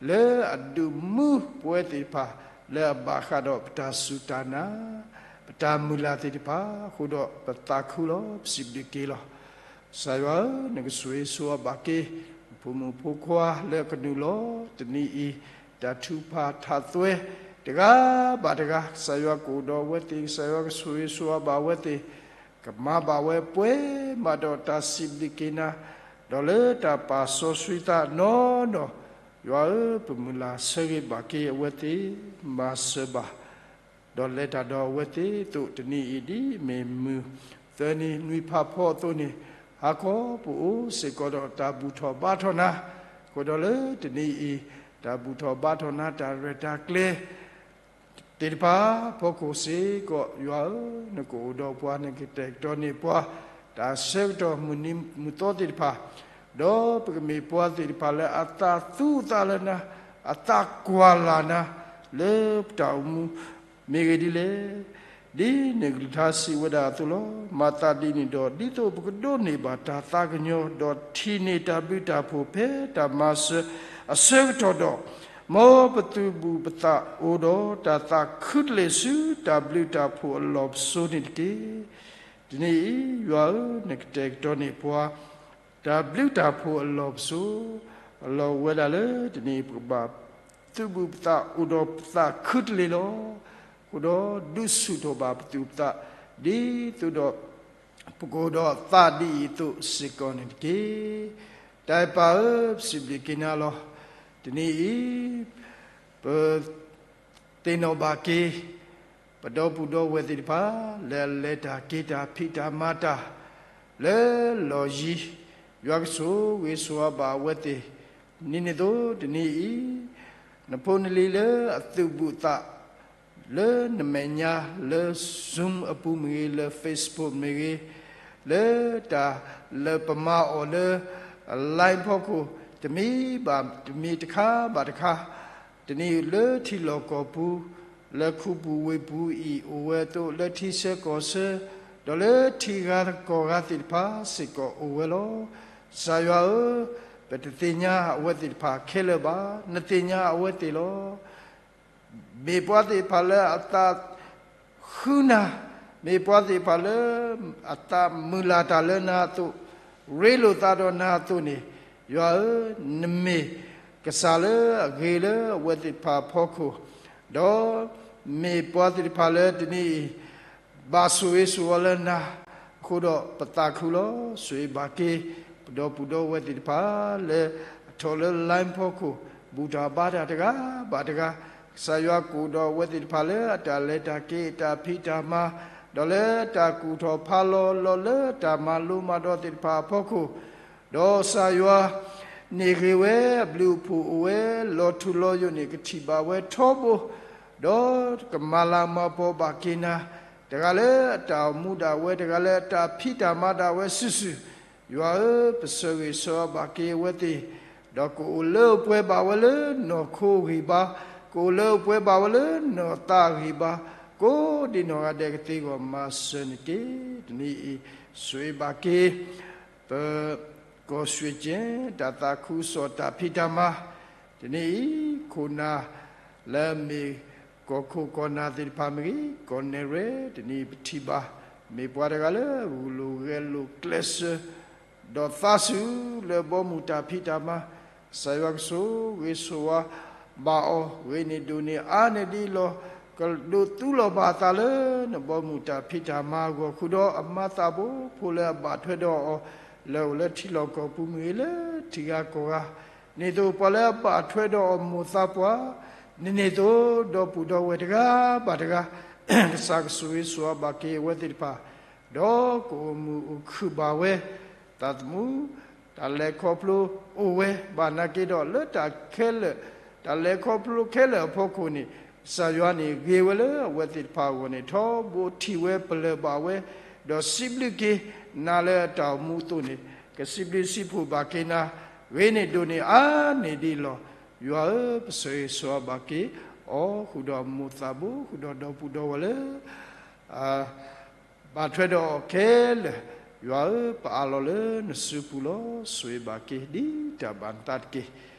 လၢအဒုးမူပဝဲသ့ၣ်တဖၣ် လၢအဘၣ်ဃးဒီးပတၢ်စူၢ်တၢ်နာ် ပတၢ်မုၢ်လၢ်သ့ၣ်တဖၣ်အဃိဒီး ပသးခုလီၤ ပစံးဘျုးက့ၤလီၤ. ကစၢ်ယွၤဧၢ, နကဆိၣ်ဂ့ၤဆိၣ်ဝါဘၣ်က့ၤ ဖိမုၣ်ဖိခွါလၢကနုာ်လီၤတနံၤအံၤ တၢ်ထုကဖၣ်ထးသွဲ တဂၤဘၣ်တဂၤ, ကစၢ်ယွၤကအိၣ်ဒီးအဝဲသ့ၣ်, ကစၢ်ယွၤကဆိၣ်ဂ့ၤဆိၣ်ဝါဘၣ်အဝဲသ့ၣ်, ကမၤဘၣ်ဝဲပှဲၤမးဒီးတၢ်စံးဘျုးက့ၤနၤ, ဒီးလၢတၢ်ပာ်စီဆှံသးနီၢ်နီၢ်, ယွၤဧၢ, ပမုၢ်လၢ်ဆၢဂ့ၤဘၣ်က့ၤအဝဲသ့ၣ်, မၤစၢၤဘၣ် ဒီးလဲၤတၢ်ဒီးအဝဲသ့ၣ်အသိး တနံၤအံၤဒ်မ့ၢ်မုၢ်သၢနံၤနွံဖးဖီအသိးန့ၣ်, ဟါခီပအိၣ်စ့ၢ်ကီးဒီးတၢ်ဘူၣ်ထီၣ်ဘါထီၣ်နၤ, အဃိဒီးလၢတနံၤအံၤ တၢ်ဘူၣ်ထီၣ်ဘါထီၣ်နၤ တၢ်ရဲၣ်တၢ်ကျဲၤ သ့ၣ်တဖၣ်အဖီခိၣ်စ့ၢ်ကီး ယွၤဧၢ, နကအိၣ်ဒီးပှၤ နကတဲာ်ကတီၤန့ၢ်ပှၤ တၢ်ဆၢကတီၢ်မုၢ်နံၤမုၢ်သီသ့ၣ်တဖၣ်, ဒီးပကမ့ၢ်ပှၤသ့ၣ်တဖၣ်လၢအသးသူအသးလၢနၤ, အသးကွၢ်လၢ်နၤ လၢပတၢ်အိၣ်မူ မ့ၢ်ဂ့ၤဒ်လဲၣ်. ဒ်နကလုၢ်ကထါစံးဝဲဒၣ်အသိးလီၤ. မၤသးဒ်န့ၣ်ဒီး ဒ်သိးပကဒိးန့ၢ်ဘၣ်တၢ်သးကညီၤ ဒီးထံၣ်န့ၢ်တၢ်ဘျုးတၢ်ဖှိၣ်ဖဲတၢ်မၤစၢၤအဆၢကတီၢ်ဒီး, မ်ပသုးဘူးပသးအိၣ်ဒီးတၢ်သးခုတလ့ၢ်ဆူတၢ်ဘျုးတၢ်ဖှိၣ်အလီၢ်ပစိာ်န့ၣ်တက့ၢ်. တနံၤအံၤ ယွၤဧၢ, နကတဲာ်ကတီၤန့ၢ်ပှၤ တၢ်ဘျုးတၢ်ဖှိၣ်အလီၢ်ပစိာ်, အလီၢ်အိၣ်ဝဲဒၣ်လၢတနံၤအံၤ ပကဘၣ်သုးဘူးပသးအိၣ်ဒီးပသးခုတလ့ၢ်လီၤ. အဃိဒီးဒုးဆူၣ်ထီၣ်ဘၣ်ပသုးပသး ဒ်သိးဒီး ပကအိၣ်ဒီးသးဒ်အံၤအသိးစ့ၢ်ကီးန့ၣ်တက့ၢ်. တၢ်အဲၣ်ပၢ်ဧၢ, ပစံးဘျုးက့ၤနၤလီၤ. တနံၤအံၤ ပ သ့ၣ်နီၣ်ဘၣ်က့ၤ ပဒီပုၢ်ဒီဝဲၢ်သ့ၣ်တဖၣ် လၢအလဲၤတၢ်က့ၤတၢ်ဖံးတၢ်မၤတၢ် လၢလီၢ်ယံၤ, ယွၤကဆိၣ်ဂ့ၤဆိၣ်ဝါဘၣ်အဝဲသ့ၣ်, ဒ်န့ၣ်အသိးတနံၤအံၤ နဖိနလံၤလၢအသုးဘူးအသး လၢနမဲာ်ညါ လၢ Zoom အပူၤမ့ၢ်ဂ့ၤ, လၢ Facebook မ့ၢ်ဂ့ၤ, လၢတၢ်လၢပမၤအီၤလၢ line ဖီခိၣ် တမံၤဘၣ်တမံၤ တခါဘၣ်တခါ, တနံၤလၢထံလီၢ်ကီၢ်ပူၤ လၢခူပူၤဝ့ၢ်ပူၤအံၤအိၣ်ဝဲအသိး, လၢထံဆၢကီၢ်ဆၢ, ဒီးလၢထံဂၤကီၢ်ဂၤသ့ၣ်တဖၣ်စ့ၢ်ကီးအိၣ်ဝဲလီၤ. ကစၢ်ယွၤဧၢ, ပတသ့ၣ်ညါအဝဲသ့ၣ်တဖၣ်ခဲလၢာ်ဘၣ်, နသ့ၣ်ညါအဝဲသ့ၣ်လီၤ. မ့ၢ်ပှၤသ့ၣ်တဖၣ်လၢအသးဃုနၤ, မ့ၢ်ပှၤသ့ၣ်တဖၣ်လၢ အသးမုၢ်လၢ်တၢ်လၢနၤအသိး, ရ့လိာ်သးဒီးနၤအသိးန့ၣ်, ယွၤဧၢ, နမ့ၢ်ကစၢ်လၢအဂ့ၤလၢအဝဲသ့ၣ်တဖၣ်အဖီခိၣ်, ဒီးမ့ၢ်ပှၤသ့ၣ်တဖၣ်လၢတနံၤအံၤ ဘၣ်ဆိၣ်ဂ့ၤဆိၣ်ဝါလၢနၤအဃိဒီး ပသးခုလီၤ. ဆိၣ်ဂ့ၤဘၣ်က့ၤ ပဒီပုၢ်ဒီဝဲၢ်သ့ၣ်တဖၣ် လၢအထီၣ်လၢ line ဖီခိၣ် ဘူၣ်တၢ်ဘါတၢ်တဂၤဘၣ်တဂၤ, ကစၢ်ယွၤကအိၣ်ဒီးအဝဲသ့ၣ်တဖၣ်လၢအတၢ်လဲၤတၢ်က့ၤ အတၢ်ဖံးတၢ်မၤ, ဒီးလၢတၢ်ကူၣ်ထီၣ်ဖးလီၤလီၤလၢတၢ်မၤလိမၤဒိးသ့ၣ်တဖၣ်အဖီခိၣ်, ဒီးကစၢ်ယွၤန့ၣ်ဂ့ၤဝဲ, အဘျုးအဖှိၣ်အိၣ်ဝဲ, လီၤထူလီၤယိာ်န့ၣ် ကထံၣ်ဘၣ်ဝဲထီဘိ, ဒီးကမၤလၤမၤကပီၤဘၣ်က့ၤနၤ, တဂၤလၢအတၢ်အိၣ်မူဒၣ်ဝဲ, တဂၤလၢအတၢ်ဖံးတၢ်မၤဒၣ်ဝဲစုာ်စုာ်, ယွၤဧၢ, ပဆၢဂ့ၤဆၢဝါဘၣ်က့ၤအဝဲသ့ၣ်, ဒီးကအိၣ်လၢအိၣ်ပှဲၤဘၣ်ဝဲလၢနီၢ်ခိအဂံၢ်ဘါ, ကအိၣ်လၢအိၣ်ပှဲၤဘၣ်ဝဲလၢနီၢ်သးအဂံၢ်ဘါ, ကိးဒံးနီၢ်ဂၤဒဲးကသ့အဂီၢ်မၤစၢၤန့ၣ်တက့ၢ်. တနံၤအံၤ ဆိၣ်ဂ့ၤဘၣ်က့ၤ ပ ကီၢ်ရွှ့ၣ်ကျဲ တၢ်သးခုကစီၣ်တၢ်ဖံးတၢ်မၤ, တနံၤအံၤ ခိၣ်နၢ်လၢအမ့ၢ်ကီၢ်ခိၣ်ကီၢ်နၢ်သ့ၣ်တဖၣ်မ့ၢ်ဂ့ၤ, ကီၢ်နဲၣ်ရွဲၣ် တနံၤအံၤပထံၣ်ဘၣ် မ့ၢ်ပှၤတဂၤလၢဂုာ်လိာ်ဂဲၤလိာ်ကျဲးစၢး ဒီးသးစူၤလၢဘီမုၢ်တၢ်ဖံးတၢ်မၤ, ကစၢ်ယွၤကဆိၣ်ဂ့ၤဆိၣ်ဝါဘၣ်အီၤ, ဂ့ၤန့ၢ်ဒိၣ်န့ၢ်အါန့ၢ်ဒ်အံၤလီၤ. ကဒိးသူလီၤဘၣ်အသးလၢနဘီမုၢ်တၢ်ဖံးတၢ်မၤအဂီၢ် ဃုာ်ဒီးအမၤသးဖိဖိလၢအဘၣ်ထွဲဒီးအီၤ လၢအိၣ်လၢထံလီၢ်ကီၢ်ပူၤမ့ၢ်ဂ့ၤ လၢထံဂၤကီၢ်ဂၤ, န့ၣ်သိးပှၤလၢအဘၣ်ထွဲဒီးအီၤမိၢ်သးပှၢ်, န့ၣ်န့ၣ်သိးဒီပုၢ်ဒီဝဲၢ်တဂၤဘၣ်တဂၤ, ကစၢ်ကဆိၣ်ဂ့ၤဆိၣ်ဝါဘၣ်က့ၤအဝဲသ့ၣ်တဖၣ်, ဒီးကအိၣ်မုာ်အိၣ်ခုၣ်ဘၣ်ဝဲ, သးသမူ တၢ်လဲၤခီဖျိအိၣ်ဝဲ, ဘၣ်နာ်က့ဒီးလၢတၢ်ခဲလၢာ်, တၢ်လဲၤခီဖျိခဲလၢာ်အဖီခိၣ်န့ၣ်, ကစၢ်ယွၤန့ၣ်ဂ့ၤဝဲလၢအဝဲသ့ၣ်တဖၣ်အဂီၢ်န့ၣ် ထီဘိထံၣ်ဝဲပလၢၢ်ဘၣ်ဝဲ, ဒီးစံးဘျုးက့ၤနၤလၢအတၢ်အိၣ်မူအသိးန့ၣ်, ကစံးဘျုးစံးဖှိၣ်ဘၣ်က့ၤနၤ, ဂ့ၤန့ၢ်ဒိၣ်န့ၢ်အါန့ၢ်ဒ်အံၤလီၤ. ယွၤဧၢ, ပဆၢဂ့ၤဆၢဝါဘၣ်က့ၤအီၤ ဃုာ်ဒီးမိၢ်သးဘိ ဃုာ်ဒီးဒီပုၢ်ဒီဝဲၢ်လၢ ဘၣ်ထွဲဒီးအီၤခဲလၢာ်, ယွၤဧၢ, ပအးလီၤလၢနစုပူၤလီၤ. ဆိၣ်ဂ့ၤဘၣ်က့ၤဒ်တၢ်ဘၣ်နသးတက့ၢ်.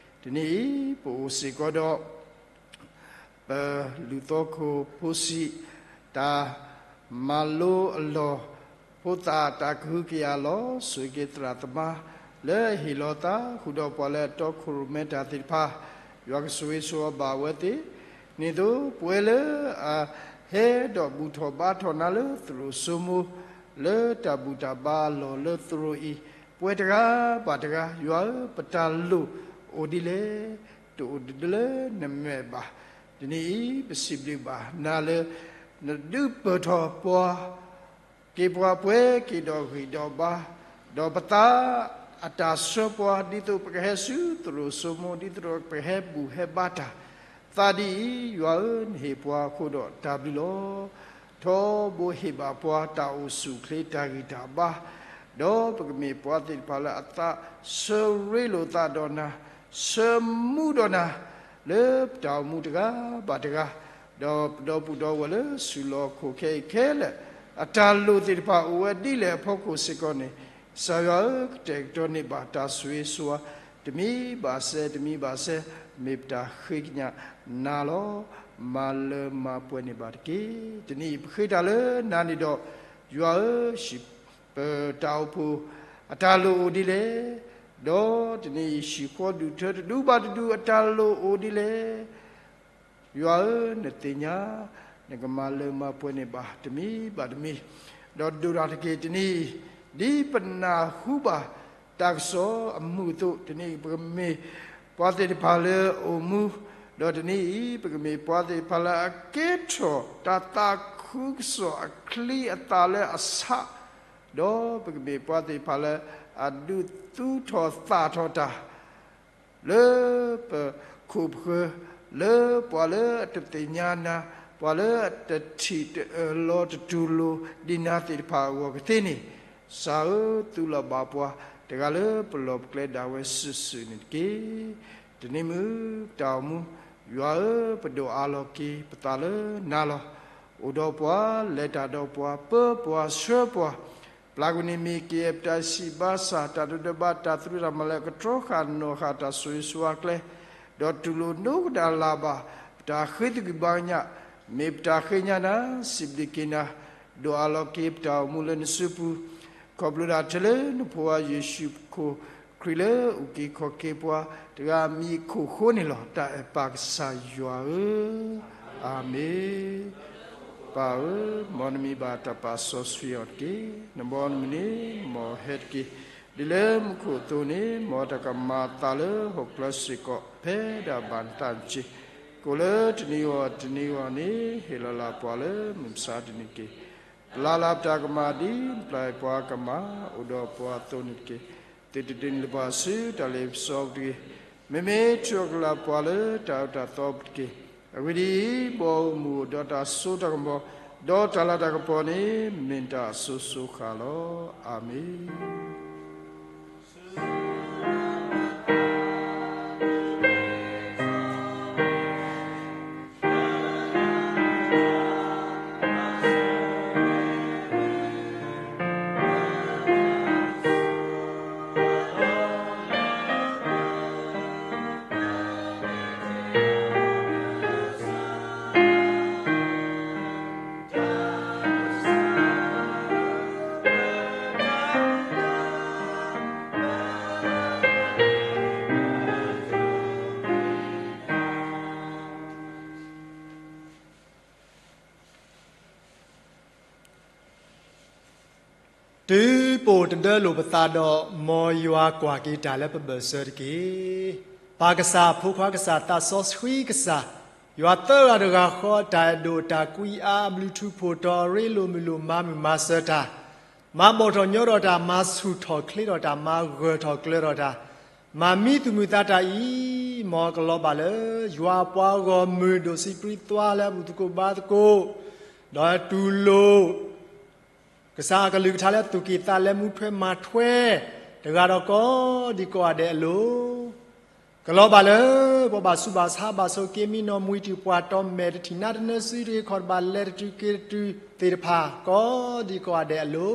တနံၤအံၤ ပအိၣ်စ့ၢ်ကီးဒီး ပလူၤသီခိၣ်ဖိဆံး တၢ်မၤလိအလီၢ် ဖိသၣ်တၢ်ကဟုကယာ်အလီၢ် ဆိၣ်ဂ့ၤက့ၤသရၣ်သမါ လၢအဟ့ၣ်လီၤသး ဃုာ်ဒီးပှၤလၢအတီခိၣ်ရိၣ်မဲတၢ်သ့ၣ်တဖၣ် ယွၤကဆိၣ်ဂ့ၤဆိၣ်ဝါဘၣ်အဝဲသ့ၣ် ဒ်သိးပဝဲလၢအဟဲဒီးဘူၣ်ထီၣ်ဘါထီၣ်နၤလၢသရိာ်စိမိၤ လၢတၢ်ဘူၣ်တၢ်ဘါအလီၢ်လၢသရိာ်အံၤ ပဝဲတဂၤဘၣ်တဂၤ ယွၤဧၢ ပတၢ်လိၣ်အိၣ်ဒ်လဲၣ်, တအိၣ်ဒ်လၢနမဲာ်ဘၣ်. တနံၤအံၤ ပစံးဘျုးဘၣ်နၤလၢ နဒုးပၢၢ်ထီၣ်ပှၤ က့ၤပှၤပှဲၤက့ၤဒီးဂံၢ်ဒီးဘါ, ဒီးပသးအတၢ်ဆှၢပှၤ ဒ်သိးပကဟဲဆူသရိာ်စိမိၤ ဒ်သိးပကဟဲဘူၣ်ဟဲဘါတၢ်, သးဒ်အံၤ ယွၤဧၢ နဟ့ၣ်ပှၤအဃိဒီးတၢ်ဘျုးလီၤ. ထီဘိဟ့ၣ်ဘၣ်ပှၤတၢ်အိၣ်ဆူၣ်အိၣ်ချ့တၢ်ဂံၢ်တၢ်ဘါ, ဒီးပကမ့ၢ်ပှၤသ့ၣ်တဖၣ်လၢအသးဆၢရ့လိာ်သးဒီးနၤ, ဆၢမူဒီးနၤ, လၢပတၢ်အိၣ်မူတဂၤဘၣ်တဂၤ, ဒီးပဒီပုၢ်ဒီဝဲၢ်လၢဆူၣ်လီၤခိၣ်ခဲအံၤခဲလၢာ် အတၢ်လိၣ်သ့ၣ်တဖၣ်အိၣ်ဝဲဒ်လဲၣ်အဖီခိၣ်စ့ၢ်ကီးန့ၣ်, ကစၢ်ယွၤဧၢ ကတဲာ်ကတီၤန့ၢ်ဘၣ်တၢ်ဆိၣ်ဂ့ၤဆိၣ်ဝါ တမံၤဘၣ်စဲတမံၤဘၣ်စဲ မ့ၢ်ပတၢ်ဃ့ကညးနၤလီၤ. မၤလၢမၤပှဲၤန့ၢ်ဘၣ်တက့ၢ်. တနံၤအံၤပဃ့တၢ်လၢနၤန့ၣ်ဒီး, ယွၤဧၢ, ပတၢ်အိၣ်ဖှိၣ်အတၢ်လိၣ်အိၣ်ဒ်လဲၣ်, ဒီးတနံၤအံၤ ဟံၣ်ဃီဒူၣ်ထၢတဒူဘၣ်တဒူအတၢ်လိၣ်အိၣ်ဒ်လဲၣ် ယွၤဧၢ, နသ့ၣ်ညါ, နကမၤလၢမၤပှဲၤန့ၢ်ဘၣ်တမံၤဘၣ်တမံၤ, ဒီးဒိၣ်တၢ်တက့ၢ်တနံၤအံၤ, ဒ်ပနၢ်ဟူဘၣ်တၢ်ကစီၣ်အမုာ်အသိး, တနံၤအံၤပကမ့ၢ်ပှၤသ့ၣ်တဖၣ်လၢအအိၣ်မူ, ဒီးတနံၤအံၤ ပကမ့ၢ်ပှၤသ့ၣ်တဖၣ်လၢအကဲထီၣ်တၢ်သးခုကစီၣ်အချံအသၣ်လၢအဆး, ဒီးပကမ့ၢ်ပှၤသ့ၣ်တဖၣ်လၢအဒုးသူထီၣ်သၣ်ထီၣ်တၢ် လၢပခိၣ်ပဃၢၤ, လၢပှၤလၢအတသ့ၣ်ညါနၤ, ပှၤလၢအတထံၣ်တအၢၣ်လီၤတတူၢ်လိာ်ဒံးနၤသ့ၣ်တဖၣ်အဂီၢ်ကသ့န့ၣ်, ကစၢ်ဧၢ, သူလီၤဘၣ်ပှၤတဂၤလၢပလီၢ်ပကျဲဒၣ်ဝဲစုာ်စုာ်န့ၣ်တက့ၢ်. တနံၤမုၢ်ပတၢ်အိၣ်မူ, ယွၤဧၢ, ပဒိၣ်အါလီၤက့ၤပသးလၢနၤလီၤ. အိၣ်ဒီးပှၤ, လဲၤတၢ်ဒီးပှၤ, ပၢပှၤဆှၢပှၤ ပျၢ်ကွံာ်န့ၢ်မ့ၢ်က့ၤပတၢ်ဆံးဘၣ်ဆၣ် တၢ်ဒိးဒဲးဘး တၢ်သရူးတၢ်မၤလၢအကတြီဃာ်နီၢ်ဃာ် တၢ်ဆိၣ်ဂ့ၤဆိၣ်ဝါကျဲ, ဒီးတူၢ်လိာ်ဒိကနၣ်လၢ်ဘၣ် ပတၢ်ဃ့သကွံၢ်ဘါကညး, မ့ၢ်ပတၢ်ဃ့ကညးနၤ, စံးဘျုးက့ၤနၤ, ဒိၣ်အါလီၤက့ၤပတၢ်အိၣ်မူလၢနစုပူၤ, ခီဖျိဒၣ်ထဲလၢနဖိဝဲယ့ၣ်ၡူးခရံာ်လၢအအုၣ်က့ၤခီၣ်က့ၤပှၤတဂၤအမံၤအခိၣ်ဃိန့ၣ်လီၤ. တၢ်အဲၣ်ပၢ်ကစၢ်ယွၤဧၢ, အၤမ့ၣ်. ပၢ်ဧၢ, မ်နမံၤဘၣ်တၢ်ပာ်စီဆှံအီၤတက့ၢ်. နဘီနမုၢ်န့ၣ် မ်ဟဲတက့ၢ်. ဒ်လၢမူခိၣ်အသိးန့ၣ်, မ်တၢ်ကမၤအသးလၢဟီၣ်ခိၣ်ချၢစ့ၢ်ကီး ဖဲဒၣ်ဘၣ်နသးန့ၣ်တက့ၢ်. ကိၣ်လၢတနံၤအဂီၢ်တနံၤအဂီၢ်န့ၣ်, ဟ့ၣ်လီၤလၢပှၤလၢမုၢ်မဆါတနံၤတက့ၢ်. ပျၢ်လၢပတၢ်ကမၣ်ဒ်ပျၢ်ပှၤကမၣ်အိၣ်ဒီးပှၤအသိးန့ၣ်တက့ၢ်. သုတဒုးနုာ်လၢၤဘၣ်ဆူတၢ်လ့ပစီပူၤတဂ့ၤ. မ့မ့ၢ်ထုးကလၢပှၤလၢတၢ်အၢတၢ်သီပူၤတက့ၢ်. အဂ့ၢ်ဒ်အံၤ, ဘီအမုၢ်ဒီးတၢ်စိတၢ်ကမီၤ, ဒီးတၢ်လၤတၢ်ကပီၤန့ၣ်, မ့ၢ်တၢ်အစိၤစိၤဃၣ်လီၤ. အၤမ့ၣ်. တုၤပအိၣ်တဒၢလိာ်ပသးဒီး မ်ယွၤကွၢ်က့ၤတၢ်လၢပဘၢၣ်စၢၤတက့ၢ်. ပၢ်ကစၢ်, ဖိခွါကစၢ်, သးစီဆှံကစၢ်, ယွၤသၢဂၤတဂၤဃီ တၢ်အဲၣ်ဒိၣ်တၢ်ကွံအါ အဘျုးထူးဖှိၣ်တီၤ ရ့လိာ်မုာ်လိာ်မၤမုာ်မၤစၢၤတၢ်, မၤဘီၣ်ထီၣ်ညီထီၣ်တၢ်, မၤဆူၣ်ထီၣ်ချ့ထီၣ်တၢ်, မၤဂၢၢ်ထီၣ်ကျၢၤထီၣ်တၢ်, မၤမံသူၣ်မုာ်သးတၢ်အံၤ, မ်ကလီၤဘၣ်လၢ ယွၤအပှၤဂီၢ်မုၢ် ဒိၣ်စံးပြံသွါလၢအဘူၣ်သကိးဘါသကိး, ဒီးတူၢ်လိာ် ကစၢ်အကလုၢ်ကထါလၢသူၣ်က့ၣ်သးလဲမူထွဲမၤထွဲ တဂၤဒီးကိးဒံကိးဂၤဒဲးအလိၤ, ကလီၤဘၣ်လၢ ပှၤဘၣ်ဆူးဘၣ်ဆါ ဘၣ်ဆိးက့ မံနီၣ်မှံတံာ် ပှၤတီမဲာ် တထံၣ်နါတနၢစု တဂ့ၤခီၣ်တဘၣ် လဲၤတတုၤက့ၤတတုၤသ့ၣ်တဖၣ် ကိးဒံကိးဂၤဒဲးအလိ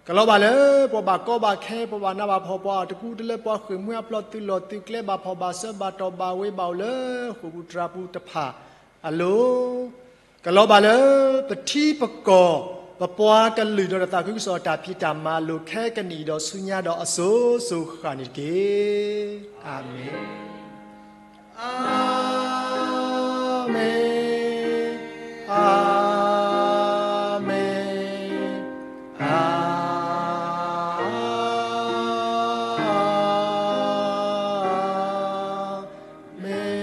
ၤ, ကလီၤဘၣ်လၢပှၤဘၣ်ကီဘၣ်ခဲ ပှၤဘၣ်နးဘၣ်ဖှီၣ် ပှၤအတကူတလၢ ပှၤဃ့ၢ်မှံဟးဖျိးသုးလီၢ်သုးကျဲ ဘၣ်ဖှီၣ်ဘၣ်စၢၤ ဘၣ်တီၢ်ဘၣ်ဝ့ၤ ဘၣ်အိၣ်လၢဃိာ်ပူၤတြၤပူၤတဖၣ်အလိၤ, ကလီၤဘၣ်လၢပထံပကီၢ် ပပှၤကလုာ်ဒီးတၢ်သးခုကစီၣ် တၢ်ဖံးတၢ်မၤအလိၤ ခဲကနံၣ်အံၤဒီးဆူညါဒီးအစိၤစိၤဃၣ်န့ၣ်တက့ၢ်. အၤမ့ၣ်. အၤမ့ၣ်, အၤမ့ၣ်, အၤမ့ၣ်.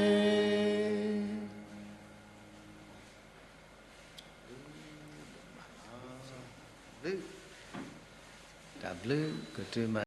တၢ်ဘျုးကတၢၢ်မး